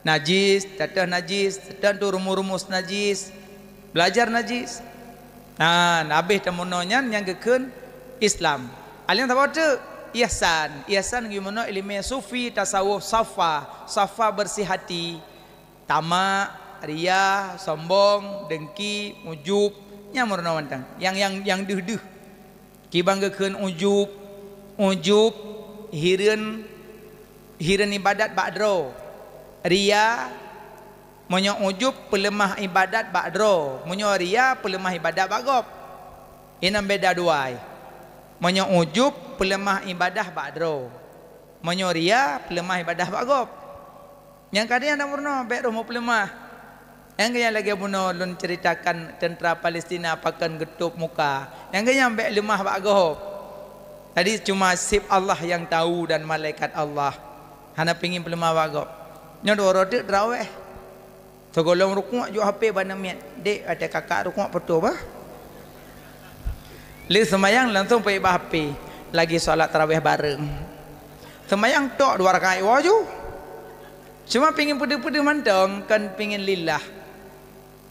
Najis, tateuh najis, tateuh tu rumus-rumus najis, belajar najis. Nah, habéh tameurunoe nyan nyang geukheun Islam. Alèh saboh teuk ihsan. Ihsan geumeurunoe ileumèe sufi, tasawuf, safa. Safa bersih hati. Tamak, ria, sombong, dengki, ujub, nyan meurunoe mantong. Nyang, nyang, nyang deuh-deuh. Kiban geukheun ujub, ujub, hireuen, hireuen ibadat bak droe. Ria, meunyoe ujub peuleumah ibadat bak droe, meunyoe ria peuleumah ibadat bak gob. Inan beda dua ai. Meunyoe ujub peuleumah ibadah bak droe, meunyoe ria peuleumah ibadah bak gob. Nyang ka deuh nyang meurunoe, bèk roh meupeuleumah. Nyang keu nyang lagèe bunoe lôn ceuritakan teuntra Palestina pakon geutôp muka. Nyang keu nyang bèk leumah bak gob. Jadi cuma seb Allah nyang tahu dan malaikat Allah. Hana pingin peuleumah bak gob. Nyoe dua uroe teuk teurawèh. Sigohlom rukuk jok H P bak aneuk miet. "Dek, watèe kakak rukuk peutoh bah." Lheuh seumayang langsung peuék bak H P. Lagi salat tarawèh bareng. Seumayang tok dua rakaat woe ju. Cuma pingin peudeuh-peudeuh mantong, kon pingin lillah.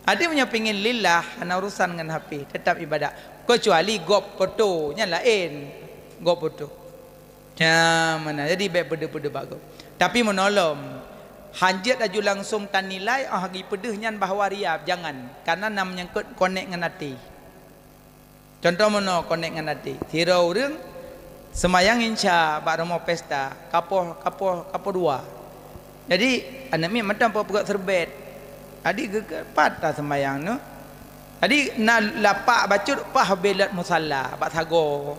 Adak meunyoe pingin lillah, hana urusan ngon H P, teutap ibadat. Keucuali gob poto, nyan laén. Gob poto. Nyan meunan. Jadi bèk peudeuh-peudeuh bak gob. Tapi meunolom, hanjeuet laju langsung tanilai, ah, lagi peudeuh nyan bahwa ria, jangan. Karena na meunyangkut konek ngon até. Contoh meunoe konek ngon até. Sidroe ureueng seumayang Isya bak rumoh pesta, kapoh, kapoh, kapoh dua. Jadi, aneuk miet mantong peugot seurbet. Jadi, geugeupata seumayang nyoe. Jadi, na lapak bacut paih bèe lat musala, bak sagoe.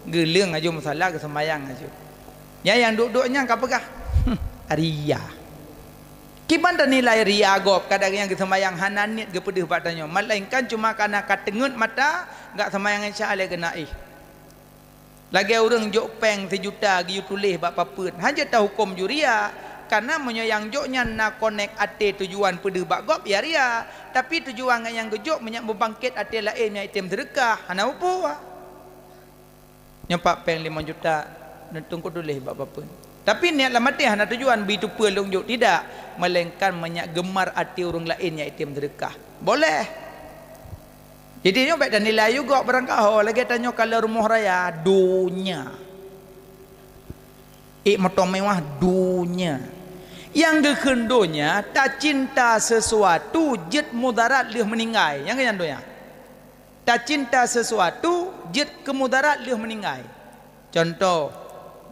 Geuleueng laju musala, geuseumayang laju. Nyan nyang duek-duek nyan ka peugah, "Ria." Kiban tanilai ria gob, kadang nyang geuseumayang hana niet geupeudeuh bak tanyoe, melainkan cuma kareuna ka teungeut mata, gak seumayang Isya lé keunan éh. Lagèe ureueng jok péng sijuta geuyue tuléh bak papeuen, hanjeuet tahuköm ju ria, kareuna meunyoe nyang jok nyan na konek até tujuan peudeuh bak gob, ya ria. Tapi tujuan nyang geujok meunyoe meubangket até laén nyang item seudeukah, hana peue-peue. Nyoe pat péng limong juta, neuteungku tuléh bak papeuen. Tapi niet lam até hana tujuan beuteupeu lôn jok, tidak, melainkan meunyoe geumar até ureueng laén nyang item seudeukah. Boleh. Jadi nyoe bèk tanilai juga barangkaho lagèe tanyoe kalon rumoh raya, donya. Ék moto mewah, donya. Nyang geukheun donya, tacinta sesuatu jeuet mudarat lheueh meuninggai. Nyang keu nyan donya. Tacinta sesuatu jeuet keu mudarat lheueh meuninggai. Contoh,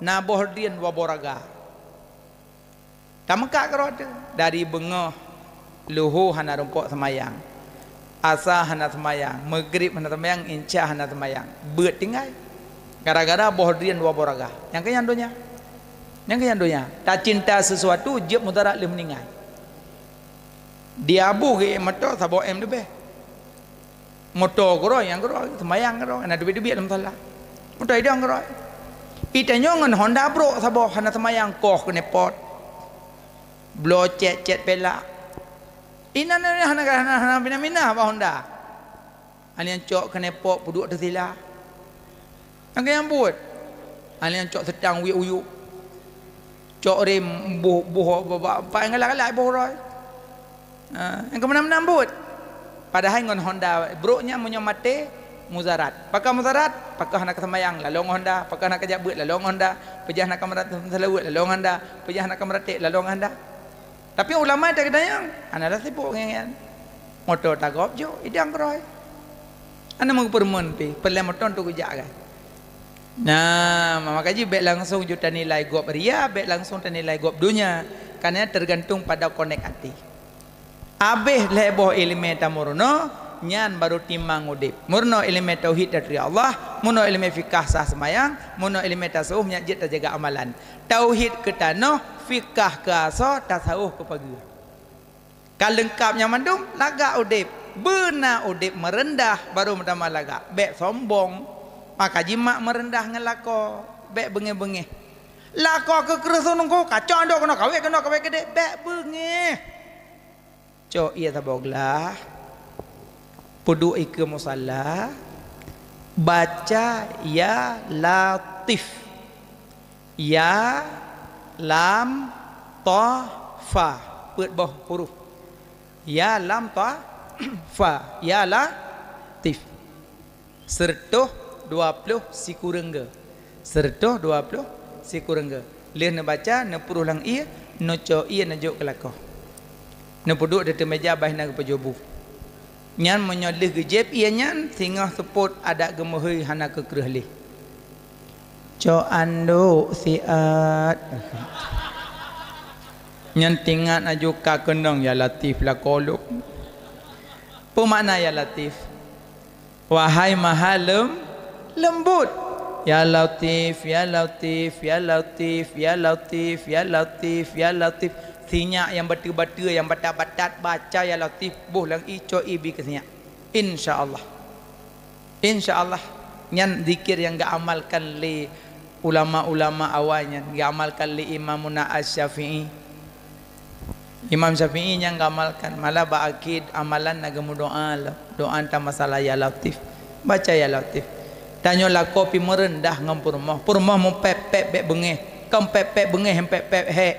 na boh drien dua boh raga. Tameukak keudroe teuh, dari beungoh luho hana rumpok seumayang, asa hana seumayang, meugrib hana seumayang, insya hana seumayang, beuet tinggai. Gara-gara boh drien dua boh raga. Nyang keu nyan donya. Nyang keu nyan donya. Tacinta sesuatu jeuet mudarat lheueh meuninggai. Di Abu geuék moto saboh M leubeh. Moto keudroe, nyang keudroe, seumayang keudroe, na teubiet-teubiet lam musala. Moto idong keudroe. Itanyoe ngon Honda brok saboh, hana seumayang, koh keuneupot. Bloe cét-cét pelak. Inan hana, hana, hana minah-minah bak Honda. Hana nyang cok keuneupot peuduek teusila. Nyang keu nyang buet. Hana nyang cok seutang uyuek-uyuek. Cok rem boh, boh, ba, ba, ba, galak-galak boh roh. Ha, nyang keu meunan-meunan buet. Padahai ngon Honda, brok nyan meunyoe maté, mudarat. Pakon mudarat? Pakon hana keuseumayang, laloe ngon Honda. Pakon hana keujak beuet, laloe ngon Honda. Peujah hana keumeurat-, seulaweuet, laloe ngon Honda. Peujah hana keumeurateb, laloe ngon Honda. Tapi ulama teukeudanyong hana sibuk ngon nyan. Moto tagob jok, idang keudroe. Hana meupeureumeun pih, peureulèe moto untuk geujak kan. Nah, maka jih bèk langsung ju tanilai gob ria, bèk langsung tanilai gob donya. Karena tergantung pada konek até. Abéh lhèe boh ileumèe tameurunoe, nyan baru timang udép. Meurunoe ileumèe tauhid taturi Allah, meurunoe ileumèe fikah sah seumayang, meurunoe ileumèe tasawuf nyan jeuet tajaga amalan. Tauhid keu tanoh, fikah keu asoe, tasawuf keu pageue. Ka leungkap nyan mandum, lagak udép. Beuna udép meureundah, baru meutamah lagak. Bèk sombong. Maka jimak meureundah ngon lakoe. Bèk beungéh-beungéh. Lakoe keu kreueh seuneuk, kacok andok keunoe, kawét keunoe, kawét keudéh. Bèk beungéh. Cok ie saboh glah, peuduek ikeue musala, baca Ya Latif. Ya, lam, ta, fa. Peuet boh huruf. Ya, lam, ta, fa. Ya, la, tif. Seureutoh dua ploh sikureueng geu. Seureutoh dua ploh sikureueng geu. Lheueh neubaca, neupruh lam ié, neucok ié neujok keu lakoe. Neupeuduek di ateueh meja, bah na geupajoh bu. Nyan meunyoe lheueh geujieb ié nyan, singoh seupôt adak geumeuhôi hana keu kreueh lé. Cok anduk siat. Nyan teuingat aju ka keunong ya Latif lakoe lôn. Peue makna ya Latif? Wahai Maha lem-, lembut. Ya Latif, ya Latif, ya Latif, ya Latif, ya Latif, ya Latif. Sinyak nyang bateue-bateue, nyang batat-batat, baca ya Latif, boh lam ié, cok ié bi keu sinyak. Insya Allah. Insya Allah. Nyan zikir nyang geuamalkan lé ulama-ulama awai nyan, geuamalkan lé Imamuna Asy-Syafi'i. Imam Syafi'i nyang geuamalkan, malah bak akhé amalan na geumeudoa lom. Doa teuh masalah ya Latif. Baca ya Latif. Tanyoe lakoe pih meureundah ngon peurumoh. Peurumoh meupép-pép bék beungéh. Kon pép-pép beungéh, pép-pép hék.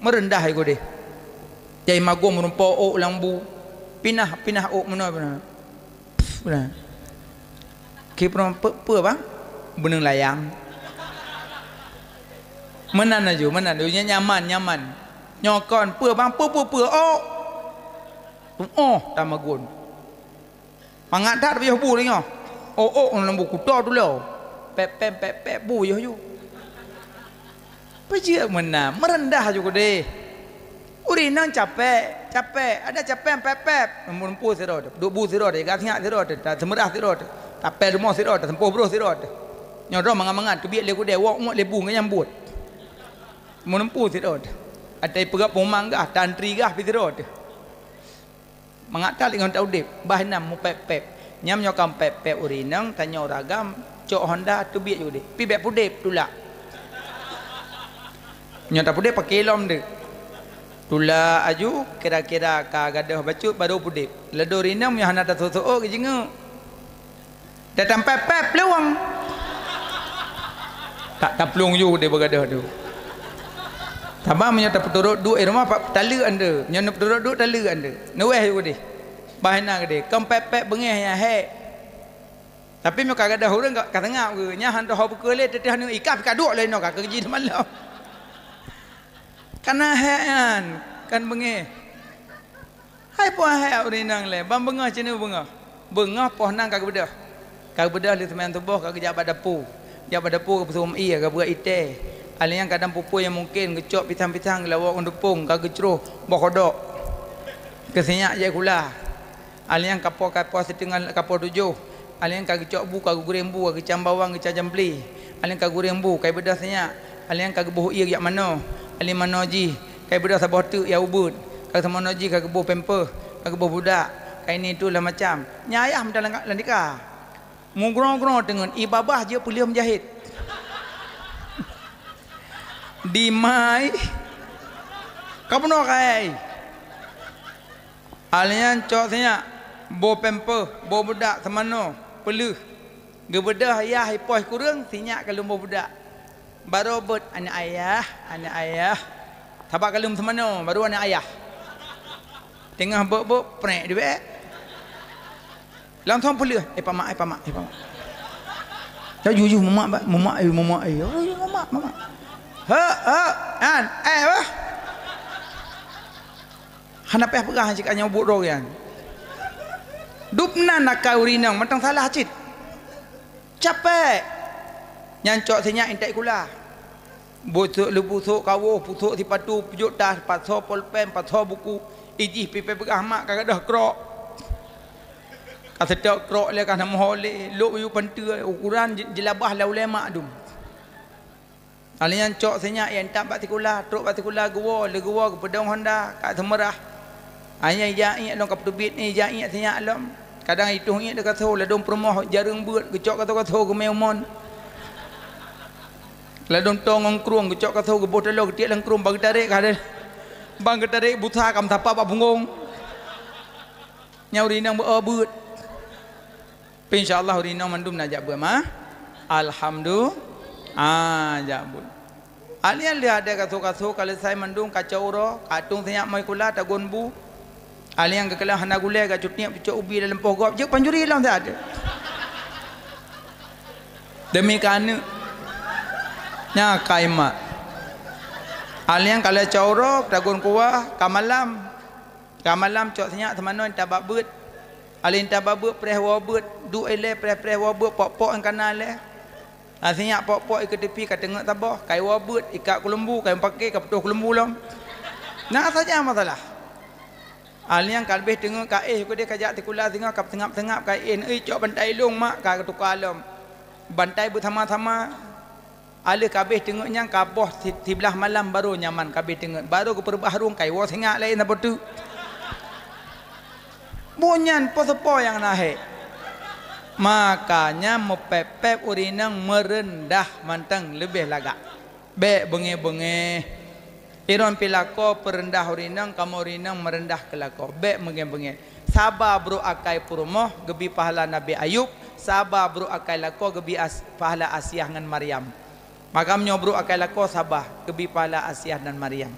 Meureundah ié udeh. Jai magong meureumpok ôk lam bu. Pinah, pinah ôk meunoe, pinah. Pff, pinah. Ki peurumoh, peue, peue bang? Beuneung layang. Meunan aju, meunan aju. Nyan nyaman, nyaman. Nyoe kon, peue bang? Peue, peue, peue? Ôk. Oh, tamagun. Mangat that yoh bu lé nyoe. Ôk-ôk ngon lam bu kuto tulo. Pép-pép, pép-pép bu yoh ju. Peue jeuet meunan, meureundah ju keudeh. Ureueng inong capék, capék. Adak capék pép-pép. Meureumpok sidroe teuh, duek bu sidroe teuh, gasnyak sidroe teuh, taseumeurah sidroe teuh, tapéh rumoh sidroe teuh, seumpôh broh sidroe teuh. Nyoe droe mangat-mangat, teubiet lé keudeh, wok-wok lé bu ngon nyang buet. Meureumpok sidroe teuh. Atai peugah peumang gah, tantri gah pih sidroe teuh. Mangat that lé ngon ta udeb, bah inan meupép-pép. Nyan nyoe ka meupép-pép ureueng inong, tanyoe ureueng agam, cok honda teubiet ju udeb. Pih bék pudeb, tulak. Nyoe tapudeb paké lom deuek. Tulak aju, kira-kira ka gadôh bacut baru pudeb. Ladôm ureueng inong nyoe hana tasôk-sôk geujeungeuk. Datang pép-pép plueng. Tak taplueng ju deh beugadôh tu. Saban meunyoe tapeuturot duek i rumoh, taleuek ande. Nyoe neupeuturot duek, taleuek ande. Neuweh ju deh. Bah inan deh. Kon pép-pép beungéh nyang hék. Tapi meunyoe ka gadôh ureueng ka, ka seungab geuh. Nyan han teuho beukeue lé, teuh-teuh aneuk ikah pih ka duek lé inoe ka keu jih seumalom. Kana hék nyan, kon beungéh. Hai puah hai ureueng inong lé, ban beungoh cit beungoh. Beungoh poh nam ka geubeudôh. Ka geubeudôh lheueh seumayang suboh ka geujak bak dapu. Jak bak dapu geupeuseumeung ié, geupeugöt ité. Alèh nyan kadang peue-peue nyang mungken, geucok pisang-pisang, geulawok ngon teupông, ka geucroh boh kodok. Keu sinyak jai kula. Alèh nyan kapoe-kapoe siteungoh kapoe tujoh. Alèh nyan ka geucok bu, ka geugureng bu, ka geucam bawang, geucam jamplé. Alèh nyan ka gureng bu, ka ibeudôh sinyak. Alèh nyan ka geuboh ié jak manoe. Alèh manoe jih, ka ibeudôh saboh teuk jak ubeut. Ka saboh manoe jih ka geuboh pampers, ka geuboh budak. Ka ini itu lah macam. Nyan ayah meudalam lam tika. Meugroe-groe teungeut, i babah jeuet peuleueh meujahét. Dimai. Ka bunoe kai. Alèh nyan cok sinyak, boh pampers, boh budak seumanoe, peuleueh. Geubeudôh yah ipoh kureueng, sinyak ka lom boh budak. Barô beuet, "Aneuk ayah, aneuk ayah." Sabab ka lom seumanoe, barô aneuk ayah. Teungoh beuet-beuet, prek dibek. Langsong peuleueh, "Eh, pamak, eh, pamak, eh, pamak." Dah juju, "Mamak, ba-, mamak, eh, mamak, eh." "Oh, ya, mamak, mamak." "Hek, hek, an, eh, bah." Hana payah peugah cit ka nyoe buet droe nyan. Dub nan akai ureueng inong mantong salah cit. Capek. Nyan cok sinyak intat sikula. Busok leubusok kawoh, pusok sipatu, peujuek tas, pasoe polpen, pasoe buku, ijih pih peugah mak ka gadôh krok. Ka seutôt krok lé ka na moho lé, lok baju panteue, ukuran je-, jeulabah lé ulée mak dum. Alèh nyan cok sinyak, intat bak sikula, trok bak sikula geuwoe, lé geuwoe geupeudong honda, ka seumeurah. Hanya ija iek lom ka peuteubiet ni, ija iek sinyak lom. Kadang itoh iek lé gasoe, ladôm peurumoh jareueng beuet, geucok gasoe-gasoe geumé umon. Ladôm toe ngon krueng, geucok gasoe geuboh taloe, geutiek lam krueng, ban geutarek ka ada. Ban geutarek busa ka meusapat bak punggong. Nyan ureueng inong beu-o beuet. Insya Allah ureueng inong mandum na jak beuet mah. Alhamdulillah. Ah, jak beuet. Alèh nyan lheueh ada gasoe-gasoe ka leusai mandum, ka cok uroe, ka tueng sinyak moe sikula, tagun bu. Alèh nyan geukalon hana gulée, ka cutiek pucok ubi lam poh gob, jeuet pancuri lom siat. Demi keu aneuk. Nyan kai mak. Alèh nyan ka lheueh cot uroe, tagun kuah, ka malam. Ka malam cok sinyak teumanoe tabak beuet. Alèh tabak beuet preh woe beuet, duek ilèe preh-preh woe beuet, pok-pok nyang kana lé. Sinyak pok-pok ikeue teupi ka teungeut saboh, kai woe beuet, ikat keuleumbu, kai meupaké ka putôh keuleumbu lom. Na saja masalah. Alèh nyan ka leubeh teungeut ka éh keudéh ka jak sikula singoh ka peusengap-sengap ka éh, neucok bantai ilông mak ka geutuka lom. Bantai beusama-sama. Alèh ka abéh teungeut nyan ka boh si-, siblaih malam barô nyaman ka abéh teungeut. Barô geupeureubah rueng kai woe sinyak laén saboh teuk. Buet nyan po-, soe po nyang na hék. Makanya meupép-pép ureueng inong meureundah mantong leubeh lagak. Bèk beungéh-beungéh. Iron pih lakoe peureundah ureueng inong, kamoe ureueng inong meureundah keu lakoe. Bèk meungéh-beungéh. Saba brôk akai peurumoh geubi pahala Nabi Ayub, saba brôk akai lakoe geubi as-, pahala Asiah ngon Maryam. Maka meunyoe brôk akai lakoe saba geubi pahala Asiah dan Maryam.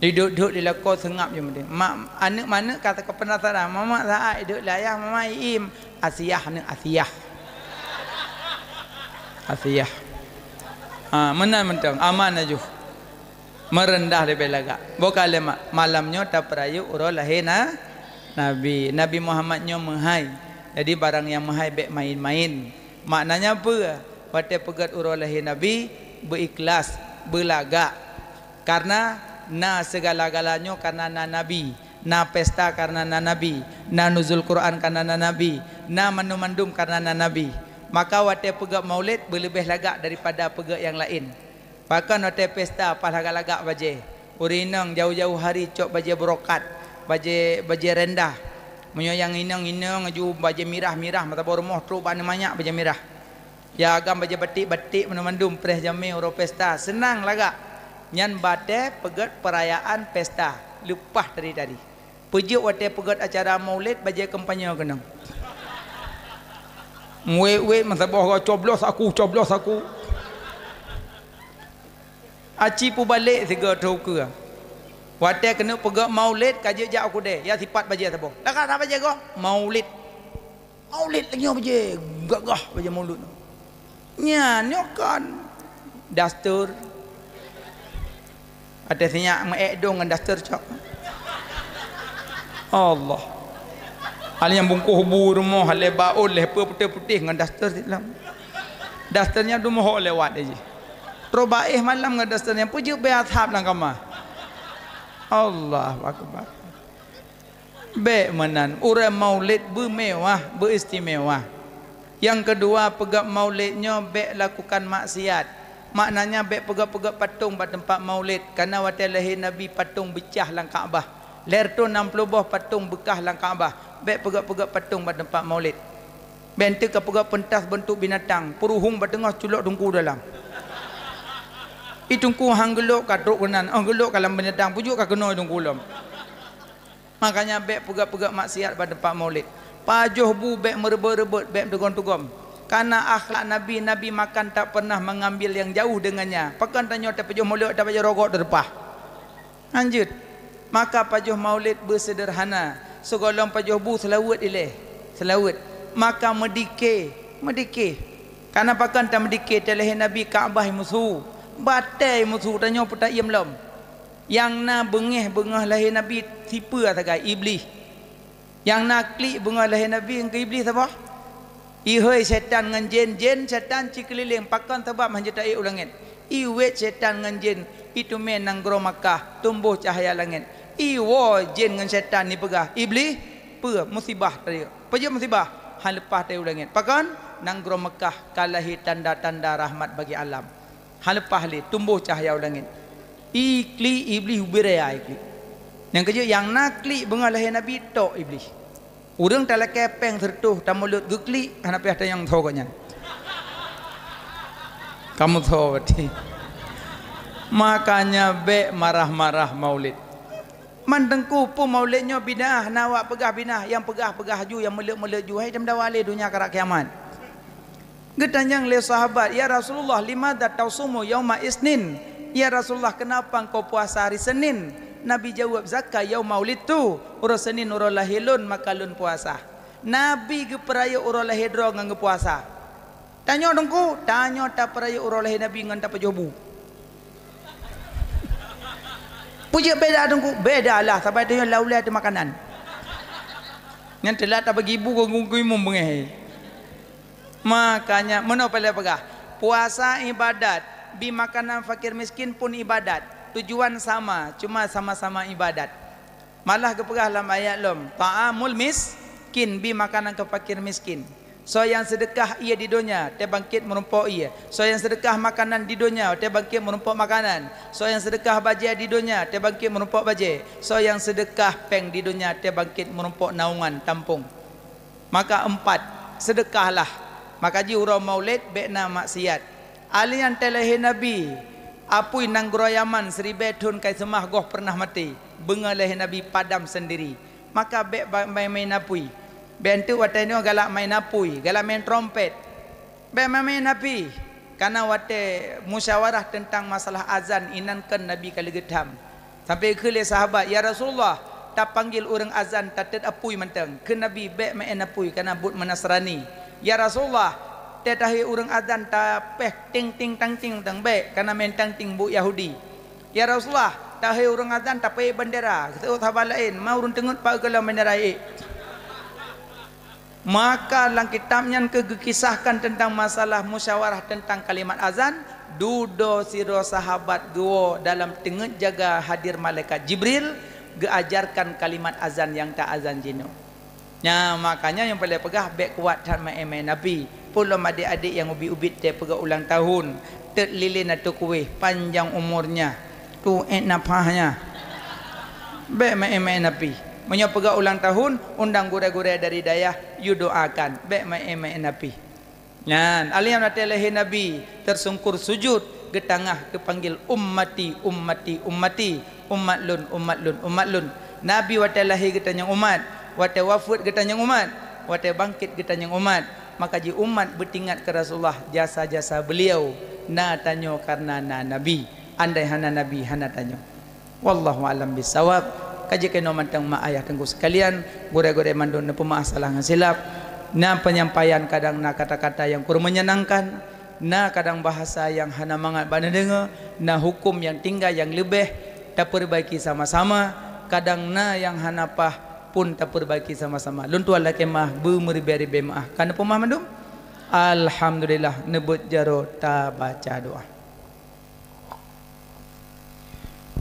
Diduek-duek di lakoe seungab jih meunan. Mak, aneuk-aneuk ka penasaran, "Mama saát iduek lé ayah, mama ié." Asiah aneuk Asiah. Asiah. Ha, meunan mantong, aman laju. Meureundah leubeh lagak. Boh ka lé ma-, malam nyoe tapeurayeuk uroe lahé na-, Nabi. Nabi Muhammad nyoe meuhai. Jadi barang nyang meuhai bèk main-main. Maknanya peue? Watèe peugèt uroe lahé Nabi, beu-ikhlas, beulagak. Karena na segala-galanya karena na Nabi. Na pesta karena na Nabi. Na nuzul Quran karena na Nabi. Na mandum-mandum karena na Nabi. Maka watèe peugèt maulid beuleubeh lagak daripada peugèt nyang laén. Pakon watèe pesta paih lagak-lagak bajèe. Ureueng inong jauh-jauh hari cok bajèe brokat, bajèe, bajèe rendah. Meunyoe nyang inong-inong aju bajèe mirah-mirah, meusaboh rumoh trok bak aneuk manyak bajèe mirah. Ya agam bajèe batik-batik mandum-mandum preh jamé uroe pesta, seunang lagak. Nyan watèe peugèt peurayaan pesta, leupah tari-tari. Peujeuet watèe peugèt acara maulid bajèe kampanye keunong. Wét-wét meusaboh goe coblos aku, coblos aku. Aci pubalek sigoe teuh ukeue. Watèe keuneuk peugèt maulid ka jeuet jak u keudè, ya sipat bajèe saboh. Lagak that bajèe goh? Maulid. Maulid lagèe nyoe bajèe gagah bajèe maulid. Nyan nyoe kan daster. Watèe sinyak meu-ék dong ngon daster cok. Allah. Hal nyang bungkôh bu rumoh lé baon lé peue putéh-putéh ngon daster silam. Daster nyan dumoh lewat aja. Troh baéh malam ngon daster nyan peujeuet bèe asab lam kama. Allahu Akbar. Bèk meunan, uroe maulid beumewah, beuistimewa. Nyang keudua, peugèt maulid nyoe bèk lakukan maksiat. Maknanya bèk peugèt-peugèt patong bak teumpat maulid, kareuna watèe lahé Nabi patong beucah lam Ka'bah. Lhèe reutôh nam ploh boh patong beukah lam Ka'bah. Bèk peugèt-peugèt patong bak teumpat maulid. Bèk enteuk ka peugèt peuntas beuntuk binatang, peuruhueng bak teungoh culok teungku dalam. I teungku han geulok ka trok keunan, 'oh geulok ka lam binatang, peujeuet ka keunoe i teungku lom. Makanya bèk peugèt-peugèt maksiat bak teumpat maulid. Pajoh bu bèk meureubot-reubot, bèk meutugom-tugom. Kareuna akhlak Nabi, Nabi makan tak pernah mengambil yang jauh dengannya. Pakon tanyoe tapajoh maulid, tapajoh rogok di reupah. Lanjut. Maka pajoh maulid beuseuderhana. Sigohlom pajoh bu seulaweuet ilèe. Seulaweuet. Maka meudike, meudike. Kareuna pakon tameudike, watèe lahé Nabi Ka'bah meusu. Batèe meusu, tanyoe peue taiem lom. Nyang na beungèh beungoh lahé Nabi sipeue sagai? Iblih. Nyang na klik beungoh lahé Nabi keu Iblih saboh. Ihôi syetan ngon jén, jén syetan cikeulileng, pakon sabab hana jeuet taék u langèt. Iwét syetan ngon jén, iteumé nanggroe Makkah, tumboh cahya langèt. Iwoe jén ngon syetan ipeugah, "Iblih, peue musibah tadi? Peue jeuet musibah?" Han leupah taék u langèt. Pakon? Nanggroe Makkah ka lahé tanda-tanda rahmat bagi alam. Han leupah lé, tumboh cahya u langèt. Iklik Iblih ubé raya iklik. Nyang keujeuet nyang na klik beungoh lahé Nabi tok Iblih. Ureueng talakèe pèng sireutôh tamulot geuklik, hana piah tanyong tho gobnyan. Kamoe tho berarti. Makanya bèk marah-marah maulid. Man teungku, peue maulid nyoe bid'ah, na awak peugah bid'ah, nyang peugah, peugah ju, nyang meuleut, meuleut ju, hai dam dawa lé donya karab kiamat. Geutanyong lé sahabat, "Ya Rasulullah, limadza tasumu yauma isnin?" "Ya Rasulullah, kenapa engkau puasa hari Senin?" Nabi jaweueb, "Zaka yauma wulidtu, uroe Senin uroe lahé lôn, maka lôn puasa." Nabi geupeurayeuk uroe lahé droe ngon geupuasa. Tanyoe Teungku, tanyoe tapeurayeuk uroe lahé Nabi ngon tapeujoh bu. Peue jeuet beda Teungku? Beda lah, saban tanyoe lam ulèe teuh makanan. Nyan teulat tabagi bu keu geuimum beungéh. Makanya, meunoe peureulèe peugah, puasa ibadat, bi makanan fakir miskin pun ibadat. Tujuan sama, cuma sama-sama ibadat. Malah geupeugah lam ayat lom, "Ta'amul miskin", bi makanan keu fakir miskin. Soe nyang seudeukah ie di donya, teuh bangkét meurumpok ie. Soe nyang seudeukah makanan di donya, teuh bangkét meurumpok makanan. Soe nyang seudeukah bajèe di donya, teuh bangkét meurumpok bajèe. Soe nyang seudeukah péng di donya, teuh bangkét meurumpok naungan tampông. Maka empat, seudeukahlah. Maka jih uroe Maulid bèk na maksiat. Alèh nyan teuh lahé Nabi, apui nanggroe Yaman siribèe thôn ka jiseumah goh peureunah maté. Beungoh lahé Nabi padam seundiri. Maka bèk ba-, maén-maén apui. Bèk enteuk watèe nyoe galak maén apui, galak maén trompet. Bèk maén-maén apui. Kana watèe musyawarah teuntang masalah azan inan kheun Nabi ka lheueh geutham. Sampai kheun lé sahabat, "Ya Rasulullah, tapanggil ureueng azan tateut apui mantong." Kheun Nabi, "Bèk maén apui, kana buet meunasrani." "Ya Rasulullah, teuh tahé ureueng azan tapéh ting ting tang ting mantong." "Bèk, kana maén tang ting buet Yahudi." "Ya Rasulullah, tahé ureueng azan tapeuék bendera." Geuseuôt sahabat laén, "Ma ureueng teungeut pat geulam bendera ék." Maka lam kitab nyan keuh geukisahkan teuntang masalah musyawarah teuntang kalimat azan, dudoe sidroe sahabat geuwoe dalam teungeut jaga hadir malaikat Jibril, geuajarkan kalimat azan nyang ta-azan jinoe. Nya, makanya nyang peureulèe peugah bèk kuat that maén-maén apui. Peue lom adék-adék nyang ubit-ubit teuh peugah ulang tahun, teut lilin ateueh kuéh, panjang umurnya, tuét nafasnya. Bèk maén-maén apui. Meunyoe peugah ulang tahun, undang gurèe-gurèe dari dayah, yue doakan. Bèk maén-maén apui. Nyan, alèh nyan watèe lahé Nabi, tersungkur sujud, geutangah geupanggil, "Ummati, ummati, ummati, umat lôn, umat lôn, umat lôn." Nabi watèe lahé geutanyong umat, watèe wafeuet geutanyong umat, watèe bangkét geutanyong umat. Maka jih umat beutingat keu Rasulullah, jasa-jasa beliau, na tanyoe kareuna na Nabi. Andai hana Nabi, hana tanyoe. Wallahu a'lam bissawab. Ka jeuet keunoe mantong mak ayah teungku sekalian, gurèe-gurèe mandum neupeumeu'ah salah ngon silap. Na penyampaian kadang na kata-kata nyang kurang menyenangkan, na kadang bahasa nyang hana mangat bak neudeungoe, na huköm nyang tinggai nyang leubeh tapeurebaiki sama-sama, kadang na nyang hana paih pun tapeurebaiki sama-sama. Lôn tuan lakèe meu'ah beumeuribèe-ribèe meu'ah. Ka neupeumeu'ah mandum? Alhamdulillah, neubeuet jaroe tabaca doa.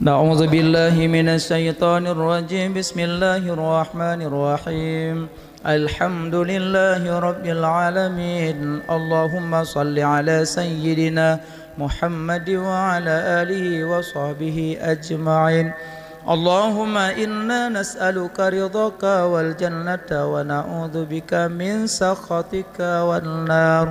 أعوذ بالله من الشيطان الرجيم. بسم الله الرحمن الرحيم. الحمد لله رب العالمين. اللهم صل على سيدنا محمد وعلى آله وصحبه أجمعين. اللهم إنا نسألك رضاك والجنة ونعوذ بك من سخطك والنار.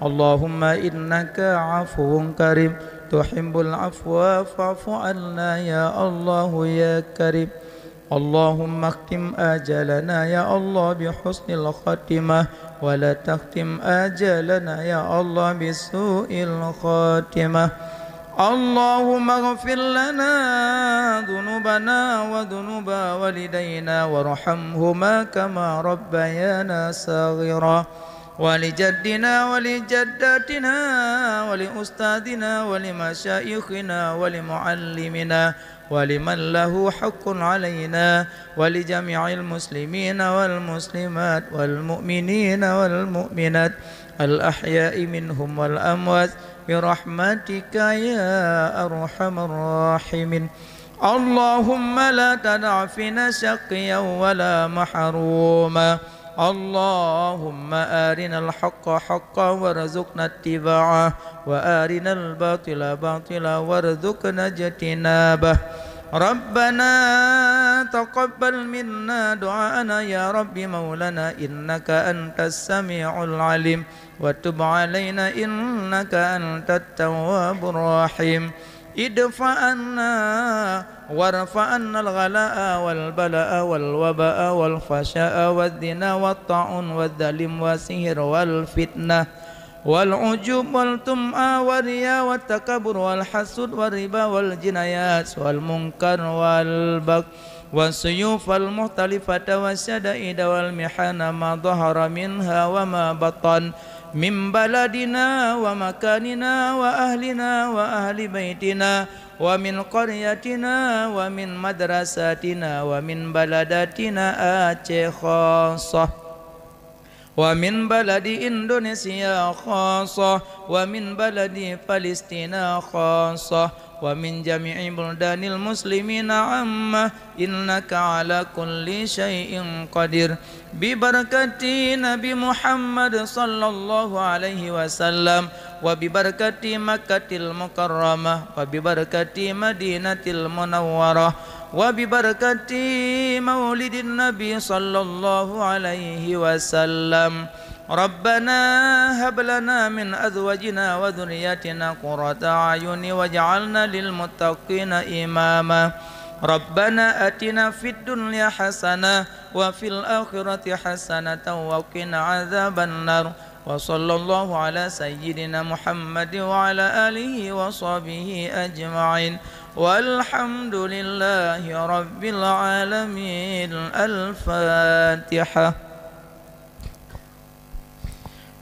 اللهم إنك عفو كريم تحب العفو فاعف عنا يا الله يا كريم. اللهم اختم آجالنا يا الله بحسن الخاتمة، ولا تختم آجالنا يا الله بسوء الخاتمة. اللهم اغفر لنا ذنوبنا وذنوب والدينا وارحمهما كما ربيانا صغيرا. ولجدنا ولجداتنا ولأستاذنا ولمشايخنا ولمعلمنا ولمن له حق علينا ولجميع المسلمين والمسلمات والمؤمنين والمؤمنات الأحياء منهم والأموات برحمتك يا أرحم الراحمين. اللهم لا تدع فينا شقيا ولا محروما. اللهم أرنا الحق حقا وارزقنا اتباعه، وأرنا الباطل باطلا وارزقنا اجتنابه. ربنا تقبل منا دعاءنا يا رب مولانا إنك أنت السميع العليم وتب علينا إنك أنت التواب الرحيم. ادفع عنا وارفع عنا الغلاء والبلاء والوباء والفحشاء والزنا والطاعون والظلم والسحر والفتنة والعجوب والطمع والرياء والتكبر والحسد والربا والجنايات والمنكر والبغي والسيوف المختلفة والشدائد والمحن ما ظهر منها وما بطن. من بلدنا ومكاننا وأهلنا وأهل بيتنا ومن قريتنا ومن مدرستنا ومن بلدتنا آتشي خاصة، ومن بلد إندونيسيا خاصة، ومن بلد فلسطين خاصة، ومن جميع بلدان المسلمين عامة، إنك على كل شيء قدير. ببركة نبي محمد صلى الله عليه وسلم، وببركة مكة المكرمة، وببركة مدينة المنورة، وببركة مولد النبي صلى الله عليه وسلم. ربنا هب لنا من أزواجنا وذرياتنا قرة أعين واجعلنا للمتقين إماما. ربنا آتنا في الدنيا حسنة وفي الآخرة حسنة وقنا عذاب النار. وصلى الله على سيدنا محمد وعلى آله وصحبه أجمعين. والحمد لله رب العالمين. الفاتحة.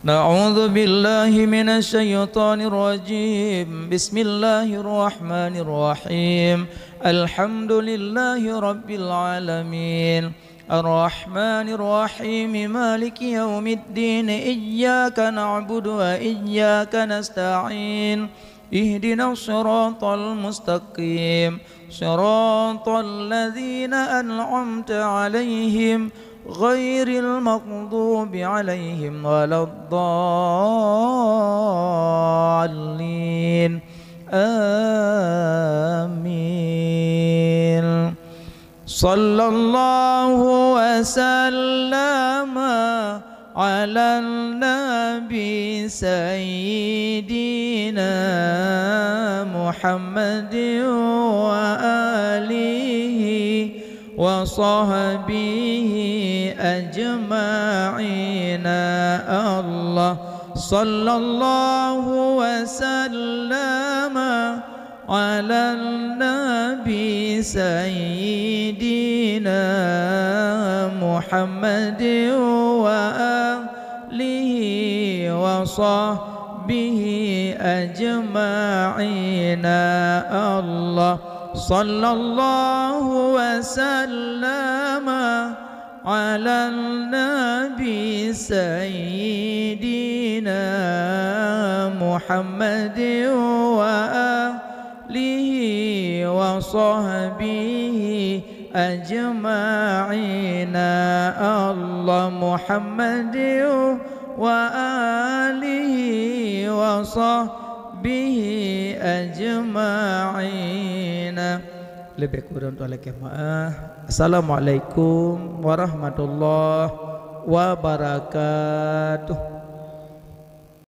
أعوذ بالله من الشيطان الرجيم. بسم الله الرحمن الرحيم. الحمد لله رب العالمين. الرحمن الرحيم. مالك يوم الدين. إياك نعبد وإياك نستعين. اهدنا الصراط المستقيم. صراط الذين أنعمت عليهم غير المغضوب عليهم ولا الضالين. آمين. صلى الله وسلم على النبي سيدنا محمد وآله وصحبه أجمعين. الله صلى الله وسلم على النبي سيدنا محمد وآله وصحبه أجمعين. الله صلى الله وسلم على النبي سيدنا محمد وآله وصحبه أجمعين. الله محمد وآله وصحبه أجمعين. Leubeh kureueng tuan lakée meu'ah. Assalamualaikum warahmatullahi wabarakatuh.